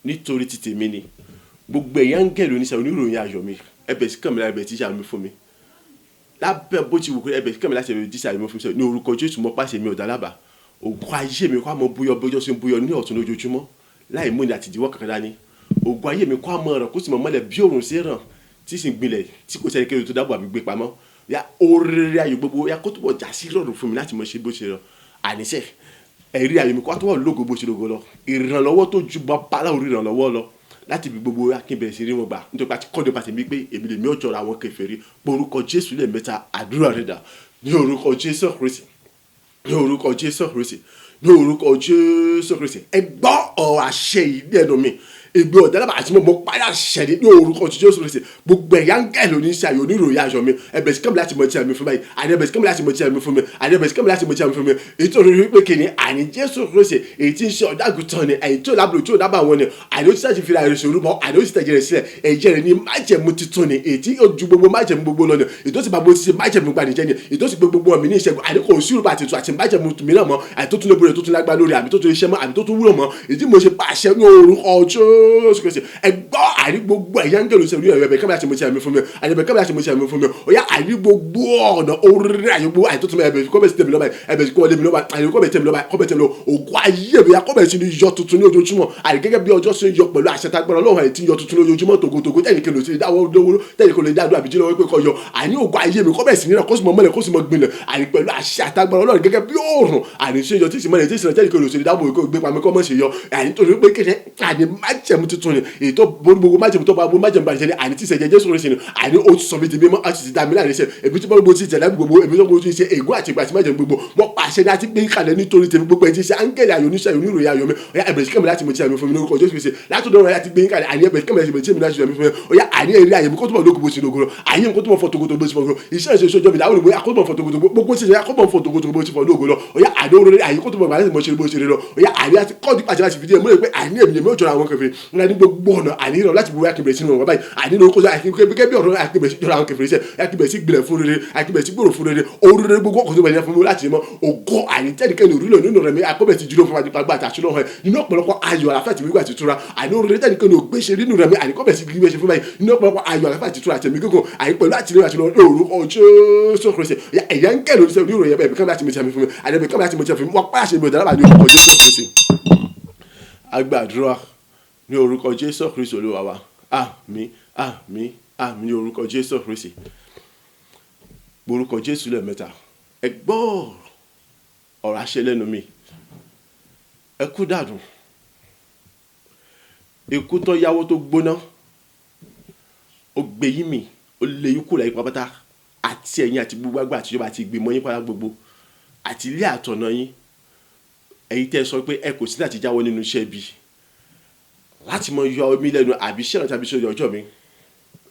Speaker 1: nítorí ti tèmi ni. Gbogbo ẹ̀yin áńgẹ́lì oníṣẹ́ oníròyìn ayọ̀ mi, ẹ bẹ̀rẹ̀ sí kàn mí lára, ẹ bẹ̀rẹ̀ sí jíṣẹ́ ayọ̀ mi fún mi. Lábẹ́ bó ti wù kó ẹ bẹ̀rẹ̀ sí kàn mí láti ẹ bẹ̀rẹ̀ jíṣẹ́ ayọ̀ mi fún mi ní orúkọ Jésù. Mo pàṣẹ mi ọ̀dà lábàá. Ògo ayé mi kó a mọ búyọ bójọ́ sí ń búyọ ní ọ̀tún lójoojúmọ́ láì mú ní àtìdíwọ́ kankan dání. Ògo ayé mi kó a mọ ràn kó sì mọ mọ́lẹ̀ bí òòrùn ṣe ràn tí sì ń gbilẹ̀ tí kò sẹ́ni kéde tó dábò àbí gbé pamọ́. Ya oríire ayé gbogbo ya kó túbọ̀ já sí rọrùn fún mi láti mọ ṣe bó ṣe rọ. Àníṣe ẹ̀rí ayé mi kó túbọ̀ lógo bó ṣe lógo lọ. Ìrànlọ́wọ́ tó ju bàbá orí ìrànlọ́wọ́ lọ láti ibi gbogbo ya kí n bẹ̀rẹ̀ sí rí wọn gbà. Nítorí pé a ti kọ́ nípa tèmi pé èmi lèmi ó jọra àwọn kèfèrí. Orúkọ Jésù lẹ́ẹ̀mẹ́ta àdúrà rẹ̀ dà ní orúkọ Jésù Kristi, ní orúkọ Jésù Kristi, ní orúkọ Jésù Kristi. Ẹ gbọ́ ọ̀rọ̀ àṣẹ yìí lẹ́nu mi. Èmi ọ̀dà lábàá àti mo parí àṣẹ ní orúkọ Jésù Kristi. Gbogbo ẹ̀yà áńgẹ́lì oníṣẹ́ ayọ̀ oníròyìn ayọ̀ mi, ẹ bẹ̀rẹ̀ sí kàn mí láti mọ tí àmì fún báyìí. Àní ẹ bẹ̀rẹ̀ sí kàn mí láti mọ tí àmì fún mi. Àní ẹ bẹ̀rẹ̀ sí kàn mí láti mọ tí àmì fún mi. Nítorí wípé kìíní àní Jésù Kristi èyí tí ń ṣe ọ̀dà àgùntàn ni, ẹ̀yìn tí ò lábùrò tí ò dábàá wọn ni, àní ó ti sáà ti fi ra ìrẹsì orúbọ, àní ó ti tẹ̀jẹ̀ rẹ̀ sílẹ̀. Ẹ̀jẹ̀ rẹ̀ ni májẹ̀mú tuntun ni, èyí tí ó ju gbogbo májẹ̀mú gbogbo lọ ni, èyí tó sì bá gbogbo ti ṣe májẹ̀mú gbanijẹ́ ni, èyí tó sì gbé gbogbo ọ̀mí ní ìṣẹ́gun. Àní kò sí ìrúbọ àti ètò àti májẹ̀mú mìíràn mọ́, àní tó tún lè borí, tó tún lágbára lórí, àbí tó tún lè ṣẹ́ mọ́, àbí tó tún wúlò mọ́. Èyí tí mo ṣe pàṣẹ ní orúkọ Jésù Kristi. Ẹ gbọ́ àní gbogbo ẹ̀yà áńgẹ́lì oníṣẹ́ orí ẹ̀rọ ẹ̀bẹ̀ kẹ́mi láti mo ṣe àmì fún mi. Àní ẹ̀bẹ̀ kẹ́mi láti mo ṣe àmì fún mi. Ọ̀yá àní gbogbo ọ̀nà orí àyè gbogbo àyè tó tún ẹ̀bẹ̀ kọ́ bẹ̀ sí tẹ̀mí lọ́ba, ẹ̀bẹ̀ sí kọ́ lé mi lọ́ba, àyè kọ́ bẹ̀ tẹ̀mí lọ́ba, kọ́ bẹ̀ tẹ̀mí lọ. Ògo ayé mi kọ́ bẹ̀ sí ní yọ tuntun ní ojoojúmọ́. Àní gẹ́gẹ́ bí ọjọ́ ṣe ń yọ pẹ̀lú àṣẹ tágbára Ọlọ́run, àyè tí ń yọ tuntun ní ojoojúmọ́ tògótògó tẹ̀yìn kí ló ti dáwọ́ lówó tẹ̀yìn kò lè dá àdúrà àbíjí lọ́wọ́ pé kọ́ yọ. Àní ògo ayé mi kọ́ bẹ̀ sí ní ràn kó sì mọ mọ́lẹ̀ kó sì mọ gbinlẹ̀. Àní pẹ̀lú àṣẹ àtagbára Ọlọ́run gẹ́gẹ́ bí òòrùn àní ṣe yọ tí sì mọ́lẹ̀ tí sì ràn tẹ̀yìn kí ló ti dáwọ́ kó gbé pamọ́ kó mọ̀ ṣe yọ. Àní torí pé kéde àní májẹ̀mú tuntun ni èyí tó borí gbogbo májẹ̀mú tó bá gbogbo májẹ̀mú bàjẹ́ ni, àní tí ìṣẹ̀jẹ̀ Jésù Kristi ni, àní ó ti sọ mi di mímọ́, á sì ti dá mi láre ṣe. Èmi tí gbogbo ti tẹ̀lé gbogbo èmi tó gbogbo ti ṣe ègún àti ìgbà àti májẹ̀mú gbogbo mo pàṣẹ ní àti gbé kalẹ̀ nítorí tèmi. Gbogbo ẹ̀ ti ṣe áńgẹ́lì ayọ̀ oníṣẹ́ oníròyìn ayọ̀ mi, ọ̀yá ẹ̀bẹ̀rẹ̀ sí kẹ́mi láti mo ti àmì fún mi lórúkọ Jésù Kristi. Látọ̀dọ̀ rẹ̀ láti gbé kalẹ̀, àní ẹ̀bẹ̀rẹ̀ sí kẹ́mi láti mo ti àmì fún mi. Ọ̀yá àní èrè ayọ̀ mi kó túbọ̀ lógo bó ṣe lógo lọ, àyè mi kó túbọ̀ fọ togotogo bó ṣe fọ lógo, iṣẹ́ ìṣe ìṣojú mi láwọn olùgbé akótó fọ togotogo gbogbo ṣe akótó fọ togotogo bó ṣe fọ lógo lọ. Ọ̀yá àní orí ayé kó túbọ̀ láti mo ṣe bó ṣe lọ. Ọ̀yá àní àti kọ́ọ̀dù pàṣẹ láti fìdí ẹ̀ múlẹ̀ pé àní èmi lèmi ò jọra àwọn kèfèrí ńlá ní gbogbo ọ̀nà. Àní ìrọ̀ láti bu akínbẹ̀rẹ̀ sínú wọn báyìí. Àní lórúkọ gẹ́gẹ́ bí ọ̀rọ̀ akínbẹ̀rẹ̀ sí jọra àwọn kèfèrí sẹ́, akínbẹ̀rẹ̀ sí gbilẹ̀ fún rere, akínbẹ̀rẹ̀ sí gbòòrò fún rere, oríire gbogbo ọkọ̀ tó bẹ̀rẹ̀ fún mi láti mọ ògo àní tẹ́nìkẹ́ni òrílẹ̀ nínú rẹ̀ mi akọ́bẹ̀ ti jùlọ fún wa nípa gbàtà àṣírò hàn nínú ọ̀pọ̀lọpọ̀ ayọ̀ àlàáfíà àti wíwá àti ìtura. Àní oríire tẹ́nìkẹ́ni ògbéṣe nínú rẹ̀ mi àní kọ́bẹ̀ sí gbéṣe fún báyìí nínú ọ̀pọ̀lọpọ̀ ayọ̀ àlàáfíà àti ìtura àti ẹ̀mí gígùn àní pẹ̀lú àtìlẹ́yìn àti lórúkọ Jésù Kristi. Ẹ̀yà ń kẹ́ lórí oníròyìn ẹ̀bẹ̀ kẹ́mi láti mo ti àmì fún mi, àní ẹ̀bẹ̀ kẹ́mi láti mo ti àmì fún mi. Wọ́n pàṣẹ mi ò dára ní orúkọ Jésù Kristi. A gbàdúrà ní orúkọ Jésù Kristi Olúwa wa. Àmín, àmín, àmín ní orúkọ Jésù Kristi. Orúkọ Jésù lẹ́ẹ̀mẹ́ta. Ẹ gbọ́ ọ̀rọ̀ àṣẹ lẹ́nu mi. Ẹ kú dànù. Ikú tó yáwó tó gbóná, ó gbé yín mì, ó lé yín kúrò láyé pátápátá, àti ẹ̀yin àti gbogbo àgbà àtijọba àti ìgbìmọ̀ yín pátá gbogbo àti ilé àtọ̀nà yín. Ẹ̀yin tẹ́ ẹ sọ pé ẹ kò sí láti jáwọ́ nínú iṣẹ́ ibi láti mọ yọ omi lẹ́nu àbí iṣẹ́ ìrántí àbí iṣẹ́ ọjọ́ mi,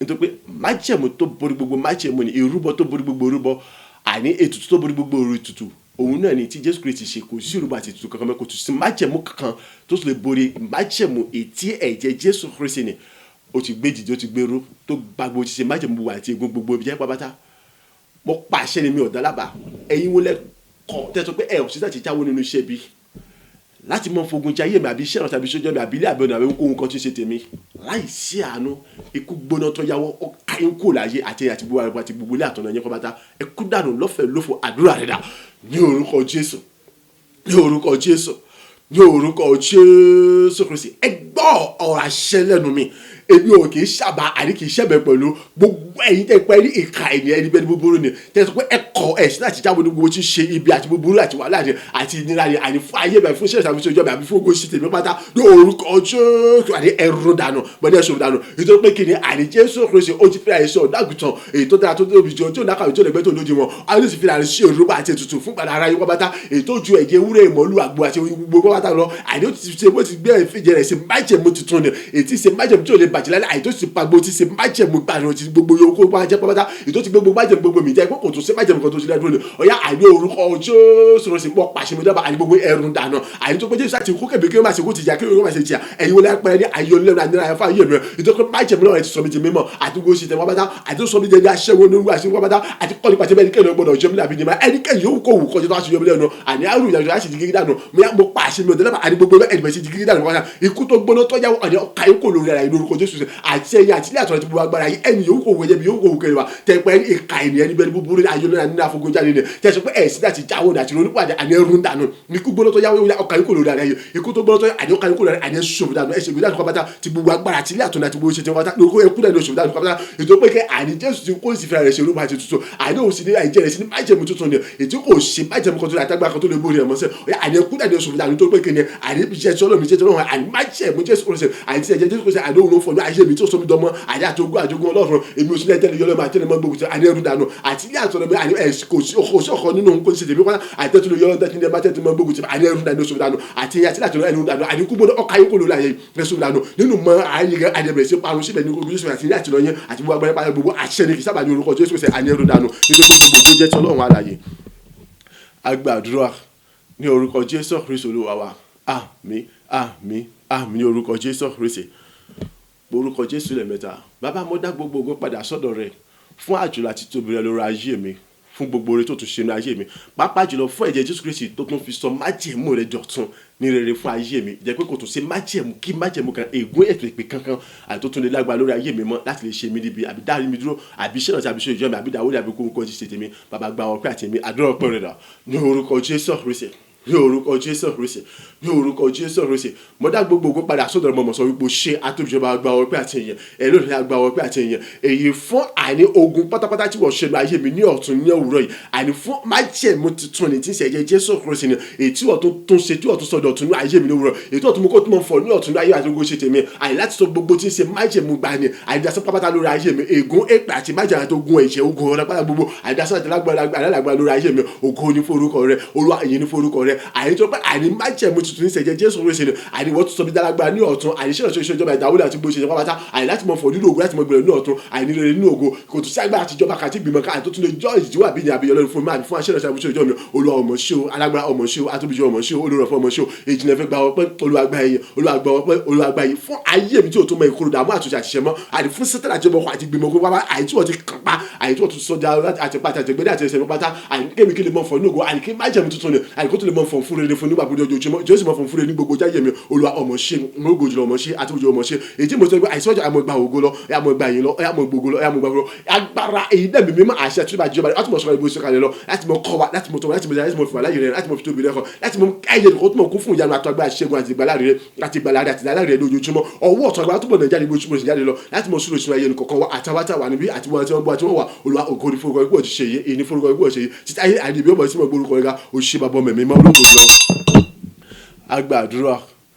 Speaker 1: nítorí pé májẹ̀mú tó borí gbogbo májẹ̀mú ni, ìrúbọ tó borí gbogbo ìrúbọ, àní ètùtù tó borí gbogbo ètùtù, Òun náà ni tí Jésù Kristi ṣe. Kò sí ìrúbọ àti ètùtù kankan mọ́, kò tún sí májẹ̀mú kankan tó tún lè borí májẹ̀mú ètí ẹ̀jẹ̀ Jésù Kristi ni ó ti gbé dìde, ó ti gbérú, tó gbàgbó ti ṣe májẹ̀mú gbogbo àti egun gbogbo ibi jẹ́ pápátá. Mo pàṣẹ ni, mi ò dá lábàá. Ẹ̀yin wo lẹ kọ̀ tẹ́tọ́ pé ẹ ò sí láti jáwọ́ nínú iṣẹ́ bí láti mọ fogun jayé mi, àbí iṣẹ́ ìrántí, àbí iṣẹ́ ọjọ́ mi, àbí ilé, àbí ọ̀nà, àbí ohunkóhun kan tí ń ṣe tèmi láì sí àánú? Ikú gbóná tó yáwọ́, ó ká yín kúrò láyé, àti ẹ̀yìn àti gbogbo àrùn àti gbogbo ilé àtọ̀nà yẹn pátá. Ẹ kú dànù lọ́fẹ̀ẹ́ lófo. Àdúrà rẹ̀ dà ní orúkọ Jésù, ní orúkọ Jésù, ní orúkọ Jésù Kristi. Ẹ gbọ́ ọ̀rọ̀ àṣẹ lẹ́nu mi. Èmi ò kì í ṣàbà, àní kì í ṣẹ̀bẹ̀ pẹ̀lú gbogbo ẹ̀yin tẹ́ pẹ́ ní ìka ènìyàn, ẹni bẹ́ẹ̀ ní búburú ni, tẹ́ sọ pé ẹ kọ̀ ẹ̀ sí láti jáwọ́ ní gbogbo tí ń ṣe ibi àti búburú àti wàhálà àti ìnira ni, àní fún ayé mi, fún iṣẹ́ ìṣàkóso ìjọba, àbí fún ogun ṣe tèmi pátá, ní orúkọ Jésù, àní ẹrú dànù gbọ́dọ̀ ẹ̀ṣọ́ dànù. Nítorí pé kí ni? Àní Jésù Kristi ó ti fi àìsàn ọ̀dàgùtàn èyí tó dára, tó tóbi jù, tí ò nákàwé, tó lẹ́gbẹ́, tó lójú wọn, àwọn yóò sì fi àìsàn sí òrùba àti ètùtù fún padà ara yín pátá, èyí tó ju ẹ̀jẹ̀ ewúrẹ́, ìmọ̀lú, àgbo àti gbogbo pátá lọ. Àní ó ti ṣe bó ti gbé ìfìjẹ rẹ̀ ṣe májẹ̀mú tuntun ni, èyí tí ṣe májẹ̀mú tí ò lè bàjẹ́ lálẹ́, àyè tó sì pagbo tí ṣe májẹ̀mú gbàdúrà ti gbogbo yòókù bá jẹ́ pápátá, èyí tó ti gbogbo májẹ̀mú gbogbo mi jẹ́ pé kò tún ṣe májẹ̀mú kan tó ṣe lẹ́dúró ni. Ọ̀yá, àní orúkọ Jésù sì pọ̀ pàṣẹ mi dábàá, àní gbogbo ẹrù dànù, àní tó pé Jésù àti kó kẹ̀mí kí ó máa ṣe kó ti jà, kí ó máa ṣe jìyà. Ẹ̀yin wọlé apẹ̀rẹ̀ ní ayé olóòrùn àní àyàfà ayé mi, nítorí pé májẹ̀mú náà ti sọ mi di mímọ́ àti gbogbo ṣe tẹ̀ wọ́n pátá, àti tó sọ mi di ẹni aṣẹ́wó ní olúwa aṣẹ́wó pátá, àti kọ́ni pàṣẹ bẹ́ẹ̀ ni kẹ́ni gbọ́dọ̀ jẹ́ mi lábí ni ma ẹnikẹ́ni yóò kó wù kọjá tó wá sí yọmi lẹ́nu, àní àrùn ìyàjọ láti di gígí dànù. Mo pàṣẹ mi ò dẹ́lẹ́bà, àní gbogbo ẹni bẹ̀rẹ̀ sí di gígí dànù kọ́ta. Ikú tó gbóná tọ́jà, àní ọ̀ka ikú lórí ara yìí lórúkọ Jésù. Àti ẹ̀yin àti ilé àtọ̀rẹ́ ti gbogbo agbára yìí, ẹni yòówù kò wù ẹ̀jẹ̀ mi, yòówù kò wù kẹrì wa tẹ̀pẹ́ ìka ènìyàn níbẹ̀ ní búburú ayé olórí àní àfogunjáde ni, tẹ̀sán pé ẹ̀sìn láti jáwọ́ àti ronúpàdé, àní ẹrú ń dànù. Ikú gbóná tó yáwó, ọkà ikú lórí ara yìí, ikú tó gbóná tó àní ọkà ikú lórí àní ṣòfò dànù, ẹ̀ṣẹ̀ gbé dànù kọ́pátá ti gbogbo agbára àti ilé àtọ̀nà àti gbogbo ṣe ti wọ́n pátá lórúkọ ẹkú dànù, ṣòfò dànù kọ́pátá. Ètò pé kẹ́ àní Jésù ti kó sì fẹ́ràn rẹ̀ ṣe orúkọ àti tuntun, àní òun sì ní àìjẹ́ rẹ̀ sí ní májẹ̀mú tuntun ni, ètí kò ṣe májẹ̀mú kan tó lè àtàgbà kan tó lè borí ẹ̀ mọ́sẹ̀. Àní ẹkú dànù, ṣòfò dànù tó pé kí ni? Àní jẹ́ tí Ọlọ́run, jẹ́ tí Ọlọ́run, àní májẹ̀mú Jésù Kristi, àní tí ẹ̀jẹ̀ Jésù Kristi, àní òun ló fọdún ayé mi tó sọ mi dọmọ àní àtogún àjogún Ọlọ́run. Èmi ò sí lẹ́tẹ̀lẹ́ yọlọ́ máa tẹ́lẹ̀ mọ́ gbogbo tí àní ẹrú dànù àti ilé àtọ̀nà mi, àní ẹ̀ kò sí ọkọ̀ nínú òun kò sí tèmi kọ́lá àti tẹ́tù yọlọ́ tẹ́tù máa tẹ́tù mọ́ gbogbo tí àní ẹrú dànù, ṣòfò dànù, àti àti àtọ̀nà ẹrú dànù, àní kú gbọ́dọ̀ ọkà yín kò lórí ayé ẹ̀sùn dànù nínú mọ́ ayé rẹ̀, àní ẹ̀bẹ̀rẹ̀ sí parun síbẹ̀ ní orúkọ Jésù, àti ilé àtọ̀nà yẹn àti gbogbo agbára gbogbo àṣẹ ní kì í sábà ní orúkọ Jésù, àní ẹrú dànù, nítorí gbogbo ògo jẹ́ ti Ọlọ́run alààyè. A gbàdúrà ní orúkọ Jésù Kristi Olúwa wa. Àmín, àmín, àmín ní orúkọ Jésù Kristi. Orúkọ Jésù lẹ́ẹ̀mẹ́ta. Bàbá, mo dá gbogbo ògo padà sọ́dọ̀ rẹ fún àjùlọ àti tóbi rẹ lórí ayé mi, fún gbogbo oore tó tún ṣe ní ayé mi, pàápàá jùlọ fún ẹ̀jẹ̀ Jésù Kristi tó tún fi sọ májẹ̀mú rẹ dọ̀tun ní rere fún ayé mi, jẹ́ pé kò tún ṣe májẹ̀mú kí májẹ̀mú kan, ègún, ètò ìpè kankan àti tó tún lè lágbára lórí ayé mi mọ́ láti lè ṣe mí níbi, àbí dá mi dúró, àbí iṣẹ́ náà, àbí iṣẹ́ ìjọ mi, àbí ìdáwó, àbí kókó kan ti ṣe tèmi. Bàbá, gba ọpẹ́ àti èmi. Àdúrà ọpẹ́ rẹ̀ dà ní orúkọ Jésù Kristi, ní orúkọ Jésù Kristi, ní orúkọ Jésù Kristi. Mo dá gbogbo ògo padà sọ́dọ̀ ọmọ sọ wípé ṣé atóbijọba, gba ọpẹ́ àti ìyẹn ẹ lónìí, gba ọpẹ́ àti ìyẹn èyí fún àní ogun pátápátá tí wọ́n ṣe ní ayé mi ní ọ̀tún ní òwúrọ̀ yìí, àní fún májẹ̀mú tuntun ní tí ń ṣe ẹ̀jẹ̀ Jésù Kristi ni, èyí tí wọ́n tún tún ṣe, tí wọ́n tún sọdọ̀ ọ̀tún ní ayé mi ní òwúrọ̀, èyí tí wọ́n tún mú kó tún mọ̀ fọ̀ ní ọ̀tún ní ayé àti ogun ṣe tèmi, àní láti sọ gbogbo tí ń ṣe májẹ̀mú gbani, àní dasán pátápátá lórí ayé mi, ègún, èpè àti májẹ̀mú àti ogun ẹ̀jẹ̀, ogun ọ̀rọ̀ pátá gbogbo, àní dasán àti lágbára lórí ayé mi. Ògo ní forúkọ rẹ, Olúwa, ìyìn ní forúkọ rẹ, àní tó pé àní májẹ̀mú tuntun ní ṣẹ̀jẹ̀ Jésù Kristi ni, àní wọ́n tún sọ bí dálágbára ní ọ̀tún, àní ṣẹlẹ̀ ṣe ìjọba ìdáwọ́lẹ̀ àti gbogbo ìṣẹ̀jẹ̀ pátá, àní láti mọ fọ̀ nínú ògo, láti mọ gbèrè ní ọ̀tún, àní rere nínú ògo. Kò tún sí agbára àtijọba kàti ìgbìmọ̀ ká àti tó tún lè jọ ìdíwọ́ àbí ní àbíyọ lórí fún mi, àbí fún aṣẹ́lẹ̀ ṣe àbúṣe ìjọ mi. Olúwa, ọmọ ṣe o, alágbára, ọmọ ṣe o, atóbijọ, ọmọ ṣe o, olórọ̀fọ́, ọmọ ṣe o, èjìnlẹ̀ fẹ́ gba ọpẹ́. Olúwa, gba ẹ̀yìn. Olúwa, gba ọpẹ́. Olúwa, gba ẹ̀yìn fún ayé mi tí o tó mọ ìkorò, dààmú, àtúnṣe àṣìṣe mọ́, àní fún sẹ́tẹ̀lá àti ọmọ àti ìgbìmọ̀ ogun wá, àyè tí wọ́n ti kàn pa, àyè tí wọ́n tún sọjà àti pátá àti ẹgbẹ́dẹ́ àti ẹsẹ̀ pátá, àní kémi kí lè mọ fọ ní ògo, àní kí májẹ̀mú tuntun ni, àní kó tó lè mọ fọ fún rere fún nígbà gbogbo ojoojúmọ́, Jésù mọ fọ fún rere ní gbogbo jáyé mi. Olúwa, ọmọ ṣe mo jùlọ, ọmọ ṣe àti ọmọ ṣe èyí tí mo sọ pé àìsàn ọjà àmọ́ gba ògo lọ, àmọ́ gba ẹ̀yìn lọ, àmọ́ gbogbo lọ, àmọ́ gbogbo lọ. Agbára èyí dẹ̀mí mímọ́, àṣẹ tí ó bá jọba láti mọ̀ sọ̀rọ̀ ìbò ìsọ̀kalẹ̀ lọ, láti mọ̀ kọ́ wa, láti mọ̀ tọ́ wa, láti mọ̀ láti mọ̀ fìwà láyé rẹ̀, láti mọ̀ fi tóbi rẹ̀ kọ́, láti mọ̀ káyé kó tó mọ̀ kún fún ìyanu àtọ́gbà ṣẹ́gun àti ìgbàlá rẹ̀ àti ìgbàlá rẹ̀ àti ìgbàlá rẹ̀ lójoojúmọ́. Ọwọ́ ọ̀tún agbára túbọ̀ nàìjíríà níbo ìṣúná jáde lọ láti mọ̀ sùúrù ìṣúná ayé nìkọ̀ọ̀kan wa, àtàwọn àtàwọn níbí àti wọn àti wọn bọ́ àti wọn wà. Olúwa, ògo ní forúkọ ikú ọ̀tí ṣe yìí, èyí ní forúkọ ikú ọ̀tí ṣe yìí títí ayé àdìbí ọmọ tí mo gbórúkọ rẹ̀ ga. Òṣìṣẹ́ bàbá ọmọ mi mọ́ ológo lọ. A gbàdúrà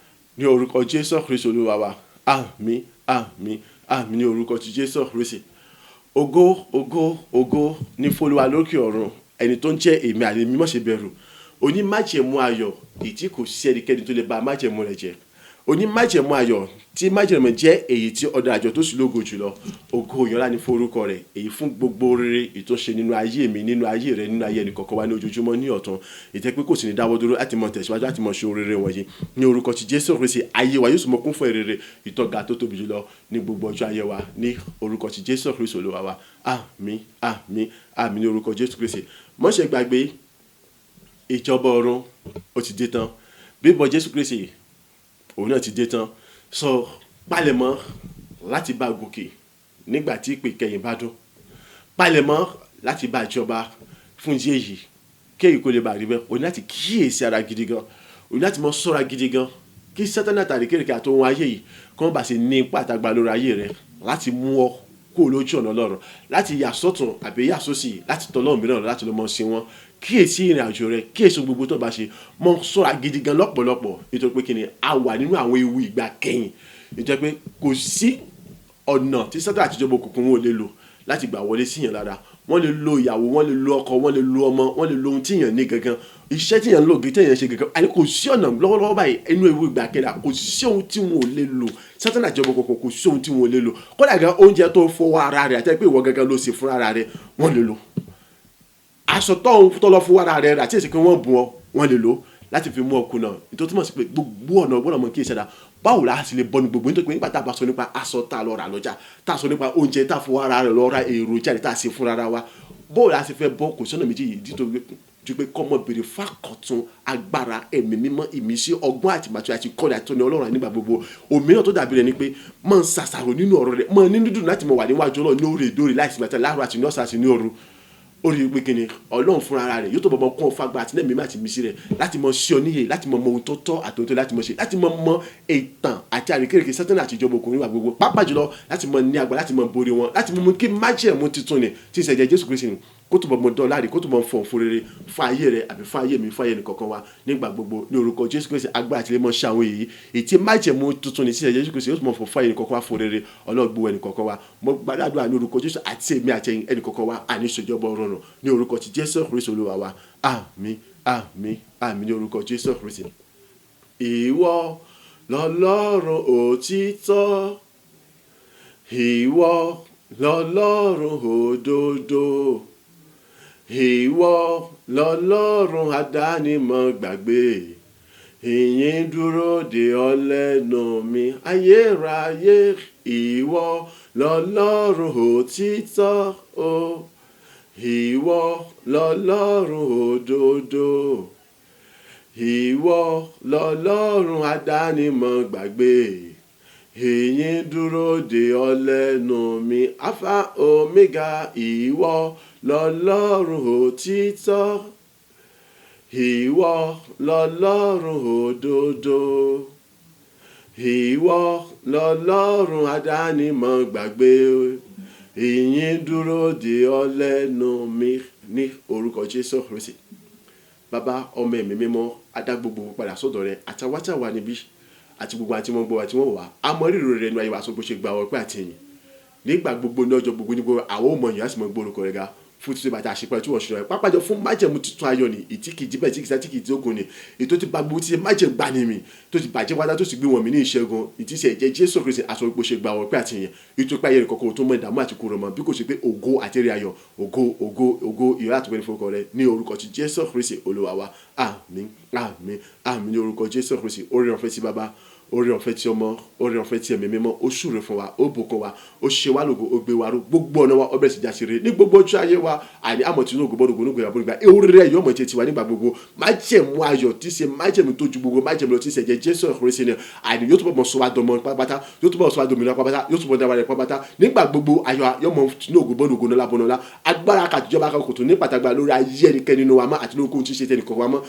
Speaker 1: ní orúkọ Jésù Kristi Olúwa wa. Àmín, àmín, àmín ní orúkọ ti Jésù Kristi. Ògo, ògo, ògo ní f'Olúwa lókè ọ̀run, ẹni tó ń jẹ́ èmi àti èmi má ṣe bẹ̀rù, onímájẹ̀mú ayọ̀ èyí tí kò sí ẹnikẹ́ni tó lè ba májẹ̀mú rẹ̀ jẹ́. Oní májẹ̀mú ayọ̀ tí májẹ̀mú jẹ́ èyí tí ọ̀dọ̀ àjọ tó sì lógo jùlọ. Ògo ìyànlá ní forúkọ rẹ̀, èyí fún gbogbo rere ìtúnṣe nínú ayé mi, nínú ayé rẹ, nínú ayé ẹnì kọ̀ọ̀kan wa ní ojoojúmọ́ ní ọ̀tun. Ìtẹ́ pé kò sì ní dáwọ́ dúró láti mọ tẹ̀síwájú láti mọ ṣe rere wọ̀nyí. Ní orúkọ ti Jésù Kristi, ayé wa yóò sì mọ kún fún ìrere ìtọ́ga tó tóbi jùlọ ní gbogbo ọjọ́ ayé wa ní orúkọ ti Jésù Kristi Olúwa wa. Àmín, àmín, àmín ní orúkọ Jésù Kristi. Má ṣe gbàgbé, ìjọba ọ̀run ó ti dé tán. Bíbọ̀ Jésù Kristi òun náà ti dé tán. So palẹ̀mọ́ láti bá gòkè nígbà tí ìpè kẹyìn bá dún. Palẹ̀mọ́ láti bá ìjọba fún ìdí èyí kí èyí kò lè bá rí bẹ́ẹ̀. O ní láti kíyèsí ara gidi gan. O ní láti mọ ṣọ́ra gidi gan kí Sátánì àtàrí kérékè àti ohun ayé yìí kí wọ́n bá ṣe ní ipá àtàgbà lórí ayé rẹ láti mú ọ kúrò lójú ọ̀nà Ọlọ́run, láti yà sọ́tún àbí yà sósì, láti tọ Ọlọ́run mìíràn láti lọ mọ sí wọn. Kíyèsí ìrìn àjò rẹ, kíyèsí ohun gbogbo tó bá ṣe, mọ ṣọ́ra gidi gan lọ́pọ̀lọpọ̀, nítorí pé kíni a wà nínú àwọn ewu ìgbà kẹyìn. Nítorí pé kò sí ọ̀nà tí Sátánì àti ìjọba òkùnkùn wọn ò lè lò láti gbà wọlé síyàn lára. Wọ́n lè lo ìyàwó, wọ́n lè lo ọkọ, wọ́n lè lo ọmọ, wọ́n lè lo ohun tíyàn ní gangan, iṣẹ́ tíyàn ń lò gé tíyàn ṣe gangan. Àní kò sí ọ̀nà lọ́wọ́lọ́wọ́ báyìí inú ewu ìgbà kẹrà, kò sí ohun tí wọn ò lè lò. Sátánì àti ìjọba òkùnkùn kò sí ohun tí wọn ò lè lò. Kódà gan oúnjẹ tó fọwọ́ ara rẹ̀ àti pé ìwọ gangan ló ṣe fún ara rẹ̀, wọ́n lè lò. Aṣọ tó lọ fún ara rẹ̀ àti èsì pé wọ́n bùn ọ, wọ́n lè lò láti fi mú ọ kùnà. Nítorí túmọ̀ sí pé gbogbo ọ̀nà gbọ́dọ̀ mọ kíyèsára. Báwo la sì lè bọ́nu gbogbo? Nítorí pé nígbà tá a bá sọ nípa aṣọ tá a lọ rà lọ́jà, tá a sọ nípa oúnjẹ tá a fọwọ́ ara rẹ̀ lọ ra èròjà tá a ṣe fún ara wa, báwo la sì fẹ́ bọ́? Kò sọ́nà méjì yìí nítorí ju pé kọ́mọ béèrè fákọ̀tún agbára ẹ̀mí mímọ́, ìmísí, ọgbọ́n àti màtí àti kọ́ni àti tóni Ọlọ́run nígbà gbogbo. Òmíràn tó dàbí rẹ̀ ni pé máa ń ṣàṣàrò nínú ọ̀rọ̀ rẹ̀, máa ní dídùn láti mọ̀ wà níwájú Ọlọ́run ní òrèdóòrè láìsí bàtà láàárọ̀ àti ní ọ̀sán àti ní òru. Ó rí i pé kíni Ọlọ́run fúnra ara rẹ̀ yóò tó bọ̀bọ̀ kún ọ̀fà gba àti lẹ́mìí àti ìmísí rẹ̀ láti mọ sí ọ níyè, láti mọ ohun tó tọ́ àti ohun tó láti mọ ṣe, láti mọ mọ ìtàn àti àrékérekè Sátánì àti ìjọba òkùnkùn nígbà gbogbo, pàápàá jùlọ láti mọ ní agbára láti mọ borí wọn, láti mọ kí májẹ̀mú tuntun ni tí ìṣẹ̀jẹ̀ Jésù Kristi ni kó túbọ̀ mọ dán láre, kó túbọ̀ fọ̀n fún rere fún ayé rẹ àbí fún ayé mi, fún ayé ẹnìkọ̀ọ̀kan wa nígbà gbogbo ní orúkọ Jésù Kristi. Agbára àti lè mọ ṣe àwọn èyí èyí májẹ̀mú tuntun ní tí ìṣẹ̀jẹ̀ Jésù Kristi yóò túbọ̀ fọ̀ fún ayé ẹnìkọ̀ọ̀kan wa fún rere. Ọlọ́gbọ́ ẹnìkọ̀ọ̀kan wa, mo gbàdúrà ní orúkọ Jésù, àti èmi àti ẹ̀yin ẹnìkọ̀ọ̀kan wa àní ìṣèjọba ọ̀run ní orúkọ ti Jésù Kristi Olúwa wa. Àmín, àmín, àmín ní orúkọ Jésù Kristi. Ìwọ lọ́lọ́run òtítọ́, ìwọ lọ́lọ́run òdodo, ìwọ lọ́lọ́run àdánimọ̀ gbàgbé, ìyìn dúró de ọ lẹ́nu mi ayérayé. Ìwọ lọ́lọ́run òtítọ́ o, ìwọ lọ́lọ́run òdodo, ìwọ lọ́lọ́run àdánimọ̀ gbàgbé, ìyìn dúró de ọ lẹ́nu mi. Alpha Omega, ìwọ lọ́lọ́run òtítọ́, ìwọ lọ́lọ́run òdodo, ìwọ lọ́lọ́run àdánimọ̀ gbàgbé, ìyìn dúró de ọ lẹ́nu mi ní orúkọ Jésù Kristi. Bàbá, ọmọ, ẹ̀mí mímọ́, adá gbogbo padà sọ́dọ̀ rẹ, àtàwọn tí wà níbí àti gbogbo àti wọn gbọ́ àti wọn wà á mọ rírì rẹ nínú ayé wa, sọ bó ṣe gba ọpẹ́ àti ìyìn nígbà gbogbo ní ọjọ́ gbogbo ní gbogbo àwọn ò mọ ìyìn á sì mọ gbórúkọ rẹ ga fún títí bàtà àṣepẹ́ tí wọ́n ṣe rẹ̀, pápájọ fún májẹ̀mú tuntun ayọ̀ ni ìtí kìí jí bẹ́ẹ̀ tí kìí sá tí kìí tí ni ètò ti ba gbogbo tí májẹ̀mú gbani mi tó ti bàjẹ́ wájà tó sì gbé wọn mi ní ìṣẹ́gun ìtí ṣe ẹ̀jẹ̀ Jésù Kristi aṣọ ipò ṣe gba ọpẹ́ àti ìyìn ètò ìpáyé rẹ̀ kọ̀ọ̀kan tó mọ ìdààmú àti kúrò mọ́ bí kò ṣe pé ògo àti èrè ayọ̀, ògo, ògo, ògo ìrẹ́ àtúgbẹ́ni forúkọ rẹ̀ ní orúkọ ti Jésù Kristi Olúwa wa. Àmín, àmín, àmín ní orúkọ Jésù Kristi. Oore ọ̀fẹ́ ti Baba, oore ọ̀fẹ́ ti Ọmọ, oore ọ̀fẹ́ ti Ẹ̀mí Mímọ́, ó súre fún wa, ó bùkún wa, ó ṣe wá lógo, ó gbé wa ró, gbogbo ọ̀nà wa ó bẹ̀rẹ̀ sí já sí rere ní gbogbo ojú ayé wa. Àní àmọ̀ tí inú ògo bọ́dọ̀ gbogbo ìgbà gbogbo oore rẹ̀ yóò mọ̀ jẹ́ tiwa nígbà gbogbo. Májẹ̀mú ayọ̀ tí ṣe májẹ̀mú tó ju gbogbo májẹ̀mú lọ tí ṣe jẹ́ Jésù Kristi ni àní yóò túbọ̀ mọ̀ sọ wá dọmọ pátápátá, yóò túbọ̀ sọ wá dòmìnira pátápátá, yóò túbọ̀ dáwà rẹ̀ pátápátá nígbà gbogbo. Ayọ̀ yóò mọ̀ inú ògo bọ́dọ̀ ògo ńlá bọ́nà ńlá. Agbára kàtìjọba kan kò tún ní pàtàkì lórí ayé ẹnikẹ́ni nínú wa mọ́ àti lórí ohun tí ṣe tẹnìkan wa mọ́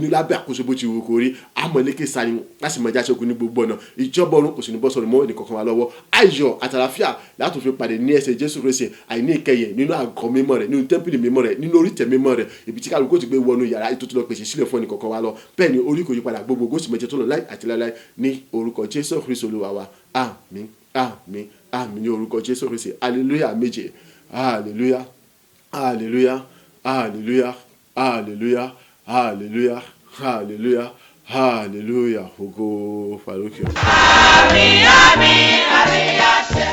Speaker 1: ní lábẹ́ àkóso bó ti wù kó rí. Àmọ́ sani láti mọ̀ jáṣẹ́gun ní gbogbo ọ̀nà. Ìjọba ọ̀run kò sì ní bọ́ sọ̀rọ̀ mọ́ ẹnìkankan wa lọ́wọ́. Ayọ̀ àtàlàfíà láti fi pàdé ní ẹsẹ̀ Jésù Kristi àìní ìkẹyìn nínú àgọ́ mímọ́ rẹ̀, nínú tẹ́ḿpìlì mímọ́ rẹ̀, nínú orí ìtẹ́ mímọ́ rẹ̀, ibi tí kálukú ti gbé wọnú yàrá ètò tó lọ pèsè sílẹ̀ fún ẹnìkankan wa lọ. Bẹ́ẹ̀ ni orí kò yí padà, gbogbo ògo sì mẹ́jẹ tó lọ láì àti láíláí ní orúkọ Jésù Kristi Olúwa wa. Àmín, àmín, àmín ní orúkọ Jésù Kristi. Hallelujah méje. Hallelujah, hallelujah, hallelujah, hallelujah, hallelujah, hallelujah, Hallelujah. Ògo fàlókè.
Speaker 2: Àmín, àmín, àmín àṣẹ.